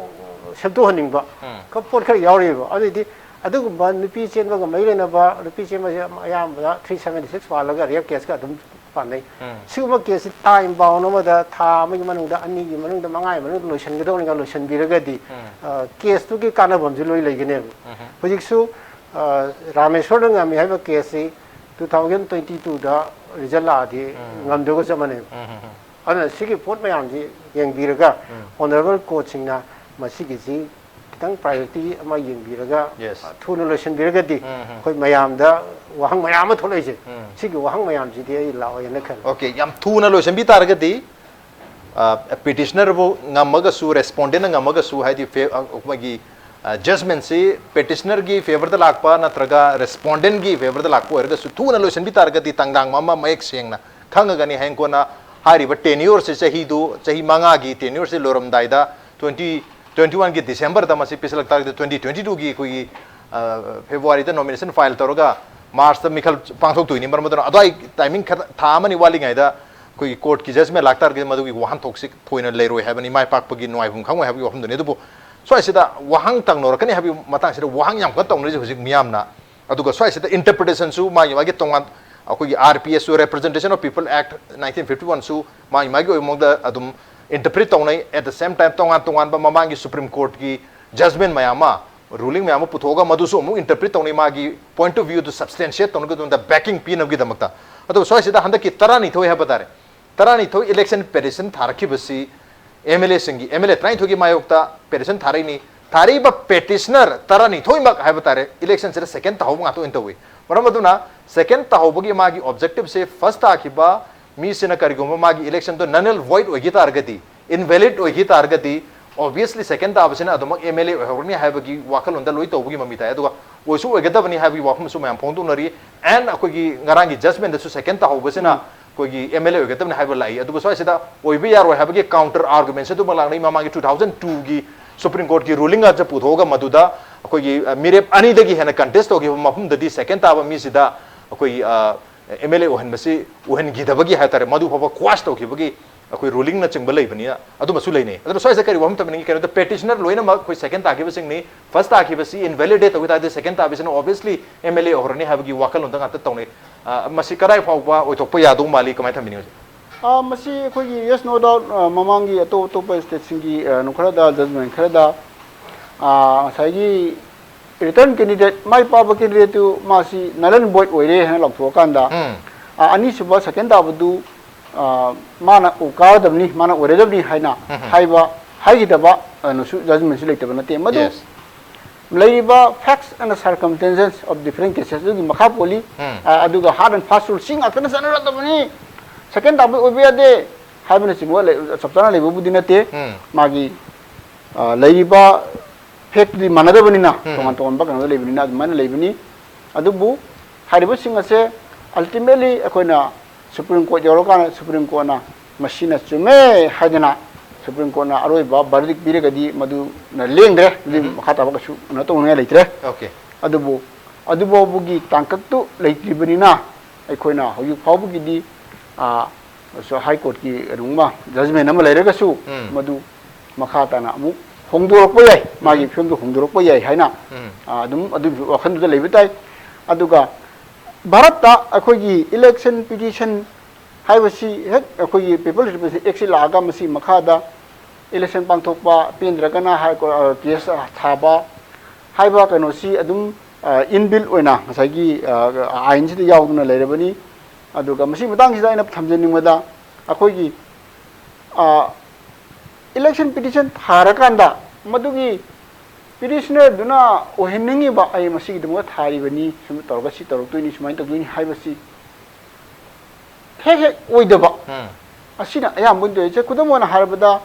ꯁꯦꯝꯗꯣꯛꯍꯟꯅꯤꯡꯕ ꯎꯝ. ꯈ- ꯄꯣꯠ ꯈꯔ ꯌꯥꯎꯔꯤꯕ꯫ ꯑꯗꯨꯗꯤ ꯑꯗꯨꯒꯨꯝꯕ ꯅꯨꯄꯤ ꯆꯦꯟꯕꯒ ꯃꯔꯤ ꯂꯩꯅꯕ, ꯅꯨꯄꯤ ꯆꯦꯟꯕꯁꯦ ꯑꯌꯥꯝꯕꯅ ꯊ꯭ꯔꯤ ꯁꯕꯦꯟꯇꯤ ꯁꯤꯛꯁ ꯄꯥꯜꯂꯒ ꯔꯦꯞ ꯀꯦꯁꯀ ꯑꯗꯨꯝ ꯄꯥꯟꯅꯩ꯫ ꯎꯝ. ꯁꯤꯒꯨꯝꯕ ꯀꯦꯁꯁꯤ ꯇꯥꯏꯝ ꯕꯥꯎꯟ ꯑꯃꯗ, ꯊꯥ ꯑꯃꯒꯤ ꯃꯅꯨꯡꯗ, ꯑꯅꯤꯒꯤ ꯃꯅꯨꯡꯗ, ꯃꯉꯥꯒꯤ ꯃꯅꯨꯡꯗ ꯂꯣꯏꯁꯤꯟꯒꯗꯧꯅꯤꯒ ꯂꯣꯏꯁꯤꯟꯕꯤꯔꯒꯗꯤ ꯎꯝ. ꯑ, ꯀꯦꯁꯇꯨꯒꯤ ꯀꯥꯟꯅꯕ ꯑꯃꯁꯨ ꯂꯣꯏ ꯂꯩꯒꯅꯦꯕ꯫ ꯎꯝ. ꯍꯧꯖꯤꯛꯁꯨ ꯑ, ꯔꯥꯃꯦꯁꯣꯔꯅ ꯉꯝꯃꯤ ꯍꯥꯏꯕ ꯀꯦꯁꯁꯤ ꯇꯨ ꯊꯥꯎꯖꯟ ꯇ꯭ꯋꯦꯟꯇꯤ ꯇꯨꯗ ꯔꯤꯖꯜ ꯂꯥꯛꯑꯗꯤ ꯎꯝ. ꯉꯝꯗꯧꯒ ꯆꯞ ꯃꯥꯟꯅꯩꯕ꯫ ꯎꯝ, ꯎꯝ, ꯎꯝ. ꯑꯗꯨꯅ ꯁꯤꯒꯤ ꯄꯣꯠ ꯃꯌꯥꯝꯁꯤ ꯌꯦꯡꯕꯤꯔꯒ ꯎꯝ. ꯑꯣꯅꯔꯦꯕꯜ ꯀꯣꯔꯠꯁꯤꯡꯅ ꯃꯁꯤꯒꯤꯁꯤ ꯈꯤꯇꯪ ꯄ꯭ꯔꯥꯏꯌꯣꯔꯤꯇꯤ ꯑꯃ ꯌꯦꯡꯕꯤꯔꯒ Yes. ꯊꯨꯅ ꯂꯣꯏꯁꯤꯟꯕꯤꯔꯒꯗꯤ ꯎꯝ, ꯎꯝ. ꯑꯩꯈꯣꯏ ꯃꯌꯥꯝꯗ ꯋꯥꯍꯪ ꯃꯌꯥꯝ ꯑꯃ ꯊꯣꯛꯂꯛꯏꯁꯦ, ꯎꯝ. ꯁꯤꯒꯤ ꯋꯥꯍꯪ ꯃꯌꯥꯝꯁꯤꯗꯤ ꯑꯩ ꯂꯥꯛꯑꯣꯏꯅ ꯈꯜꯂꯤ꯫ Okay, ꯌꯥꯝ ꯊꯨꯅ ꯂꯣꯏꯁꯤꯟꯕꯤ ꯇꯥꯔꯒꯗꯤ ꯄꯤꯇꯤꯁꯅꯔꯕꯨ ꯉꯝꯃꯒꯁꯨ, ꯔꯦꯁꯄꯣꯟꯗꯦꯟꯅ ꯉꯝꯃꯒꯁꯨ, ꯍꯥꯏꯗꯤ ꯐꯦ- ꯑ, ꯃꯣꯏꯒꯤ ꯖꯖꯃꯦꯟꯁꯤ ꯄꯤꯇꯤꯁꯅꯔꯒꯤ ꯐꯦꯚꯔꯗ ꯂꯥꯛꯄ ꯅꯠꯇ꯭ꯔꯒ ꯔꯦꯁꯄꯣꯟꯗꯦꯟꯒꯤ ꯐꯦꯚꯔꯗ ꯂꯥꯛꯄ ꯑꯣꯏꯔꯒꯁꯨ ꯊꯨꯅ ꯂꯣꯏꯁꯤꯟꯕꯤ ꯇꯥꯔꯒꯗꯤ ꯇꯥꯡꯗꯥꯡ ꯑꯃ ꯃꯌꯦꯛ ꯁꯦꯡꯅ ꯈꯪꯉꯒꯅꯤ꯫ ꯍꯌꯦꯡ ꯀꯣꯟꯅ ꯍꯥꯏꯔꯤꯕ ꯇꯦꯟꯌꯣꯔꯁꯤ, ꯆꯍꯤꯗꯨ, ꯆꯍꯤ ꯃꯉꯥꯒꯤ ꯇꯦꯟꯌꯣꯔꯁꯤ ꯂꯣꯏꯔꯝꯗꯥꯏꯗ ꯇ꯭ꯋꯦꯟꯇꯤ ꯇ꯭ꯋꯦꯟꯇꯤ ꯋꯥꯟꯒꯤ ꯗꯤꯁꯦꯝꯕꯔꯗ ꯃꯁꯤ ꯄꯤꯁꯜꯂꯛ ꯇꯥꯔꯒꯗꯤ ꯇ꯭ꯋꯦꯟꯇꯤ ꯇ꯭ꯋꯦꯟꯇꯤ ꯇꯨꯒꯤ ꯑꯩꯈꯣꯏꯒꯤ ꯐꯦꯕ꯭ꯋꯥꯔꯤꯗ ꯅꯣꯃꯤꯅꯦꯁꯟ ꯐꯥꯏꯜ ꯇꯧꯔꯒ ꯃꯥꯔꯆꯇ ꯃꯤꯈꯜ ꯄꯥꯡꯊꯣꯛꯇꯣꯏꯅꯤ꯫ ꯃꯔꯝ ꯑꯗꯨꯅ ꯑꯗꯨꯋꯥꯏ ꯇꯥꯏꯃꯤꯡ ꯈꯔ, ꯊꯥ ꯑꯃꯅꯤ ꯋꯥꯠꯂꯤꯉꯩꯗ ꯑꯩꯈꯣꯏꯒꯤ ꯀꯣꯔꯠꯀꯤ ꯖꯖꯃꯦꯟ ꯂꯥꯛꯇꯥꯔꯒꯗꯤ ꯃꯗꯨꯒꯤ ꯋꯥꯍꯟꯊꯣꯛꯁꯤ ꯊꯣꯏꯅ ꯂꯩꯔꯣꯏ ꯍꯥꯏꯕꯅꯤ, ꯃꯥꯏ ꯄꯥꯛꯄꯒꯤ ꯅꯨꯡꯉꯥꯏꯐꯝ ꯈꯪꯉꯣꯏ ꯍꯥꯏꯕꯒꯤ ꯋꯥꯐꯝꯗꯨꯅꯤ꯫ ꯑꯗꯨꯕꯨ ꯁ꯭ꯋꯥꯏꯁꯤꯗ ꯋꯥꯍꯪ ꯇꯪꯅꯔꯛꯀꯅꯤ ꯍꯥꯏꯕꯒꯤ ꯃꯇꯥꯡꯁꯤꯗ ꯋꯥꯍꯪ ꯌꯥꯝ ꯀꯟꯅ ꯇꯧꯅꯔꯤꯁꯦ ꯍꯧꯖꯤꯛ ꯃꯤꯌꯥꯝꯅ꯫ ꯑꯗꯨꯒ ꯁ꯭ꯋꯥꯏꯁꯤꯗ ꯏꯟꯇꯔꯄ꯭ꯔꯤꯇꯦꯁꯟꯁꯨ ꯃꯥꯒꯤ ꯃꯥꯒꯤ ꯇꯣꯉꯥꯟ, ꯑꯩꯈꯣꯏꯒꯤ R P S ꯁꯨ, Representation of People Act nineteen fifty one ꯁꯨ ꯃꯥꯒꯤ ꯃꯥꯒꯤ ꯑꯣꯏꯕ ꯃꯑꯣꯡꯗ ꯑꯗꯨꯝ ꯏꯟꯇꯔꯄ꯭ꯔꯤꯠ ꯇꯧꯅꯩ꯫ At the same time ꯇꯣꯉꯥꯟ ꯇꯣꯉꯥꯟꯕ ꯃꯃꯥꯡꯒꯤ ꯁꯨꯄ꯭ꯔꯤꯝ ꯀꯣꯔꯠꯀꯤ ꯖꯖꯃꯦꯟ ꯃꯌꯥꯝ ꯑꯃ, ꯔꯨꯂꯤꯡ ꯃꯌꯥꯝ ꯑꯃ ꯄꯨꯊꯣꯛꯑꯒ ꯃꯗꯨꯁꯨ ꯑꯃꯨꯛ ꯏꯟꯇꯔꯄ꯭ꯔꯤꯠ ꯇꯧꯅꯩ, ꯃꯥꯒꯤ ꯄꯣꯏꯟꯠ ꯑꯣꯐ ꯚ꯭ꯌꯨꯗꯨ ꯁꯕꯁꯇꯦꯟꯁꯤꯌꯦꯠ ꯇꯧꯅꯕꯒꯤꯗꯃꯛꯇ꯫ ꯑꯗꯨꯕꯨ ꯁ꯭ꯋꯥꯏꯁꯤꯗ ꯍꯟꯗꯛꯀꯤ ꯇꯔꯥꯅꯤꯊꯣꯏ ꯍꯥꯏꯕ ꯇꯥꯔꯦ, ꯇꯔꯥꯅꯤꯊꯣꯏ ꯏꯂꯦꯛꯁꯟ ꯄꯦꯇꯤꯁꯟ ꯊꯥꯔꯛꯈꯤꯕꯁꯤ ꯑꯦꯝ ꯑꯦꯜ ꯑꯦꯁꯤꯡꯒꯤ, ꯑꯦꯝ ꯑꯦꯜ ꯑꯦ ꯇꯔꯥꯅꯤꯊꯣꯏꯒꯤ ꯃꯥꯌꯣꯛꯇ ꯄꯦꯇꯤꯁꯟ ꯊꯥꯔꯛꯏꯅꯤ꯫ ꯊꯥꯔꯛꯏꯕ petitioner ꯇꯔꯥꯅꯤꯊꯣꯏꯃꯛ ꯍꯥꯏꯕ ꯇꯥꯔꯦ, election ꯁꯤꯗ second ꯇꯥꯍꯧꯕ ꯉꯥꯛꯇ ꯑꯣꯏꯅ ꯇꯧꯏ꯫ ꯃꯔꯝ ꯑꯗꯨꯅ second ꯇꯥꯍꯧꯕꯒꯤ ꯃꯥꯒꯤ objective ꯁꯦ first ꯇꯥꯈꯤꯕ ꯃꯤꯁꯤꯅ ꯀꯔꯤꯒꯨꯝꯕ ꯃꯥꯒꯤ election ꯗꯣ null and void ꯑꯣꯏꯈꯤ ꯇꯥꯔꯒꯗꯤ, invalid ꯑꯣꯏꯈꯤ ꯇꯥꯔꯒꯗꯤ, obviously second ꯇꯥꯕꯁꯤꯅ ꯑꯗꯨꯃꯛ M L A ꯑꯣꯏꯍꯧꯔꯅꯤ ꯍꯥꯏꯕꯒꯤ ꯋꯥꯈꯜꯂꯣꯟꯗ ꯂꯣꯏ ꯇꯧꯕꯒꯤ ꯃꯃꯤ ꯇꯥꯏ꯫ ꯑꯗꯨꯒ ꯑꯣꯏꯁꯨ ꯑꯣꯏꯒꯗꯕꯅꯤ ꯍꯥꯏꯕꯒꯤ ꯋꯥꯐꯝꯁꯨ ꯃꯌꯥꯝ ꯐꯣꯡꯗꯣꯛꯅꯔꯤ꯫ And ꯑꯩꯈꯣꯏꯒꯤ ꯉꯔꯥꯡꯒꯤ judgment ꯗꯁꯨ second ꯇꯥꯍꯧꯕꯁꯤꯅ ꯑꯩꯈꯣꯏꯒꯤ M L A ꯑꯣꯏꯒꯗꯕꯅꯤ ꯍꯥꯏꯕ ꯂꯥꯛꯏ꯫ ꯑꯗꯨꯒ ꯁ꯭ꯋꯥꯏꯁꯤꯗ ꯑꯣꯏꯕ ꯌꯥꯔꯣꯏ ꯍꯥꯏꯕꯒꯤ counter argument ꯁꯦ ꯑꯗꯨꯃꯛ ꯂꯥꯛꯅꯩ꯫ ꯃꯃꯥꯡꯒꯤ two thousand two ꯒꯤ Supreme Court ꯀꯤ ruling ꯒꯁꯦ ꯄꯨꯊꯣꯛꯑꯒ ꯃꯗꯨꯗ ꯑꯩꯈꯣꯏꯒꯤ, ꯑ, ꯃꯤꯔꯦꯞ ꯑꯅꯤꯗꯒꯤ ꯍꯦꯟꯅ contest ꯇꯧꯈꯤꯕ ꯃꯐꯝꯗꯗꯤ second ꯇꯥꯕ ꯃꯤꯁꯤꯗ ꯑꯩꯈꯣꯏꯒꯤ, ꯑ, M L A ꯑꯣꯏꯍꯟꯕꯁꯤ, ꯑꯣꯏꯍꯟꯈꯤꯗꯕꯒꯤ ꯍꯥꯏ ꯇꯥꯔꯦ, ꯃꯗꯨ ꯐꯥꯎꯕ quash ꯇꯧꯈꯤꯕꯒꯤ ꯑꯩꯈꯣꯏ ruling ꯅꯆꯤꯡꯕ ꯂꯩꯕꯅꯤꯅ ꯑꯗꯨꯃꯁꯨ ꯂꯩꯅꯩ꯫ ꯑꯗꯨꯅ ꯁ꯭ꯋꯥꯏꯁꯤꯗ ꯀꯔꯤ ꯋꯥꯐꯝ ꯊꯝꯅꯤꯡꯉꯤ? ꯀꯩꯅꯣꯗ petitioner ꯂꯣꯏꯅꯃꯛ ꯑꯩꯈꯣꯏ second ꯇꯥꯈꯤꯕꯁꯤꯡꯅꯤ꯫ First ꯇꯥꯈꯤꯕꯁꯤ invalidate ꯇꯧꯈꯤ ꯇꯥꯔꯗꯤ second ꯇꯥꯕꯁꯤꯅ obviously M L A ꯑꯣꯏꯍꯧꯔꯅꯤ ꯍꯥꯏꯕꯒꯤ ꯋꯥꯈꯜꯂꯣꯟꯗ ꯉꯥꯛꯇ ꯇꯧꯅꯩ꯫ ꯑ, ꯃꯁꯤ ꯀꯗꯥꯏ ꯐꯥꯎꯕ ꯑꯣꯏꯊꯣꯛꯄ ꯌꯥꯗꯧ ꯃꯥꯜꯂꯤ? ꯀꯃꯥꯏꯅ ꯊꯝꯕꯤꯅꯤꯡꯉꯤ? ꯑ, ꯃꯁꯤ ꯑꯩꯈꯣꯏꯒꯤ, yes, no doubt, ꯑ, ꯃꯃꯥꯡꯒꯤ ꯑꯇꯣꯞ ꯑꯇꯣꯞꯄ state ꯁꯤꯡꯒꯤ, ꯑ, ꯈꯔꯗ, judgment ꯈꯔꯗ, ꯑ, ꯉꯁꯥꯏꯒꯤ return candidate, ꯃꯥꯏ ꯄꯥꯛꯄ candidate ꯇꯨ ꯃꯥꯁꯤ null and void ꯑꯣꯏꯔꯦ ꯍꯥꯏꯅ ꯂꯥꯎꯊꯣꯛꯑꯀꯥꯟꯗ, ꯎꯝ꯫ ꯑ, ꯑꯅꯤꯁꯨꯕ second ꯇꯥꯕꯗꯨ, ꯑ, ꯃꯥꯅ ꯀꯥꯒꯗꯕꯅꯤ, ꯃꯥꯅ ꯑꯣꯏꯔꯗꯕꯅꯤ ꯍꯥꯏꯅ ꯎꯝ꯫ ꯍꯥꯏꯕ, ꯍꯥꯏꯈꯤꯗꯕ, ꯑ, ꯅꯁꯨ judgment ꯁꯨ ꯂꯩꯇꯕ ꯅꯠꯇꯦ꯫ ꯃꯗꯨ, yes, ꯂꯩꯔꯤꯕ facts and circumstances of different cases ꯑꯗꯨꯒꯤ ꯃꯈꯥ ꯄꯣꯜꯂꯤ꯫ ꯎꯝ꯫ ꯑ, ꯑꯗꯨꯒ hard and fast rule ꯁꯤ ꯉꯥꯛꯇꯅ ꯆꯠꯅꯔꯛꯇꯕꯅꯤ, second ꯇꯥꯕ ꯑꯣꯏꯕ ꯌꯥꯗꯦ ꯍꯥꯏꯕꯅꯆꯤꯡꯕ ꯂꯩ-, ꯆꯞ ꯆꯥꯅ ꯂꯩꯕꯕꯨꯗꯤ ꯅꯠꯇꯦ꯫ ꯎꯝ꯫ ꯃꯥꯒꯤ, ꯑ, ꯂꯩꯔꯤꯕ fact ꯇꯨꯗꯤ ꯃꯥꯟꯅꯗꯕꯅꯤꯅ, ꯎꯝ꯫ ꯇꯣꯉꯥꯟ ꯇꯣꯉꯥꯟꯕ ꯀꯩꯅꯣꯗ ꯂꯩꯕꯅꯤꯅ ꯑꯗꯨꯃꯥꯏꯅ ꯂꯩꯕꯅꯤ꯫ ꯑꯗꯨꯕꯨ ꯍꯥꯏꯔꯤꯕꯁꯤꯡ ꯑꯁꯦ ultimately ꯑꯩꯈꯣꯏꯅ Supreme Court ꯌꯧꯔꯀꯥꯟꯗ Supreme Court ꯅ ꯃꯁꯤꯅ ꯆꯨꯝꯃꯦ ꯍꯥꯏꯗꯅ Supreme Court ꯅ ꯑꯔꯣꯏꯕ verdict ꯄꯤꯔꯒꯗꯤ ꯃꯗꯨꯅ ꯂꯦꯡꯗ꯭ꯔꯦ, ꯑꯗꯨꯒꯤ ꯎꯝ꯫ ꯃꯈꯥ ꯇꯥꯕ ꯀꯩꯁꯨ ꯀꯩꯅꯣ ꯇꯧꯅꯤꯡꯉꯥꯏ ꯂꯩꯇ꯭ꯔꯦ꯫ Okay꯫ ꯑꯗꯨꯕꯨ ꯑꯗꯨꯐꯥꯎꯕꯒꯤ ꯇꯥꯡꯀꯛꯇꯨ ꯂꯩꯇ꯭ꯔꯤꯕꯅꯤꯅ ꯑꯩꯈꯣꯏꯅ ꯍꯧꯖꯤꯛ ꯐꯥꯎꯕꯒꯤꯗꯤ, ꯑ, High Court ꯀꯤ ꯀꯩꯅꯣꯝꯃ judgment ꯑꯃ ꯂꯩꯔꯒꯁꯨ ꯎꯝ꯫ ꯃꯗꯨ ꯃꯈꯥ ꯇꯥꯅ ꯑꯃꯨꯛ ꯍꯣꯡꯗꯣꯔꯛꯄ ꯌꯥꯏ, ꯃꯥꯒꯤ ꯎꯝ꯫ ꯐꯤꯕꯝꯗꯨ ꯍꯣꯡꯗꯣꯔꯛꯄ ꯌꯥꯏ ꯍꯥꯏꯅ, ꯎꯝ꯫ ꯑ, ꯑꯗꯨꯝ ꯑꯗꯨꯒꯤ ꯋꯥꯈꯜꯗꯨꯗ ꯂꯩꯕ ꯇꯥꯏ꯫ ꯑꯗꯨꯒ ꯚꯥꯔꯠꯇ ꯑꯩꯈꯣꯏꯒꯤ election petition ꯍꯥꯏꯕꯁꯤ ꯍꯦꯛ ꯑꯩꯈꯣꯏꯒꯤ People's Representation Act ꯁꯤ ꯂꯥꯛꯑꯒ ꯃꯁꯤ ꯃꯈꯥꯗ election ꯄꯥꯡꯊꯣꯛꯄ, ꯄꯦꯟꯗ꯭ꯔꯒꯅ High Court, ꯑ, case ꯊꯥꯕ ꯍꯥꯏꯕ ꯀꯩꯅꯣꯁꯤ ꯑꯗꯨꯝ, ꯑ, inbuilt ꯑꯣꯏꯅ ꯉꯁꯥꯏꯒꯤ, ꯑ, ꯑꯥꯏꯟꯁꯤꯗ ꯌꯥꯎꯗꯨꯅ ꯂꯩꯔꯕꯅꯤ꯫ ꯑꯗꯨꯒ ꯃꯁꯤ ꯃꯇꯥꯡꯁꯤꯗ ꯑꯩꯅ ꯊꯝꯖꯅꯤꯡꯕꯗ ꯑꯩꯈꯣꯏꯒꯤ, ꯑ, election petition ꯊꯥꯔꯀꯥꯟꯗ ꯃꯗꯨꯒꯤ ꯄꯤꯇꯤꯁꯅꯔꯗꯨꯅ ꯑꯣꯏꯍꯟꯅꯤꯡꯉꯤꯕ, "ꯑꯩ ꯃꯁꯤꯒꯤꯗꯃꯛ ꯊꯥꯔꯤꯕꯅꯤ, ꯁꯨꯝ ꯇꯧꯔꯒ ꯁꯤ ꯇꯧꯔꯛꯇꯣꯏꯅꯤ, ꯁꯨꯃꯥꯏꯅ ꯇꯧꯗꯣꯏꯅꯤ" ꯍꯥꯏꯕꯁꯤ ꯍꯦꯛ ꯍꯦꯛ ꯑꯣꯏꯗꯕ, ꯎꯝ ꯑꯁꯤꯅ ꯑꯌꯥꯝꯕ ꯑꯣꯏꯅ ꯇꯧꯏ꯫ ꯀꯨꯗꯝ ꯑꯣꯏꯅ ꯍꯥꯏꯔꯕꯗ,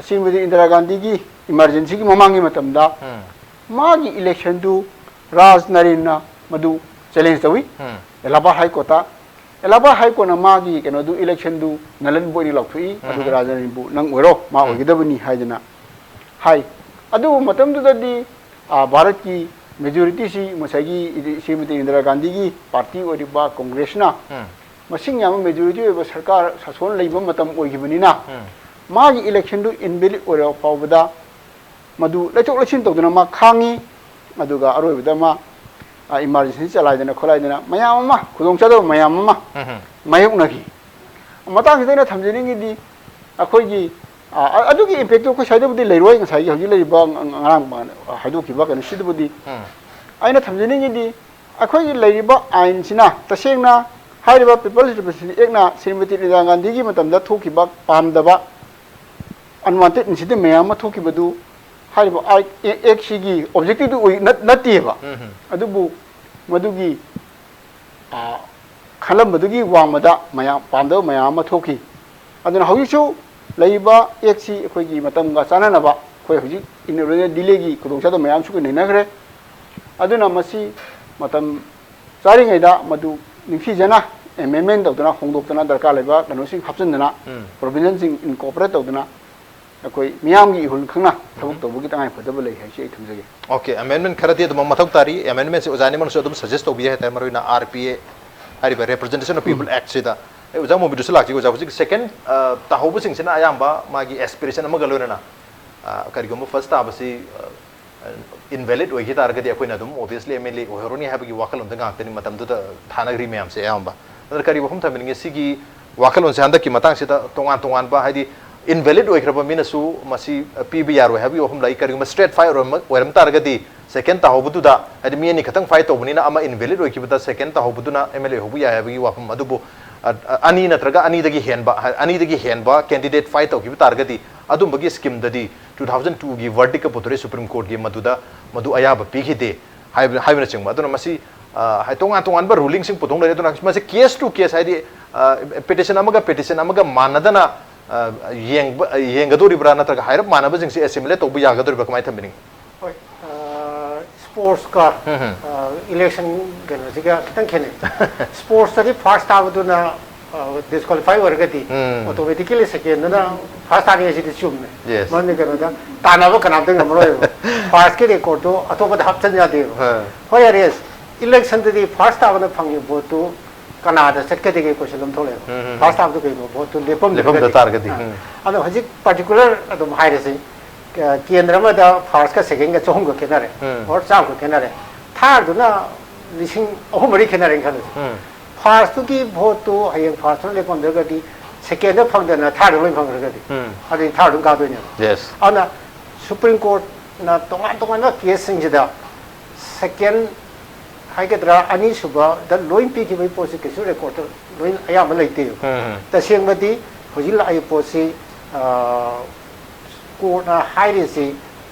ꯁ꯭ꯔꯤꯃꯇꯤ ꯏꯟꯗꯤꯔꯥ ꯒꯥꯟꯙꯤꯒꯤ ꯏꯃꯥꯔꯖꯦꯟꯁꯤꯒꯤ ꯃꯃꯥꯡꯒꯤ ꯃꯇꯝꯗ ꯎꯝ ꯃꯥꯒꯤ ꯏꯂꯦꯛꯁꯟꯗꯨ ꯔꯥꯖ ꯅꯔꯦꯟꯅ ꯃꯗꯨ ꯆꯦꯂꯦꯟꯖ ꯇꯧꯏ꯫ ꯎꯝ ꯑꯦꯂꯥꯍꯕꯥꯗ ꯍꯥꯏ ꯀꯣꯔꯠꯇ, ꯑꯦꯂꯥꯍꯕꯥꯗ ꯍꯥꯏ ꯀꯣꯔꯠꯅ ꯃꯥꯒꯤ ꯀꯩꯅꯣꯗꯨ, ꯏꯂꯦꯛꯁꯟꯗꯨ ꯅꯜ ꯑꯦꯟ ꯚꯣꯏꯗ ꯂꯥꯎꯊꯣꯛꯏ꯫ ꯑꯗꯨꯒ ꯎꯝ ꯔꯥꯖ ꯅꯔꯦꯟꯕꯨ "ꯅꯪ ꯑꯣꯏꯔꯣ, ꯃꯥ ꯎꯝ ꯑꯣꯏꯒꯗꯕꯅꯤ" ꯍꯥꯏꯗꯅ ꯍꯥꯏ꯫ ꯑꯗꯨꯕꯨ ꯃꯇꯝꯗꯨꯗꯗꯤ, ꯑ, ꯚꯥꯔꯠꯀꯤ ꯃꯦꯖꯣꯔꯤꯇꯤꯁꯤ ꯉꯁꯥꯏꯒꯤ ꯏꯗꯤ-, ꯁ꯭ꯔꯤꯃꯇꯤ ꯏꯟꯗꯤꯔꯥ ꯒꯥꯟꯙꯤꯒꯤ ꯄꯥꯔꯇꯤ ꯑꯣꯏꯔꯤꯕ ꯀꯣꯡꯒ꯭ꯔꯦꯁꯅ ꯎꯝ ꯃꯁꯤꯡ ꯌꯥꯝꯕ ꯃꯦꯖꯣꯔꯤꯇꯤ ꯑꯣꯏꯕ ꯁꯔꯀꯥꯔ ꯁꯥꯁꯣꯟ ꯂꯩꯕ ꯃꯇꯝ ꯑꯣꯏꯈꯤꯕꯅꯤꯅ, ꯎꯝ ꯃꯥꯒꯤ ꯏꯂꯦꯛꯁꯟꯗꯨ ꯏꯟꯚꯦꯂꯤꯗ ꯑꯣꯏꯔꯕ ꯐꯥꯎꯕꯗ ꯃꯗꯨ ꯂꯩꯊꯣꯛ ꯂꯩꯁꯤꯟ ꯇꯧꯗꯨꯅ ꯃꯥ ꯈꯥꯡꯉꯤ꯫ ꯑꯗꯨꯒ ꯑꯔꯣꯏꯕꯗ ꯃꯥ, ꯑ, ꯏꯃꯥꯔꯖꯦꯟꯁꯤ ꯆꯂꯥꯏꯗꯅ ꯈꯣꯠꯂꯥꯏꯗꯅ ꯃꯌꯥꯝ ꯑꯃ, ꯈꯨꯗꯣꯡꯆꯥꯗꯕ ꯃꯌꯥꯝ ꯑꯃ ꯎꯝ ꯃꯥꯌꯣꯛꯅꯈꯤ꯫ ꯃꯇꯥꯡꯁꯤꯗ ꯑꯩꯅ ꯊꯝꯖꯅꯤꯡꯉꯤꯗꯤ, ꯑꯩꯈꯣꯏꯒꯤ, ꯑ, ꯑ, ꯑꯗꯨꯒꯤ ꯏꯝꯄꯦꯛꯇꯨ ꯑꯩꯈꯣꯏ ꯁ꯭ꯋꯥꯏꯗꯕꯨꯗꯤ ꯂꯩꯔꯣꯏ, ꯉꯁꯥꯏꯒꯤ ꯍꯧꯖꯤꯛ ꯂꯩꯔꯤꯕ ꯉ-, ꯉ-, ꯉꯔꯥꯡ ꯃ-, ꯍꯥꯏꯗꯣꯛꯈꯤꯕ ꯀꯩꯅꯣꯁꯤꯗꯕꯨꯗꯤ꯫ ꯎꯝ ꯑꯩꯅ ꯊꯝꯖꯅꯤꯡꯉꯤꯗꯤ, ꯑꯩꯈꯣꯏꯒꯤ ꯂꯩꯔꯤꯕ ꯑꯥꯏꯟꯁꯤꯅ ꯇꯁꯦꯡꯅ ꯍꯥꯏꯔꯤꯕ People's Representation Actꯅ ꯁ꯭ꯔꯤꯃꯇꯤ ꯏꯟꯗꯤꯔꯥ ꯒꯥꯟꯙꯤꯒꯤ ꯃꯇꯝꯗ ꯊꯣꯛꯈꯤꯕ ꯄꯥꯝꯗꯕ unwanted incident ꯃꯌꯥꯝ ꯑꯃ ꯊꯣꯛꯈꯤꯕꯗꯨ ꯍꯥꯏꯔꯤꯕ ꯑꯥꯏ-, ꯑꯦ-, ꯑꯦꯛꯁꯤꯒꯤ ꯑꯣꯕꯖꯦꯛꯇꯤꯚꯇꯨ ꯑꯣꯏ-, ꯅꯠ-, ꯅꯠꯇꯦꯕ꯫ ꯎꯝ ꯑꯗꯨꯕꯨ ꯃꯗꯨꯒꯤ, ꯑ, ꯈꯜꯂꯝꯕꯗꯨꯒꯤ ꯋꯥꯡꯃꯗ ꯃꯌꯥꯝ ꯄꯥꯝꯗꯕ ꯃꯌꯥꯝ ꯑꯃ ꯊꯣꯛꯈꯤ꯫ ꯑꯗꯨꯅ ꯍꯧꯖꯤꯛꯁꯨ ꯂꯩꯔꯤꯕ ꯑꯦꯛꯁꯤ ꯑꯩꯈꯣꯏꯒꯤ ꯃꯇꯝꯒ ꯆꯥꯟꯅꯅꯕ, ꯑꯩꯈꯣꯏ ꯍꯧꯖꯤꯛ ꯏꯟꯗꯤꯌꯥ ꯗꯤꯂꯦꯒꯤ ꯈꯨꯗꯣꯡꯆꯥꯗꯕ ꯃꯌꯥꯝꯁꯨ ꯑꯩꯈꯣꯏ ꯅꯩꯅꯈ꯭ꯔꯦ꯫ ꯑꯗꯨꯅ ꯃꯁꯤ ꯃꯇꯝ ꯆꯥꯔꯤꯉꯩꯗ ꯃꯗꯨ ꯅꯤꯡꯊꯤꯖꯅ ꯑꯦꯃꯦꯟꯃꯦꯟ ꯇꯧꯗꯅ, ꯍꯣꯡꯗꯣꯛꯇꯅ, ꯗꯔꯀꯥꯔ ꯂꯩꯕ ꯀꯩꯅꯣꯁꯤꯡ ꯍꯥꯞꯆꯤꯟꯗꯅ, ꯎꯝ ꯄ꯭ꯔꯣꯚꯤꯖꯟꯁꯤꯡ ꯏꯟꯀꯣꯄꯔꯦꯠ ꯇꯧꯗꯅ ꯑꯩꯈꯣꯏ ꯃꯤꯌꯥꯝꯒꯤ ꯏꯍꯨꯜ ꯈꯪꯅ ꯊꯕꯛ ꯇꯧꯕꯒꯤ ꯇꯉꯥꯏ ꯐꯗꯕ ꯂꯩ ꯍꯥꯏꯁꯤ ꯑꯩ ꯊꯝꯖꯒꯦ꯫ ꯑꯣꯀꯦ, ꯑꯦꯃꯦꯟꯃꯦꯟ ꯈꯔꯗꯤ ꯑꯗꯨꯝ ꯃꯊꯧ ꯇꯥꯔꯤ꯫ ꯑꯦꯃꯦꯟꯃꯦꯟꯁꯤ ꯑꯣꯖꯥ ꯅꯤꯃꯜꯅꯁꯨ ꯑꯗꯨꯝ ꯁꯖꯦꯁ ꯇꯧꯕꯤꯔꯤ ꯍꯥꯏꯇꯥꯔꯦ, ꯃꯔꯨꯑꯣꯏꯅ ꯑꯥꯔ ꯄꯤ ꯑꯦ ꯍꯥꯏꯔꯤꯕ Representation of People Actꯁꯤꯗ꯫ ꯑꯩ ꯑꯣꯖꯥ ꯃꯣꯃꯤꯗꯨꯁꯨ ꯂꯥꯛꯆꯒꯦ꯫ ꯑꯣꯖꯥ, ꯍꯧꯖꯤꯛ ꯁꯦꯀꯦꯟ, ꯑ, ꯇꯥꯍꯧꯕꯁꯤꯡꯁꯤꯅ ꯑꯌꯥꯝꯕ ꯃꯥꯒꯤ ꯑꯦꯁꯄꯤꯔꯦꯁꯟ ꯑꯃꯒ ꯂꯣꯏꯅꯅ, ꯑ, ꯀꯔꯤꯒꯨꯝꯕ ꯐꯥꯔꯁ ꯇꯥꯕꯁꯤ, ꯑ, ꯏꯟꯚꯦꯂꯤꯗ ꯑꯣꯏꯈꯤ ꯇꯥꯔꯒꯗꯤ ꯑꯩꯈꯣꯏꯅ ꯑꯗꯨꯝ ꯑꯣꯕꯤꯌꯁꯂꯤ ꯑꯦꯝ ꯑꯦꯜ ꯑꯦ ꯑꯣꯏꯍꯧꯔꯅꯤ ꯍꯥꯏꯕꯒꯤ ꯋꯥꯈꯜꯂꯣꯟꯗ ꯉꯥꯛꯇꯅꯤ ꯃꯇꯝꯗꯨꯗ ꯊꯥꯅꯈ꯭ꯔꯤ ꯃꯌꯥꯝꯁꯦ ꯑꯌꯥꯝꯕ꯫ ꯑꯗꯨꯅ ꯀꯔꯤ ꯋꯥꯐꯝ ꯊꯝꯕꯤꯅꯤꯡꯉꯤ? ꯁꯤꯒꯤ ꯋꯥꯈꯜꯂꯣꯟꯁꯦ ꯍꯟꯗꯛꯀꯤ ꯃꯇꯥꯡꯁꯤꯗ ꯇꯣꯉꯥꯟ ꯇꯣꯉꯥꯟꯕ, ꯍꯥꯏꯗꯤ ꯏꯟꯚꯦꯂꯤꯗ ꯑꯣꯏꯈ꯭ꯔꯕ ꯃꯤꯅꯁꯨ ꯃꯁꯤ ꯄꯤꯕ ꯌꯥꯔꯣꯏ ꯍꯥꯏꯕꯒꯤ ꯋꯥꯐꯝ ꯂꯥꯛꯏ꯫ ꯀꯔꯤꯒꯨꯝꯕ ꯁ꯭ꯇ꯭ꯔꯦꯠ ꯐꯥꯏꯠ ꯑꯣꯏꯔꯝ-, ꯑꯣꯏꯔꯝ ꯇꯥꯔꯒꯗꯤ ꯁꯦꯀꯦꯟ ꯇꯥꯍꯧꯕꯗꯨꯗ, ꯍꯥꯏꯗꯤ ꯃꯤ ꯑꯅꯤ ꯈꯛꯇꯪ ꯐꯥꯏꯠ ꯇꯧꯕꯅꯤꯅ ꯑꯃ ꯏꯟꯚꯦꯂꯤꯗ ꯑꯣꯏꯈꯤꯕꯗ ꯁꯦꯀꯦꯟ ꯇꯥꯍꯧꯕꯗꯨꯅ ꯑꯦꯝ ꯑꯦꯜ ꯑꯦ ꯑꯣꯏꯍꯧꯕ ꯌꯥꯏ ꯍꯥꯏꯕꯒꯤ ꯋꯥꯐꯝ ꯑꯗꯨꯕꯨ, ꯑ, ꯑ, ꯑꯅꯤ ꯅꯠꯇ꯭ꯔꯒ ꯑꯅꯤꯗꯒꯤ ꯍꯦꯟꯕ, ꯍꯥꯏ-, ꯑꯅꯤꯗꯒꯤ ꯍꯦꯟꯕ ꯀꯦꯟꯗꯤꯗꯦꯠ ꯐꯥꯏꯠ ꯇꯧꯈꯤꯕ ꯇꯥꯔꯒꯗꯤ ꯑꯗꯨꯝꯕꯒꯤ ꯁ꯭ꯀꯤꯝꯗꯗꯤ ꯇꯨ ꯊꯥꯎꯖꯟ ꯇꯨꯒꯤ ꯋꯥꯔꯗꯤꯛꯀ ꯄꯨꯊꯣꯔꯛꯑꯦ ꯁꯨꯄ꯭ꯔꯤꯝ ꯀꯣꯔꯠꯀꯤ, ꯃꯗꯨꯗ ꯃꯗꯨ ꯑꯌꯥꯕ ꯄꯤꯈꯤꯗꯦ ꯍꯥꯏꯕ, ꯍꯥꯏꯕꯅꯆꯤꯡꯕ꯫ ꯑꯗꯨꯅ ꯃꯁꯤ, ꯑ, ꯍꯥꯏ-, ꯇꯣꯉꯥꯟ ꯇꯣꯉꯥꯟꯕ ꯔꯨꯂꯤꯡꯁꯤꯡ ꯄꯨꯊꯣꯛ ꯂꯩꯔꯦ꯫ ꯑꯗꯨꯅ ꯃꯁꯤ ꯀꯦꯁ ꯇꯨ ꯀꯦꯁ, ꯍꯥꯏꯗꯤ, ꯑ, ꯄꯦꯇꯤꯁꯟ ꯑꯃꯒ ꯄꯦꯇꯤꯁꯟ ꯑꯃꯒ ꯃꯥꯟꯅꯗꯅ, ꯑ, ꯌꯦꯡꯕ-, ꯌꯦꯡꯒꯗꯣꯔꯤꯕ꯭ꯔꯥ, ꯅꯠꯇ꯭ꯔꯒ ꯍꯥꯏꯔꯞ ꯃꯥꯟꯅꯕꯁꯤꯡꯁꯤ ꯑꯦꯁꯤꯃꯤꯂꯦꯠ ꯇꯧꯕ ꯌꯥꯒꯗꯣꯔꯤꯕ꯭ꯔꯥ, ꯀꯃꯥꯏꯅ ꯊꯝꯕꯤꯅꯤꯡꯉꯤ? ꯍꯣꯏ, ꯁ꯭ꯄꯣꯔꯠꯁꯀ ꯎꯝ, ꯎꯝ꯫ ꯏꯂꯦꯛꯁꯟ ꯀꯩꯅꯣꯁꯤꯒ ꯈꯤꯇꯪ ꯈꯦꯠꯅꯩ꯫ ꯁ꯭ꯄꯣꯔꯠꯁꯇꯗꯤ ꯐꯥꯔꯁ ꯇꯥꯕꯗꯨꯅ ꯗꯤꯁꯀ꯭ꯋꯥꯂꯤꯐꯥꯏ ꯑꯣꯏꯔꯒꯗꯤ, ꯎꯝ꯫ ꯑꯣꯇꯣꯃꯦꯇꯤꯀꯦꯂꯤ ꯁꯦꯀꯦꯟꯗꯨꯅ ꯐꯥꯔꯁ ꯇꯥꯅꯤ ꯍꯥꯏꯁꯤꯗꯤ ꯆꯨꯝꯃꯦ꯫ Yes. ꯃꯔꯝꯗꯤ ꯀꯩꯅꯣꯗ ꯇꯥꯟꯅꯕ ꯀꯅꯥꯝꯇ ꯉꯝꯃꯔꯣꯏꯕ꯫ ꯐꯥꯔꯁꯀꯤ ꯔꯦꯀꯣꯔꯠꯇꯨ ꯑꯇꯣꯞꯄꯗ ꯍꯥꯞꯆꯤꯟ ꯌꯥꯗꯦꯕ꯫ ꯑꯥ꯫ ꯍꯣꯏ, ꯑꯔꯦꯁ, ꯏꯂꯦꯛꯁꯟꯗꯗꯤ ꯐꯥꯔꯁ ꯇꯥꯕꯅ ꯐꯪꯉꯤꯕ ꯚꯣꯠꯇꯨ ꯀꯅꯥꯗ ꯆꯠꯀꯗꯒꯦ ꯀꯣꯏꯁꯟ ꯑꯃ ꯊꯣꯛꯂꯛꯑꯦꯕ꯫ ꯎꯝ, ꯎꯝ, ꯎꯝ꯫ ꯐꯥꯔꯁ ꯇꯥꯕꯗꯨ ꯀꯩꯅꯣ, ꯚꯣꯠꯇꯨ ꯂꯦꯞꯐꯝ ꯂꯦꯞꯐꯝꯗ ꯂꯩꯔꯒꯗꯤ꯫ ꯇꯥꯔꯒꯗꯤ, ꯑꯥ꯫ ꯎꯝ꯫ ꯑꯗꯣ ꯍꯧꯖꯤꯛ ꯄꯥꯔꯇꯤꯀꯨꯂꯔ ꯑꯗꯨꯝ ꯍꯥꯏꯔꯁꯤ, ꯀ-, ꯀꯦꯟꯗ꯭ꯔ ꯑꯃꯗ ꯐꯥꯔꯁꯀ ꯁꯦꯀꯦꯟꯒ ꯆꯍꯨꯝꯒ ꯈꯦꯠꯅꯔꯦ, ꯎꯝ꯫ ꯑꯣꯔ ꯆꯥꯝꯃꯒ ꯈꯦꯠꯅꯔꯦ꯫ ꯊꯥꯔꯗꯨꯅ ꯂꯤꯁꯤꯡ ꯑꯍꯨꯝ ꯃꯔꯤ ꯈꯦꯠꯅꯔꯦꯅ ꯈꯜꯂꯁꯤ꯫ ꯎꯝ꯫ ꯐꯥꯔꯁꯇꯨꯒꯤ ꯚꯣꯠꯇꯨ ꯍꯌꯦꯡ ꯐꯥꯔꯁꯇꯨꯅ ꯂꯦꯞꯄꯝꯗ꯭ꯔꯒꯗꯤ, ꯁꯦꯀꯦꯟꯗ ꯐꯪꯗꯅ ꯊꯥꯔꯗ ꯂꯣꯏ ꯐꯪꯈ꯭ꯔꯒꯗꯤ, ꯎꯝ꯫ ꯑꯗꯨꯗꯤ ꯊꯥꯔꯗꯨ ꯀꯥꯗꯣꯏꯅꯦꯕ꯫ Yes. ꯑꯗꯨꯅ ꯁꯨꯄ꯭ꯔꯤꯝ ꯀꯣꯔꯠꯅ ꯇꯣꯉꯥꯟ ꯇꯣꯉꯥꯟꯕ ꯀꯦꯁꯁꯤꯡꯁꯤꯗ ꯁꯦꯀꯦꯟ ꯍꯥꯏꯒꯗ꯭ꯔꯥ, ꯑꯅꯤꯁꯨꯕꯗ ꯂꯣꯏ ꯄꯤꯈꯤꯕꯒꯤ ꯄꯣꯠꯁꯤ ꯀꯩꯁꯨ ꯔꯦꯀꯣꯔꯠꯇ ꯂꯣꯏ ꯑꯌꯥꯝꯕ ꯂꯩꯇꯦꯕ꯫ ꯎꯝ, ꯎꯝ꯫ ꯇꯁꯦꯡꯕꯗꯤ ꯍꯧꯖꯤꯛ ꯂꯥꯛꯏꯕ ꯄꯣꯠꯁꯤ, ꯑ, ꯀꯣꯔꯠꯅ ꯍꯥꯏꯔꯤꯁꯤ,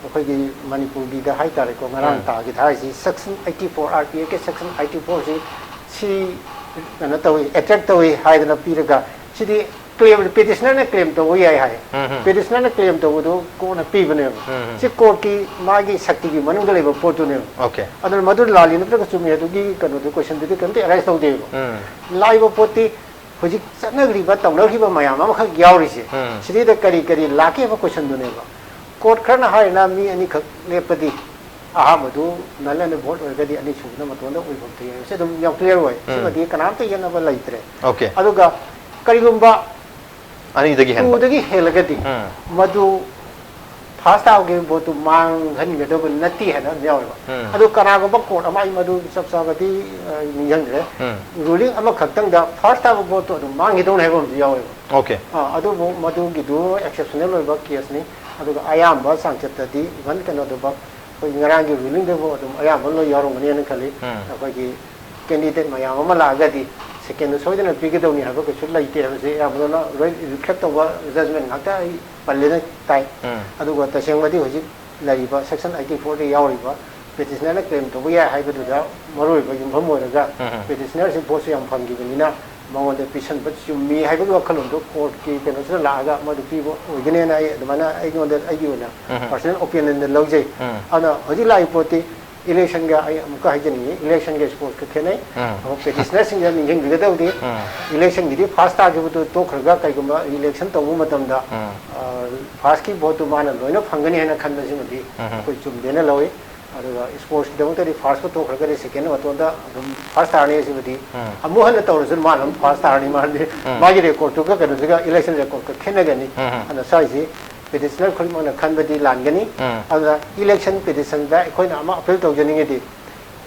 ꯑꯩꯈꯣꯏꯒꯤ ꯃꯅꯤꯄꯨꯔꯒꯤꯗ ꯍꯥꯏꯇꯥꯔꯦꯀꯣ, ꯉꯔꯥꯡ ꯎꯝ꯫ ꯇꯥꯈꯤꯗ ꯍꯥꯏꯔꯤꯁꯤ, section eighty four, R P ꯑꯦꯛꯀꯤ ꯁꯦꯛꯁꯟ ꯑꯩꯠꯇꯤ ꯐꯣꯔꯁꯤ ꯁꯤ ꯀꯩꯅꯣ ꯇꯧꯏ, ꯑꯦꯇꯦꯛ ꯇꯧꯏ ꯍꯥꯏꯗꯅ ꯄꯤꯔꯒ, ꯁꯤꯗꯤ ꯀ꯭ꯂꯦꯝ, ꯄꯦꯇꯤꯁꯅꯔꯅ ꯀ꯭ꯂꯦꯝ ꯇꯧꯕ ꯌꯥꯏ ꯍꯥꯏ꯫ ꯎꯝ, ꯎꯝ꯫ ꯄꯦꯇꯤꯁꯅꯔꯅ ꯀ꯭ꯂꯦꯝ ꯇꯧꯕꯗꯨ ꯀꯣꯔꯠꯅ ꯄꯤꯕꯅꯦꯕ꯫ ꯎꯝ, ꯎꯝ꯫ ꯁꯤ ꯀꯣꯔꯠꯀꯤ ꯃꯥꯒꯤ ꯁꯛꯇꯤꯒꯤ ꯃꯅꯨꯡꯗ ꯂꯩꯕ ꯄꯣꯠꯇꯨꯅꯦꯕ꯫ Okay. ꯑꯗꯨꯅ ꯃꯗꯨ ꯂꯥꯜꯂꯤ ꯅꯠꯇ꯭ꯔꯒ ꯆꯨꯝꯃꯤ ꯑꯗꯨꯒꯤ ꯀꯩꯅꯣꯗꯨ, ꯀꯣꯏꯁꯟꯗꯨꯗꯤ ꯀꯔꯤꯝꯇ ꯑꯦꯔꯥꯏꯁ ꯇꯧꯗꯦꯕ꯫ ꯎꯝ꯫ ꯂꯥꯛꯏꯕ ꯄꯣꯠꯇꯤ ꯍꯧꯖꯤꯛ ꯆꯠꯅꯈ꯭ꯔꯤꯕ, ꯇꯧꯅꯈ꯭ꯔꯤꯕ ꯃꯌꯥꯝ ꯑꯃꯈꯛ ꯌꯥꯎꯔꯤꯁꯦ, ꯎꯝ꯫ ꯁꯤꯗꯩꯗ ꯀꯔꯤ ꯀꯔꯤ ꯂꯥꯛꯀꯦ ꯍꯥꯏꯕ ꯀꯣꯏꯁꯟꯗꯨꯅꯦꯕ꯫ ꯀꯣꯔꯠ ꯈꯔꯅ ꯍꯥꯏꯔꯤꯅ ꯃꯤ ꯑꯅꯤꯈꯛ ꯂꯦꯞꯄꯗꯤ ꯑꯍꯥꯟꯕꯗꯨ null and void ꯑꯣꯏꯔꯒꯗꯤ ꯑꯅꯤꯁꯨꯕꯅ ꯃꯇꯣꯟꯗ ꯑꯣꯏꯐꯝ ꯊꯣꯛꯏ ꯍꯥꯏꯕꯁꯦ ꯑꯗꯨꯝ ꯌꯥꯝ ꯀ꯭ꯂꯤꯌꯥꯔ ꯑꯣꯏ꯫ ꯎꯝ꯫ ꯁꯤꯃꯗꯤ ꯀꯅꯥꯝꯇ ꯌꯦꯠꯅꯕ ꯂꯩꯇ꯭ꯔꯦ꯫ Okay. ꯑꯗꯨꯒ ꯀꯔꯤꯒꯨꯝꯕ ꯑꯅꯤꯗꯒꯤ ꯍꯦꯟꯕ꯫ ꯇꯨꯗꯒꯤ ꯍꯦꯜꯂꯒꯗꯤ ꯎꯝ꯫ ꯃꯗꯨ ꯐꯥꯔꯁ ꯇꯥꯕꯒꯤ ꯚꯣꯠꯇꯨ ꯃꯥꯡꯍꯟꯒꯗꯕ ꯅꯠꯇꯦ ꯍꯥꯏꯅ ꯑꯗꯨꯝ ꯌꯥꯎꯋꯦꯕ꯫ ꯎꯝ꯫ ꯑꯗꯨ ꯀꯅꯥꯒꯨꯝꯕ ꯀꯣꯔꯠ ꯑꯃ, ꯑꯩ ꯃꯗꯨ ꯆꯞ ꯆꯥꯕꯗꯤ, ꯑ, ꯅꯤꯡꯁꯤꯡꯗ꯭ꯔꯦ, ꯎꯝ꯫ ꯔꯨꯂꯤꯡ ꯑꯃꯈꯛꯇꯪꯗ ꯐꯥꯔꯁ ꯇꯥꯕ ꯚꯣꯠꯇꯨ ꯑꯗꯨꯝ ꯃꯥꯡꯈꯤꯗꯧꯅꯦ ꯍꯥꯏꯕ ꯑꯃꯁꯨ ꯌꯥꯎꯋꯦꯕ꯫ Okay. ꯑꯥ, ꯑꯗꯨꯕꯨ ꯃꯗꯨꯒꯤꯗꯨ ꯑꯦꯛꯁꯦꯞꯁꯅꯦꯜ ꯑꯣꯏꯕ ꯀꯦꯁꯅꯤ꯫ ꯑꯗꯨꯒ ꯑꯌꯥꯝꯕ ꯆꯥꯡꯆꯠꯇꯗꯤ, ꯏꯚꯟ ꯀꯩꯅꯣꯗꯨꯐꯥꯎ, ꯑꯩꯈꯣꯏ ꯉꯔꯥꯡꯒꯤ ꯔꯨꯂꯤꯡꯗꯨꯕꯨ ꯑꯗꯨꯝ ꯑꯌꯥꯝꯕ ꯂꯣꯏ ꯌꯥꯎꯔꯝꯒꯅꯤꯅ ꯈꯜꯂꯤ꯫ ꯎꯝ꯫ ꯑꯩꯈꯣꯏꯒꯤ ꯀꯦꯟꯗꯤꯗꯦꯠ ꯃꯌꯥꯝ ꯑꯃ ꯂꯥꯛꯑꯒꯗꯤ ꯁꯦꯀꯦꯟꯗ ꯁꯣꯏꯗꯅ ꯄꯤꯒꯗꯧꯅꯤ ꯍꯥꯏꯕ ꯀꯩꯁꯨ ꯂꯩꯇꯦ ꯍꯥꯏꯕꯁꯦ ꯑꯌꯥꯝꯕꯅ ꯂꯣꯏ ꯔꯤꯐ꯭ꯂꯦꯛ ꯇꯧꯕ ꯖꯖꯃꯦꯟ ꯉꯥꯛꯇ ꯑꯩ ꯄꯜꯂꯦꯅ ꯇꯥꯏ꯫ ꯎꯝ꯫ ꯑꯗꯨꯒ ꯇꯁꯦꯡꯕꯗꯤ ꯍꯧꯖꯤꯛ ꯂꯩꯔꯤꯕ ꯁꯦꯛꯁꯟ ꯑꯩꯠꯇꯤ ꯐꯣꯔꯗ ꯌꯥꯎꯔꯤꯕ ꯄꯦꯇꯤꯁꯅꯔꯅ ꯀ꯭ꯂꯦꯝ ꯇꯧꯕ ꯌꯥꯏ ꯍꯥꯏꯕꯗꯨꯗ ꯃꯔꯨꯑꯣꯏꯕ ꯌꯨꯝꯐꯝ ꯑꯣꯏꯔꯒ ꯎꯝ, ꯎꯝ꯫ ꯄꯦꯇꯤꯁꯅꯔꯁꯤ ꯚꯣꯠꯁꯨ ꯌꯥꯝ ꯐꯪꯈꯤꯕꯅꯤꯅ ꯃꯉꯣꯟꯗ ꯄꯤꯁꯟꯕ ꯆꯨꯝꯃꯤ ꯍꯥꯏꯕꯒꯤ ꯋꯥꯈꯜꯂꯣꯟꯗꯣ ꯀꯣꯔꯠꯀꯤ ꯀꯩꯅꯣꯁꯤꯗ ꯂꯥꯛꯑꯒ ꯃꯗꯨ ꯄꯤꯕ ꯑꯣꯏꯒꯅꯦꯅ ꯑꯩ ꯑꯗꯨꯃꯥꯏꯅ ꯑꯩꯉꯣꯟꯗ ꯑꯩꯒꯤ ꯑꯣꯏꯅ ꯎꯝ, ꯎꯝ꯫ ꯄꯥꯔꯁꯣꯅꯦꯜ ꯑꯣꯄꯤꯅꯤꯌꯟꯗ ꯂꯧꯖꯩ꯫ ꯎꯝ꯫ ꯑꯗꯨꯅ ꯍꯧꯖꯤꯛ ꯂꯥꯛꯏꯕ ꯄꯣꯠꯇꯤ ꯏꯂꯦꯛꯁꯟꯒ ꯑꯩ ꯑꯃꯨꯛꯀ ꯍꯥꯏꯖꯅꯤꯡꯉꯤ, ꯏꯂꯦꯛꯁꯟꯒ ꯁ꯭ꯄꯣꯔꯠꯁꯀ ꯈꯦꯠꯅꯩ꯫ ꯎꯝ꯫ ꯑꯗꯨꯒ ꯄꯦꯇꯤꯁꯅꯔꯁꯤꯡꯁꯤꯅ ꯅꯤꯡꯁꯤꯡꯕꯤꯒꯗꯧꯗꯤ ꯎꯝ꯫ ꯏꯂꯦꯛꯁꯟꯒꯤꯗꯤ ꯐꯥꯔꯁ ꯇꯥꯈꯤꯕꯗꯨ ꯇꯣꯛꯈ꯭ꯔꯒ ꯀꯩꯒꯨꯝꯕ ꯏꯂꯦꯛꯁꯟ ꯇꯧꯕ ꯃꯇꯝꯗ ꯎꯝ꯫ ꯐꯥꯔꯁꯀꯤ ꯚꯣꯠꯇꯨ ꯃꯥꯅ ꯂꯣꯏꯅ ꯐꯪꯒꯅꯤ ꯍꯥꯏꯅ ꯈꯟꯕꯁꯤꯃꯗꯤ ꯎꯝ꯫ ꯑꯩꯈꯣꯏ ꯆꯨꯝꯗꯦꯅ ꯂꯧꯏ꯫ ꯑꯗꯨꯒ ꯁ꯭ꯄꯣꯔꯠꯁꯀꯤꯗꯃꯛꯇꯗꯤ ꯐꯥꯔꯁꯄꯨ ꯇꯣꯛꯈ꯭ꯔꯒꯗꯤ ꯁꯦꯀꯦꯟ ꯃꯇꯣꯟꯗ ꯑꯗꯨꯝ ꯐꯥꯔꯁ ꯇꯥꯔꯅꯤ꯫ ꯑꯁꯤꯕꯨꯗꯤ ꯎꯝ꯫ ꯑꯃꯨꯛ ꯍꯟꯅ ꯇꯧꯔꯁꯨ ꯃꯥꯅ ꯑꯗꯨꯝ ꯐꯥꯔꯁ ꯇꯥꯔꯅꯤ꯫ ꯃꯔꯝꯗꯤ ꯎꯝ꯫ ꯃꯥꯒꯤ ꯔꯦꯀꯣꯔꯠꯇꯨꯒ ꯀꯩꯅꯣꯁꯤꯒ ꯏꯂꯦꯛꯁꯟ ꯔꯦꯀꯣꯔꯠꯀ ꯈꯦꯠꯅꯒꯅꯤ꯫ ꯎꯝ, ꯎꯝ꯫ ꯑꯗꯨꯅ ꯁ꯭ꯋꯥꯏꯁꯤ ꯄꯦꯇꯤꯁꯅꯔ ꯈꯨꯗꯤꯡꯃꯛꯅ ꯈꯟꯕꯗꯤ ꯂꯥꯟꯒꯅꯤ꯫ ꯎꯝ꯫ ꯑꯗꯨꯅ ꯏꯂꯦꯛꯁꯟ ꯄꯦꯇꯤꯁꯟꯗ ꯑꯩꯈꯣꯏꯅ ꯑꯃ ꯑꯄꯤꯜ ꯇꯧꯖꯅꯤꯡꯉꯤꯗꯤ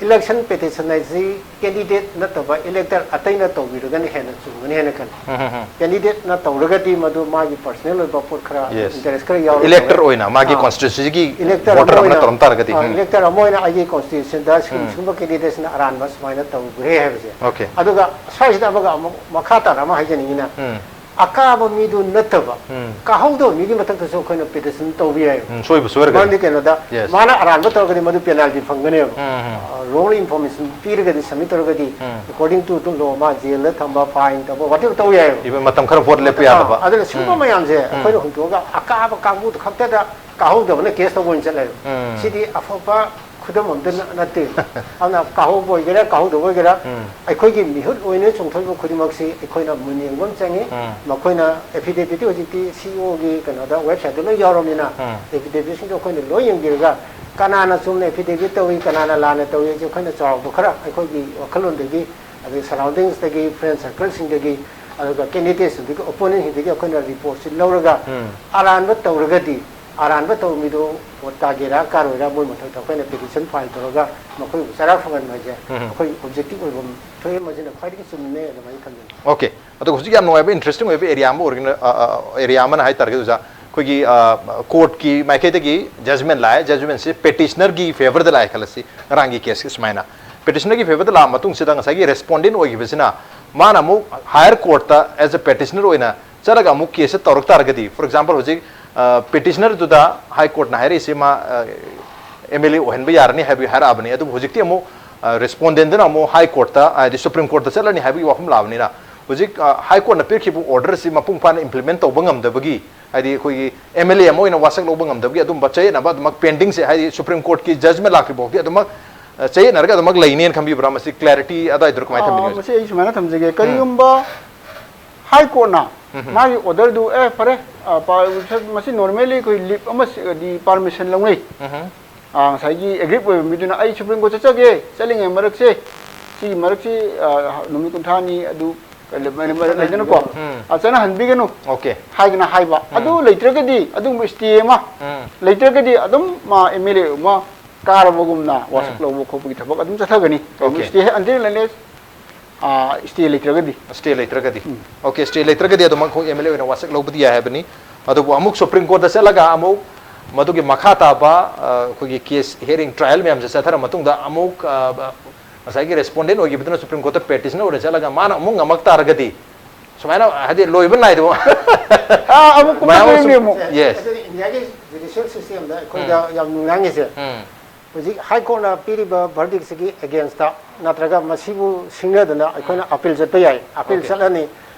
ꯏꯂꯦꯛꯁꯟ ꯄꯦꯇꯤꯁꯟ ꯍꯥꯏꯁꯤ ꯀꯦꯟꯗꯤꯗꯦꯠ ꯅꯠꯇꯕ ꯏꯂꯦꯛꯇꯔ ꯑꯇꯩꯅ ꯇꯧꯕꯤꯔꯒꯅ ꯍꯦꯟꯅ ꯆꯨꯝꯒꯅꯤ ꯍꯥꯏꯅ ꯈꯜꯂꯤ꯫ ꯎꯝ, ꯎꯝ, ꯎꯝ꯫ ꯀꯦꯟꯗꯤꯗꯦꯠꯅ ꯇꯧꯔꯒꯗꯤ ꯃꯗꯨ ꯃꯥꯒꯤ ꯄꯔꯁꯣꯅꯦꯜ ꯑꯣꯏꯕ ꯄꯣꯠ ꯈꯔ Yes. ꯏꯟꯇꯔꯦꯁ ꯈꯔ ꯌꯥꯎꯔꯒ ꯏꯂꯦꯛꯇꯔ ꯑꯣꯏꯅ ꯃꯥꯒꯤ ꯑꯥ꯫ ꯀꯣꯟꯁꯇꯤꯇ꯭ꯌꯨꯟꯁꯤꯒꯤ ꯏꯂꯦꯛꯇꯔ ꯚꯣꯇꯔ ꯑꯃ ꯑꯃꯅ ꯑꯣꯏꯅ ꯇꯧꯔꯝ ꯇꯥꯔꯒꯗꯤ ꯑꯥ, ꯎꯝ꯫ ꯏꯂꯦꯛꯇꯔ ꯑꯃ ꯑꯣꯏꯅ ꯑꯩꯒꯤ ꯀꯣꯟꯁꯇꯤꯇ꯭ꯌꯨꯁꯟꯗ ꯁꯤꯒꯨꯝ- ꯎꯝ꯫ ꯁꯤꯒꯨꯝꯕ ꯀꯦꯟꯗꯤꯗꯦꯠꯁꯤꯅ ꯑꯔꯥꯟꯕ ꯁꯨꯃꯥꯏꯅ ꯇꯧꯈ꯭ꯔꯦ ꯍꯥꯏꯕꯁꯦ꯫ ꯑꯣꯀꯦ꯫ ꯑꯗꯨꯒ ꯁ꯭ꯋꯥꯏꯁꯤꯗ ꯑꯃꯒ ꯑꯃꯨꯛ ꯃꯈꯥ ꯇꯥꯅ ꯑꯃ ꯍꯥꯏꯖꯅꯤꯡꯉꯤꯅ ꯎꯝ꯫ ꯑꯀꯥꯕ ꯃꯤꯗꯨ ꯅꯠꯇꯕ ꯎꯝ꯫ ꯀꯥꯍꯧꯗꯕ ꯃꯤꯒꯤ ꯃꯊꯛꯇꯁꯨ ꯑꯩꯈꯣꯏꯅ ꯄꯦꯇꯤꯁꯟ ꯇꯧꯕ ꯌꯥꯏ꯫ ꯎꯝ, ꯁꯣꯏꯕ ꯁꯣꯏꯔꯒꯗꯤ꯫ ꯃꯔꯝꯗꯤ ꯀꯩꯅꯣꯗ Yes. ꯃꯥꯅ ꯑꯔꯥꯟꯕ ꯇꯧꯔꯒꯗꯤ ꯃꯗꯨ ꯄꯦꯅꯥꯜꯇꯤ ꯐꯪꯒꯅꯦꯕ꯫ ꯎꯝ, ꯎꯝ꯫ ꯔꯣꯡ ꯏꯟꯐꯣꯔꯃꯦꯁꯟ ꯄꯤꯔꯒꯗꯤ ꯁꯕꯃꯤꯠ ꯇꯧꯔꯒꯗꯤ ꯎꯝ꯫ ꯑꯦꯀꯣꯔꯗꯤꯡ ꯇꯨ ꯂꯣ ꯃꯥ ꯖꯦꯜꯗ ꯊꯝꯕ, ꯐꯥꯏꯟ ꯇꯧꯕ, ꯋꯥꯇꯦꯕ ꯇꯧ ꯌꯥꯏꯕ꯫ ꯏꯕ ꯃꯇꯝ ꯈꯔ ꯚꯣꯠ ꯂꯦꯞꯄ ꯌꯥꯗꯕ꯫ ꯑꯥ, ꯑꯗꯨꯅ ꯁꯤꯒꯨꯝꯕ ꯎꯝ꯫ ꯃꯌꯥꯝꯁꯦ ꯎꯝ꯫ ꯑꯩꯈꯣꯏꯅ ꯍꯨꯟꯇꯣꯛꯑꯒ ꯑꯀꯥꯕ ꯀꯥꯡꯕꯨꯗꯨ ꯈꯛꯇꯗ ꯀꯥꯍꯧꯗꯕꯅ ꯀꯦꯁ ꯇꯧꯕ ꯑꯣꯏꯅ ꯆꯠꯂꯦꯕ꯫ ꯎꯝ꯫ ꯁꯤꯗꯤ ꯑꯐꯕ ꯈꯨꯗꯝ ꯑꯝꯇ ꯅ-, ꯅꯠꯇꯦ꯫ ꯑꯗꯨꯅ ꯀꯥꯍꯧꯕ ꯑꯣꯏꯒꯦꯔꯥ ꯀꯥꯍꯧꯗꯕ ꯑꯣꯏꯒꯦꯔꯥ ꯎꯝ꯫ ꯑꯩꯈꯣꯏꯒꯤ ꯃꯤꯍꯨꯠ ꯑꯣꯏꯅ ꯆꯣꯡꯊꯣꯛꯏꯕ ꯈꯨꯗꯤꯡꯃꯛꯁꯤ ꯑꯩꯈꯣꯏꯅ ꯃꯨꯟꯅ ꯌꯦꯡꯕ ꯑꯃ ꯆꯪꯉꯤ꯫ ꯎꯝ꯫ ꯃꯈꯣꯏꯅ ꯑꯦꯐꯤꯗꯦꯕꯤꯠꯇꯤ ꯍꯧꯖꯤꯛꯇꯤ ꯁꯤꯏꯑꯣꯒꯤ ꯀꯩꯅꯣꯗ ꯋꯦꯕꯁꯥꯏꯠꯇ ꯂꯣꯏ ꯌꯥꯎꯔꯕꯅꯤꯅ ꯎꯝ꯫ ꯑꯦꯐꯤꯗꯦꯕꯤꯠꯁꯤꯡꯗꯣ ꯑꯩꯈꯣꯏꯅ ꯂꯣꯏ ꯌꯦꯡꯕꯤꯔꯒ ꯀꯅꯥꯅ ꯆꯨꯝꯅ ꯑꯦꯐꯤꯗꯦꯕꯤꯠ ꯇꯧꯏ, ꯀꯅꯥꯅ ꯂꯥꯟꯅ ꯇꯧꯏ ꯍꯥꯏꯁꯦ ꯑꯩꯈꯣꯏꯅ ꯆꯥꯎꯔꯥꯛꯄ ꯈꯔ ꯑꯩꯈꯣꯏꯒꯤ ꯋꯥꯈꯜꯂꯣꯟꯗꯒꯤ ꯑꯗꯩ ꯁꯔꯥꯎꯟꯗꯤꯡꯁꯇꯒꯤ, ꯐ꯭ꯔꯦꯟ ꯁꯔꯀꯜꯁꯤꯡꯗꯒꯤ, ꯑꯗꯨꯒ ꯀꯦꯟꯗꯤꯗꯦꯠꯁꯤꯡꯗꯒꯤ, ꯑꯣꯄꯣꯅꯦꯟꯁꯤꯡꯗꯒꯤ ꯑꯩꯈꯣꯏꯅ ꯔꯤꯄꯣꯔꯠꯁꯤ ꯂꯧꯔꯒ ꯎꯝ꯫ ꯑꯔꯥꯟꯕ ꯇꯧꯔꯒꯗꯤ ꯑꯔꯥꯟꯕ ꯇꯧꯕ ꯃꯤꯗꯣ ꯚꯣꯠ ꯀꯥꯒꯦꯔꯥ ꯀꯥꯔꯣꯏꯔꯥ ꯃꯣꯏ ꯃꯊꯛꯇ ꯑꯩꯈꯣꯏꯅ ꯄꯤꯇꯤꯁꯟ ꯐꯥꯏꯜ ꯇꯧꯔꯒ ꯃꯈꯣꯏꯕꯨ ꯆꯔꯥ ꯐꯪꯍꯟꯕ ꯍꯥꯏꯁꯦ ꯎꯝ꯫ ꯑꯩꯈꯣꯏ ꯑꯣꯕꯖꯦꯛꯇꯤꯚ ꯑꯣꯏꯕ ꯑꯃ ꯊꯣꯛꯑꯦ꯫ ꯃꯁꯤꯅ ꯈ꯭ꯋꯥꯏꯗꯒꯤ ꯆꯨꯝꯃꯦ ꯑꯗꯨꯃꯥꯏꯅ ꯈꯟꯖꯩ꯫ ꯑꯣꯀꯦ꯫ ꯑꯗꯨꯒ ꯍꯧꯖꯤꯛ ꯌꯥꯝ ꯅꯨꯡꯉꯥꯏꯕ, ꯏꯟꯇꯔꯦꯁꯇꯤꯡ ꯑꯣꯏꯕ ꯑꯦꯔꯤꯌꯥ ꯑꯃ ꯑꯣꯏꯔꯒꯅ, ꯑ, ꯑ, ꯑꯦꯔꯤꯌꯥ ꯑꯃꯅ ꯍꯥꯏꯇꯥꯔꯒꯗꯤ ꯑꯣꯖꯥ, ꯑꯩꯈꯣꯏꯒꯤ, ꯑ, ꯀꯣꯔꯠꯀꯤ ꯃꯥꯏꯀꯩꯗꯒꯤ ꯖꯖꯃꯦꯟ ꯂꯥꯛꯑꯦ, ꯖꯖꯃꯦꯟꯁꯤ ꯄꯦꯇꯤꯁꯅꯔꯒꯤ ꯐꯦꯚꯔꯗ ꯂꯥꯛꯑꯦ ꯈꯜꯂꯁꯤ, ꯉꯔꯥꯡꯒꯤ ꯀꯦꯁꯀꯤ ꯁꯨꯃꯥꯏꯅ꯫ ꯄꯦꯇꯤꯁꯅꯔꯒꯤ ꯐꯦꯚꯔꯗ ꯂꯥꯛꯑ ꯃꯇꯨꯡꯁꯤꯗ ꯉꯁꯥꯏꯒꯤ ꯔꯦꯁꯄꯣꯟꯗꯦꯟ ꯑꯣꯏꯈꯤꯕꯁꯤꯅ ꯃꯥꯅ ꯑꯃꯨꯛ higher courtꯇ as a petitioner ꯑꯣꯏꯅ ꯆꯠꯂꯒ ꯑꯃꯨꯛ caseꯁꯦ ꯇꯧꯔꯛ ꯇꯥꯔꯒꯗꯤ, for example, ꯍꯧꯖꯤꯛ petitionerꯗꯨꯗ high courtꯅ ꯍꯥꯏꯔꯛꯏꯁꯤ ꯃꯥ M L A ꯑꯣꯏꯍꯟꯕ ꯌꯥꯔꯅꯤ ꯍꯥꯏꯕꯒꯤ ꯍꯥꯏꯔꯛꯑꯕꯅꯤ꯫ ꯑꯗꯨꯕꯨ ꯍꯧꯖꯤꯛꯇꯤ ꯑꯃꯨꯛ respondentꯗꯨꯅ ꯑꯃꯨꯛ high courtꯇ, ꯍꯥꯏꯗꯤ Supreme Courtꯇ ꯆꯠꯂꯅꯤ ꯍꯥꯏꯕꯒꯤ ꯋꯥꯐꯝ ꯂꯥꯛꯑꯕꯅꯤꯅ, ꯍꯧꯖꯤꯛ high courtꯅ ꯄꯤꯔꯛꯈꯤꯕ orderꯁꯤ ꯃꯄꯨꯡ ꯐꯥꯅ implement ꯇꯧꯕ ꯉꯝꯗꯕꯒꯤ, ꯍꯥꯏꯗꯤ ꯑꯩꯈꯣꯏꯒꯤ M L A ꯑꯃ ꯑꯣꯏꯅ ꯋꯥꯁꯛ ꯂꯧꯕ ꯉꯝꯗꯕꯒꯤ ꯑꯗꯨꯝꯕ ꯆꯌꯦꯠꯅꯕ ꯑꯗꯨꯃꯛ pendingꯁꯦ, ꯍꯥꯏꯗꯤ Supreme Courtꯀꯤ judgment ꯂꯥꯛꯇ꯭ꯔꯤ ꯐꯥꯎꯗꯤ ꯑꯗꯨꯃꯛ ꯆꯌꯦꯠꯅꯔꯒ ꯑꯗꯨꯃꯛ ꯂꯩꯅꯦꯅ ꯈꯟꯕꯤꯕ꯭ꯔꯥ? ꯃꯁꯤ clarity ꯑꯗꯨꯋꯥꯏꯗꯨꯗ ꯀꯃꯥꯏꯅ ꯊꯝꯕꯤꯅꯤꯡꯉꯤ? ꯃꯁꯤ ꯑꯩ ꯁꯨꯃꯥꯏꯅ ꯊꯝꯖꯒꯦ, ꯀꯔꯤꯒꯨꯝꯕ high courtꯅ ꯃꯥꯒꯤ orderꯗꯨ ꯑꯦ ꯐꯔꯦ, ꯃꯁꯤ normally ꯑꯩꯈꯣꯏ leave ꯑꯃꯗꯤ permission ꯂꯧꯅꯩ꯫ ꯉꯁꯥꯏꯒꯤ aggrieved ꯑꯣꯏꯕ ꯃꯤꯗꯨꯅ ꯑꯩ Supreme Court ꯆꯠꯆꯒꯦ, ꯆꯠꯂꯤꯉꯩ ꯃꯔꯛꯁꯦ, ꯁꯤꯒꯤ ꯃꯔꯛꯁꯤ ꯅꯨꯃꯤꯠ ꯀꯨꯟꯊ꯭ꯔꯥꯅꯤ ꯑꯗꯨ ꯂꯩꯗꯅꯀꯣ, ꯆꯠꯅꯍꯟꯕꯤꯒꯅꯨ Okay. ꯍꯥꯏꯗꯅ ꯍꯥꯏꯕ꯫ ꯑꯗꯨ ꯂꯩꯇ꯭ꯔꯒꯗꯤ ꯑꯗꯨꯒꯨꯝꯕ stay ꯑꯃ ꯂꯩꯇ꯭ꯔꯒꯗꯤ ꯑꯗꯨꯝ ꯃꯥ M L A ꯑꯃ ꯀꯥꯔꯕꯒꯨꯝꯅ ꯋꯥꯁꯛ ꯂꯧꯕ ꯈꯣꯠꯄꯒꯤ ꯊꯕꯛ ꯑꯗꯨꯝ ꯆꯠꯊꯒꯅꯤ꯫ Okay. Stay until unless stay ꯂꯩꯇ꯭ꯔꯒꯗꯤ꯫ Stay ꯂꯩꯇ꯭ꯔꯒꯗꯤ꯫ Okay, stay ꯂꯩꯇ꯭ꯔꯒꯗꯤ ꯑꯗꯨꯃꯛ ꯑꯩꯈꯣꯏ M L A ꯑꯣꯏꯅ ꯋꯥꯁꯛ ꯂꯧꯕꯗꯤ ꯌꯥꯏ ꯍꯥꯏꯕꯅꯤ꯫ ꯑꯗꯨꯕꯨ ꯑꯃꯨꯛ Supreme Courtꯇ ꯆꯠꯂꯒ ꯑꯃꯨꯛ ꯃꯗꯨꯒꯤ ꯃꯈꯥ ꯇꯥꯕ ꯑꯩꯈꯣꯏꯒꯤ case hearing trial ꯃꯌꯥꯝꯁꯦ ꯆꯠꯊꯔ ꯃꯇꯨꯡꯗ ꯑꯃꯨꯛ ꯉꯁꯥꯏꯒꯤ respondent ꯑꯣꯏꯈꯤꯕꯗꯨꯅ Supreme Courtꯇ petitioner ꯑꯣꯏꯅ ꯆꯠꯂꯒ ꯃꯥꯅ ꯑꯃꯨꯛ ꯉꯝꯃꯛ ꯇꯥꯔꯒꯗꯤ, ꯁꯨꯃꯥꯏꯅ ꯍꯥꯏꯗꯤ ꯂꯣꯏꯕ ꯅꯥꯏꯗꯕ ꯑꯥ, ꯑꯃꯨꯛ ꯃꯌꯥꯝ ꯑꯃ ꯀꯨꯝꯃꯛꯇꯣꯏꯅꯦ ꯁꯨꯝ- ꯑꯃꯨꯛ꯫ Yes. ꯑꯗꯨꯅ ꯏꯟꯗꯤꯌꯥꯒꯤ judicial systemꯗ ꯑꯩꯈꯣꯏꯗ ꯌꯥꯝ ꯅꯨꯡꯅꯥꯡꯉꯤꯁꯦ, ꯎꯝ. ꯍꯧꯖꯤꯛ high courtꯅ ꯄꯤꯔꯤꯕ verdictꯁꯤꯒꯤ againstꯇ ꯅꯠꯇ꯭ꯔꯒ ꯃꯁꯤꯕꯨ ꯁꯤꯡꯅꯗꯅ ꯑꯩꯈꯣꯏꯅ appeal ꯆꯠꯄ ꯌꯥꯏ꯫ Appeal Okay. ꯆꯠꯂꯅꯤ,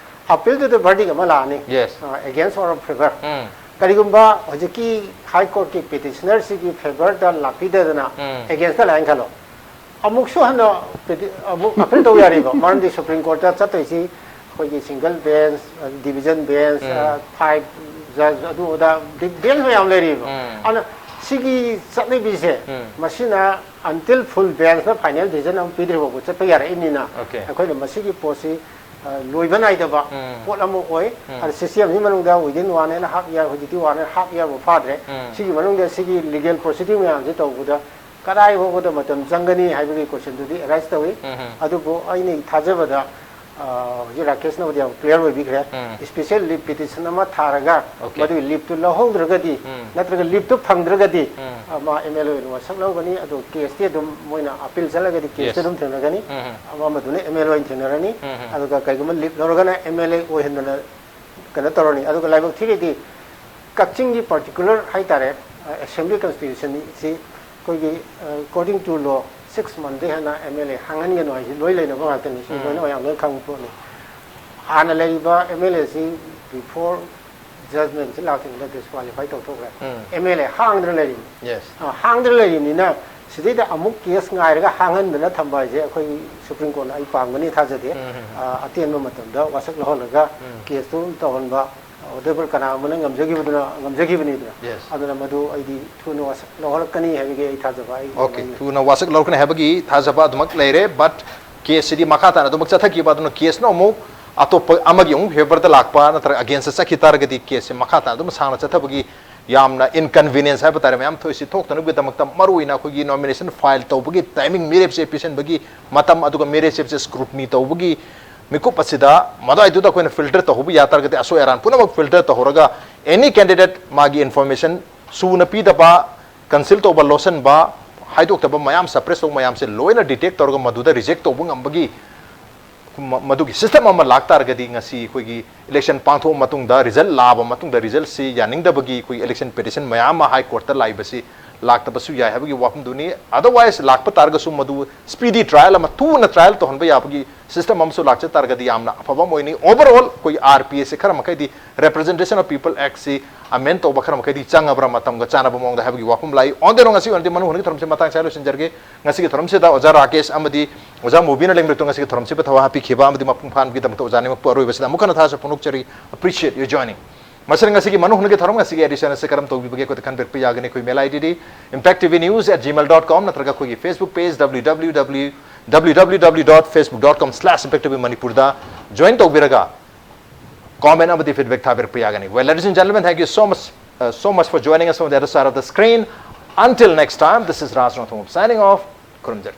appealꯗꯨꯗ verdict ꯑꯃ ꯂꯥꯛꯑꯅꯤ꯫ Yes. ꯑ, against or favor꯫ ꯎꯝ. ꯀꯔꯤꯒꯨꯝꯕ ꯍꯧꯖꯤꯛꯀꯤ high courtꯀꯤ petitionerꯁꯤꯒꯤ favorꯗ ꯂꯥꯛꯄꯤꯗꯗꯅ ꯎꯝ. againstꯇ ꯂꯥꯛꯑꯦꯅ ꯈꯜꯂꯣ, ꯑꯃꯨꯛꯁꯨ ꯍꯟꯅ peti- ꯑꯃꯨꯛ appeal ꯇꯧ ꯌꯥꯔꯤꯕ, ꯃꯔꯝꯗꯤ Supreme Courtꯇ ꯆꯠꯇꯣꯏꯁꯤ ꯑꯩꯈꯣꯏꯒꯤ single bench, division bench, ꯎꯝ. five judge ꯑꯗꯨ ꯑꯗꯥ big bench ꯃꯌꯥꯝ ꯂꯩꯔꯤꯕ꯫ ꯎꯝ. ꯑꯗꯨꯅ ꯁꯤꯒꯤ ꯆꯠꯅꯕꯤꯁꯦ ꯎꯝ. ꯃꯁꯤꯅ until full benchꯅ final decision ꯑꯃ ꯄꯤꯗ꯭ꯔꯤ ꯐꯥꯎꯕ ꯆꯠꯄ ꯌꯥꯔꯛꯏꯅꯤꯅ, Okay. ꯑꯩꯈꯣꯏꯅ ꯃꯁꯤꯒꯤ ꯄꯣꯠꯁꯤ ꯑ, ꯂꯣꯏꯕ ꯅꯥꯏꯗꯕ ꯎꯝ. ꯄꯣꯠ ꯑꯃ ꯑꯣꯏ꯫ ꯎꯝ. ꯑꯗ system ꯁꯤ ꯃꯅꯨꯡꯗ within one and half year, ꯍꯧꯖꯤꯛꯇꯤ one and half yearꯕꯨ ꯐꯥꯗ꯭ꯔꯦ꯫ ꯎꯝ. ꯁꯤꯒꯤ ꯃꯅꯨꯡꯗ ꯁꯤꯒꯤ legal procedure ꯃꯌꯥꯝꯁꯤ ꯇꯧꯕꯗ ꯀꯗꯥꯏ ꯐꯥꯎꯕꯗ ꯃꯇꯝ ꯆꯪꯒꯅꯤ ꯍꯥꯏꯕꯒꯤ questionꯗꯨꯗꯤ arise ꯇꯧꯏ꯫ ꯎꯝ. ꯑꯗꯨꯕꯨ ꯑꯩꯅ ꯊꯥꯖꯕꯗ ꯑ, ꯍꯧꯖꯤꯛ ꯔꯥꯀꯦꯁꯅꯕꯨꯗꯤ ꯌꯥꯝ ꯀ꯭ꯂꯤꯌꯥꯔ ꯑꯣꯏꯕꯤꯈ꯭ꯔꯦ꯫ ꯎꯝ꯫ ꯁ꯭ꯄꯦꯁꯦꯜ ꯂꯤꯞ ꯄꯤꯇꯤꯁꯟ ꯑꯃ ꯊꯥꯔꯒ ꯑꯣꯀꯦ꯫ ꯃꯗꯨꯒꯤ ꯂꯤꯞꯇꯨ ꯂꯧꯍꯧꯗ꯭ꯔꯒꯗꯤ ꯎꯝ꯫ ꯅꯠꯇ꯭ꯔꯒ ꯂꯤꯞꯇꯨ ꯐꯪꯗ꯭ꯔꯒꯗꯤ ꯎꯝ꯫ ꯑ, ꯃꯥ ꯑꯦꯝ ꯑꯦꯜ ꯑꯦ ꯑꯣꯏꯅ ꯋꯥꯁꯛ ꯂꯧꯒꯅꯤ꯫ ꯑꯗꯨ ꯀꯦꯁꯇꯤ ꯑꯗꯨꯝ ꯃꯣꯏꯅ ꯑꯄꯤꯜ ꯆꯠꯂꯒꯗꯤ ꯀꯦꯁꯇꯤ Yes. ꯑꯗꯨꯝ ꯊꯦꯡꯅꯒꯅꯤ꯫ ꯎꯝ꯫ ꯑꯃ ꯑꯃꯗꯨꯅ ꯑꯦꯝ ꯑꯦꯜ ꯑꯦ ꯑꯣꯏꯅ ꯊꯦꯡꯅꯔꯅꯤ꯫ ꯎꯝ꯫ ꯑꯗꯨꯒ ꯀꯩꯒꯨꯝꯕ ꯂꯤꯞ ꯂꯧꯔꯒꯅ ꯑꯦꯝ ꯑꯦꯜ ꯑꯦ ꯑꯣꯏꯍꯟꯗꯅ ꯀꯩꯅꯣ ꯇꯧꯔꯅꯤ꯫ ꯑꯗꯨꯒ ꯂꯥꯏꯕꯛ ꯊꯤꯔꯗꯤ ꯀꯛꯆꯤꯡꯒꯤ ꯄꯥꯔꯇꯤꯀꯨꯂꯔ ꯍꯥꯏꯇꯥꯔꯦ, ꯑꯦꯁꯦꯝꯕ꯭ꯂꯤ ꯀꯟꯁꯇꯤꯇ꯭ꯌꯨꯁꯟꯁꯤ ꯑꯩꯈꯣꯏꯒꯤ ꯑꯦꯀꯣꯔꯗꯤꯡ ꯇꯨ ꯂꯣ ꯁꯤꯛꯁ ꯃꯟꯊꯇꯩ ꯍꯦꯟꯅ ꯑꯦꯝ ꯑꯦꯜ ꯑꯦ ꯍꯥꯡꯍꯟꯒꯅꯨ ꯍꯥꯏꯁꯤ ꯂꯣꯏ ꯂꯩꯅꯕ ꯉꯥꯛꯇꯅꯤ꯫ ꯁꯤ ꯎꯝ꯫ ꯂꯣꯏꯅ ꯃꯌꯥꯝ ꯂꯣꯏ ꯈꯪꯕ ꯄꯣꯠꯅꯤ꯫ ꯍꯥꯟꯅ ꯂꯩꯔꯤꯕ ꯑꯦꯝ ꯑꯦꯜ ꯑꯦꯁꯤ ꯕꯤꯐꯣꯔ ꯖꯖꯃꯦꯟꯁꯤ ꯂꯥꯛꯇ꯭ꯔꯤꯉꯩꯗ ꯗꯤꯁꯀ꯭ꯋꯥꯂꯤꯐꯥꯏ ꯇꯧꯊꯣꯛꯈ꯭ꯔꯦ꯫ ꯎꯝ꯫ ꯑꯦꯝ ꯑꯦꯜ ꯑꯦ ꯍꯥꯡꯗꯅ ꯂꯩꯔꯤꯅꯤ꯫ Yes. ꯑ, ꯍꯥꯡꯗꯅ ꯂꯩꯔꯤꯕꯅꯤꯅ ꯁꯤꯗꯩꯗ ꯑꯃꯨꯛ ꯀꯦꯁ ꯉꯥꯏꯔꯒ ꯍꯥꯡꯍꯟꯗꯅ ꯊꯝꯕ ꯍꯥꯏꯁꯦ ꯑꯩꯈꯣꯏ ꯁꯨꯄ꯭ꯔꯤꯝ ꯀꯣꯔꯠꯅ ꯑꯩ ꯄꯥꯝꯒꯅꯤ ꯊꯥꯖꯗꯦ꯫ ꯎꯝ, ꯎꯝ, ꯎꯝ꯫ ꯑ, ꯑꯇꯦꯟꯕ ꯃꯇꯝꯗ ꯋꯥꯁꯛ ꯂꯧꯍꯜꯂꯒ ꯎꯝ꯫ ꯀꯦꯁꯇꯨ ꯇꯧꯍꯟꯕ, ꯑꯣꯗꯔꯕꯜ ꯀꯅꯥꯒꯨꯝꯕꯅ ꯉꯝꯖꯈꯤꯕꯗꯨꯅ ꯉꯝꯖꯈꯤꯕꯅꯤꯗꯅ꯫ Yes. ꯑꯗꯨꯅ ꯃꯗꯨ ꯑꯩꯗꯤ ꯊꯨꯅ ꯋꯥꯁꯛ ꯂꯧꯍꯜꯂꯛꯀꯅꯤ ꯍꯥꯏꯕꯒꯤ ꯑꯩ ꯊꯥꯖꯕ ꯑꯩ ꯑꯣꯀꯦ꯫ ꯂꯩ꯫ ꯊꯨꯅ ꯋꯥꯁꯛ ꯂꯧꯔꯛꯀꯅꯤ ꯍꯥꯏꯕꯒꯤ ꯊꯥꯖꯕ ꯑꯗꯨꯃꯛ ꯂꯩꯔꯦ꯫ ꯕꯠ ꯀꯦꯁꯁꯤꯗꯤ ꯃꯈꯥ ꯇꯥꯅ ꯑꯗꯨꯃꯛ ꯆꯠꯊꯈꯤꯕ, ꯑꯗꯨꯅ ꯀꯦꯁꯅ ꯑꯃꯨꯛ ꯑꯇꯣꯞꯄ ꯑꯃꯒꯤ ꯑꯃꯨꯛ ꯐꯦꯚꯔꯗ ꯂꯥꯛꯄ ꯅꯠꯇ꯭ꯔꯒ ꯑꯒꯦꯟꯁꯇ ꯆꯠꯈꯤ ꯇꯥꯔꯒꯗꯤ ꯀꯦꯁꯁꯦ ꯃꯈꯥ ꯇꯥꯅ ꯑꯗꯨꯝ ꯁꯥꯡꯅ ꯆꯠꯊꯕꯒꯤ ꯌꯥꯝꯅ ꯏꯟꯀꯟꯚꯤꯅꯤꯌꯟꯁ ꯍꯥꯏꯕ ꯇꯥꯔꯦ, ꯃꯌꯥꯝ ꯊꯣꯛꯏꯁꯤ ꯊꯣꯛꯇꯅꯕꯒꯤꯗꯃꯛꯇ ꯃꯔꯨꯑꯣꯏꯅ ꯑꯩꯈꯣꯏꯒꯤ ꯅꯣꯃꯤꯅꯦꯁꯟ ꯐꯥꯏꯜ ꯇꯧꯕꯒꯤ ꯇꯥꯏꯃꯤꯡ, ꯃꯤꯔꯦꯞꯁꯦ ꯄꯤꯁꯤꯟꯕꯒꯤ ꯃꯇꯝ, ꯑꯗꯨꯒ ꯃꯤꯔꯦꯞꯁꯦ ꯁ꯭ꯀ꯭ꯔꯨꯇꯤꯅꯤ ꯇꯧꯕꯒꯤ ꯃꯤꯀꯨꯞ ꯑꯁꯤꯗ ꯃꯗꯨꯋꯥꯏꯗꯨꯗ ꯑꯩꯈꯣꯏꯅ ꯐꯤꯜꯇꯔ ꯇꯧꯍꯧꯕ ꯌꯥ ꯇꯥꯔꯒꯗꯤ ꯑꯁꯣꯏ ꯑꯔꯥꯟ ꯄꯨꯝꯅꯃꯛ ꯐꯤꯜꯇꯔ ꯇꯧꯍꯧꯔꯒ ꯑꯦꯅꯤ ꯀꯦꯟꯗꯤꯗꯦꯠ ꯃꯥꯒꯤ ꯏꯟꯐꯣꯔꯃꯦꯁꯟ ꯁꯨꯅ ꯄꯤꯗꯕ, ꯀꯟꯁꯤꯜ ꯇꯧꯕ, ꯂꯣꯠꯁꯤꯟꯕ, ꯍꯥꯏꯗꯣꯛꯇꯕ ꯃꯌꯥꯝ, ꯁꯄ꯭ꯔꯦꯁ ꯇꯧꯕ ꯃꯌꯥꯝꯁꯦ ꯂꯣꯏꯅ ꯗꯤꯇꯦꯛ ꯇꯧꯔꯒ ꯃꯗꯨꯗ ꯔꯤꯖꯦꯛ ꯇꯧꯕ ꯉꯝꯕꯒꯤ ꯃ-, ꯃꯗꯨꯒꯤ ꯁꯤꯁꯇꯦꯝ ꯑꯃ ꯂꯥꯛ ꯇꯥꯔꯒꯗꯤ ꯉꯁꯤ ꯑꯩꯈꯣꯏꯒꯤ ꯏꯂꯦꯛꯁꯟ ꯄꯥꯡꯊꯣꯛꯑ ꯃꯇꯨꯡꯗ, ꯔꯤꯖꯜ ꯂꯥꯛꯑꯕ ꯃꯇꯨꯡꯗ, ꯔꯤꯖꯜꯁꯤ ꯌꯥꯅꯤꯡꯗꯕꯒꯤ ꯑꯩꯈꯣꯏꯒꯤ ꯏꯂꯦꯛꯁꯟ ꯄꯦꯇꯤꯁꯟ ꯃꯌꯥꯝ ꯑꯃ ꯍꯥꯏ ꯀꯣꯔꯠꯇ ꯂꯥꯛꯏꯕꯁꯤ ꯂꯥꯛꯇꯕꯁꯨ ꯌꯥꯏ ꯍꯥꯏꯕꯒꯤ ꯋꯥꯐꯝꯗꯨꯅꯤ꯫ ꯑꯗꯔꯋꯥꯏꯁ ꯂꯥꯛꯄ ꯇꯥꯔꯒꯁꯨ ꯃꯗꯨ ꯁ꯭ꯄꯤꯗꯤ ꯇ꯭ꯔꯥꯏꯌꯦꯜ ꯑꯃ, ꯊꯨꯅ ꯇ꯭ꯔꯥꯏꯌꯦꯜ ꯇꯧꯍꯟꯕ ꯌꯥꯕꯒꯤ ꯁꯤꯁꯇꯦꯝ ꯑꯃꯁꯨ ꯂꯥꯛꯆ ꯇꯥꯔꯒꯗꯤ ꯌꯥꯝꯅ ꯑꯐꯕ ꯑꯃ ꯑꯣꯏꯅꯤ꯫ ꯑꯣꯚꯔꯑꯣꯜ ꯑꯩꯈꯣꯏꯒꯤ ꯑꯥꯔ ꯄꯤ ꯑꯦꯁꯤ ꯈꯔ ꯃꯈꯩꯗꯤ, Representation of People Actꯁꯤ ꯑꯃꯦꯟ ꯇꯧꯕ ꯈꯔ ꯃꯈꯩꯗꯤ ꯆꯪꯉꯕ꯭ꯔꯥ ꯃꯇꯝꯒ ꯆꯥꯟꯅꯕ ꯃꯑꯣꯡꯗ ꯍꯥꯏꯕꯒꯤ ꯋꯥꯐꯝ ꯂꯥꯛꯏ꯫ On the whole, ꯉꯁꯤꯒꯤ ꯑꯣꯏꯅꯗꯤ ꯃꯅꯨꯡ ꯍꯨꯠꯅꯒꯤ ꯊꯧꯔꯝꯁꯤ ꯃꯇꯥꯡ ꯑꯁꯤꯗ ꯂꯣꯏꯁꯤꯟꯖꯔꯒꯦ꯫ ꯉꯁꯤꯒꯤ ꯊꯧꯔꯝꯁꯤꯗ ꯑꯣꯖꯥ ꯔꯥꯀꯦꯁ ꯑꯃꯗꯤ ꯑꯣꯖꯥ ꯃꯨꯕꯤꯅ ꯂꯦꯡꯕꯤꯔꯛꯇꯨꯅ ꯉꯁꯤꯒꯤ ꯊꯧꯔꯝꯁꯤꯕꯨ ꯊꯋꯥ ꯍꯥꯞꯄꯤꯈꯤꯕ ꯑꯃꯗꯤ ꯃꯄꯨꯡ ꯐꯥꯍꯟꯕꯒꯤꯗꯃꯛꯇ ꯑꯣꯖꯥ ꯑꯅꯤꯃꯛꯄꯨ ꯑꯔꯣꯏꯕꯁꯤꯗ ꯑꯃꯨꯛ ꯍꯟꯅ ꯊꯥꯒꯠꯆꯕ ꯐꯣꯡꯗꯣꯛꯆꯔꯤ꯫ Appreciate your joining. ꯃꯁꯤꯅ ꯉꯁꯤꯒꯤ ꯃꯅꯨꯡ ꯍꯨꯠꯅꯒꯤ ꯊꯧꯔꯝ, ꯉꯁꯤꯒꯤ ꯑꯦꯗꯤꯁꯟ ꯑꯁꯤ ꯀꯔꯝ ꯇꯧꯕꯤꯕꯒꯦ ꯑꯩꯈꯣꯏꯗ ꯈꯟꯕꯤꯔꯛꯄ ꯌꯥꯒꯅꯤ꯫ ꯑꯩꯈꯣꯏ ꯃꯦꯜ ꯑꯥꯏ ꯗꯤꯗꯤ impacttvnews at gmail dot com ꯅꯠꯇ꯭ꯔꯒ ꯑꯩꯈꯣꯏꯒꯤ Facebook page W W W, W W W dot facebook dot com slash impacttvmanipurꯗ join ꯇꯧꯕꯤꯔꯒ comment ꯑꯃꯗꯤ feedback ꯊꯥꯕꯤꯔꯛꯄ ꯌꯥꯒꯅꯤ꯫ Well, ladies and gentlemen, thank you so much, uh, so much for joining us on the other side of the screen. Until next time, this is Raj Rongthong signing off. ꯈꯨꯔꯨꯝꯖꯔꯤ꯫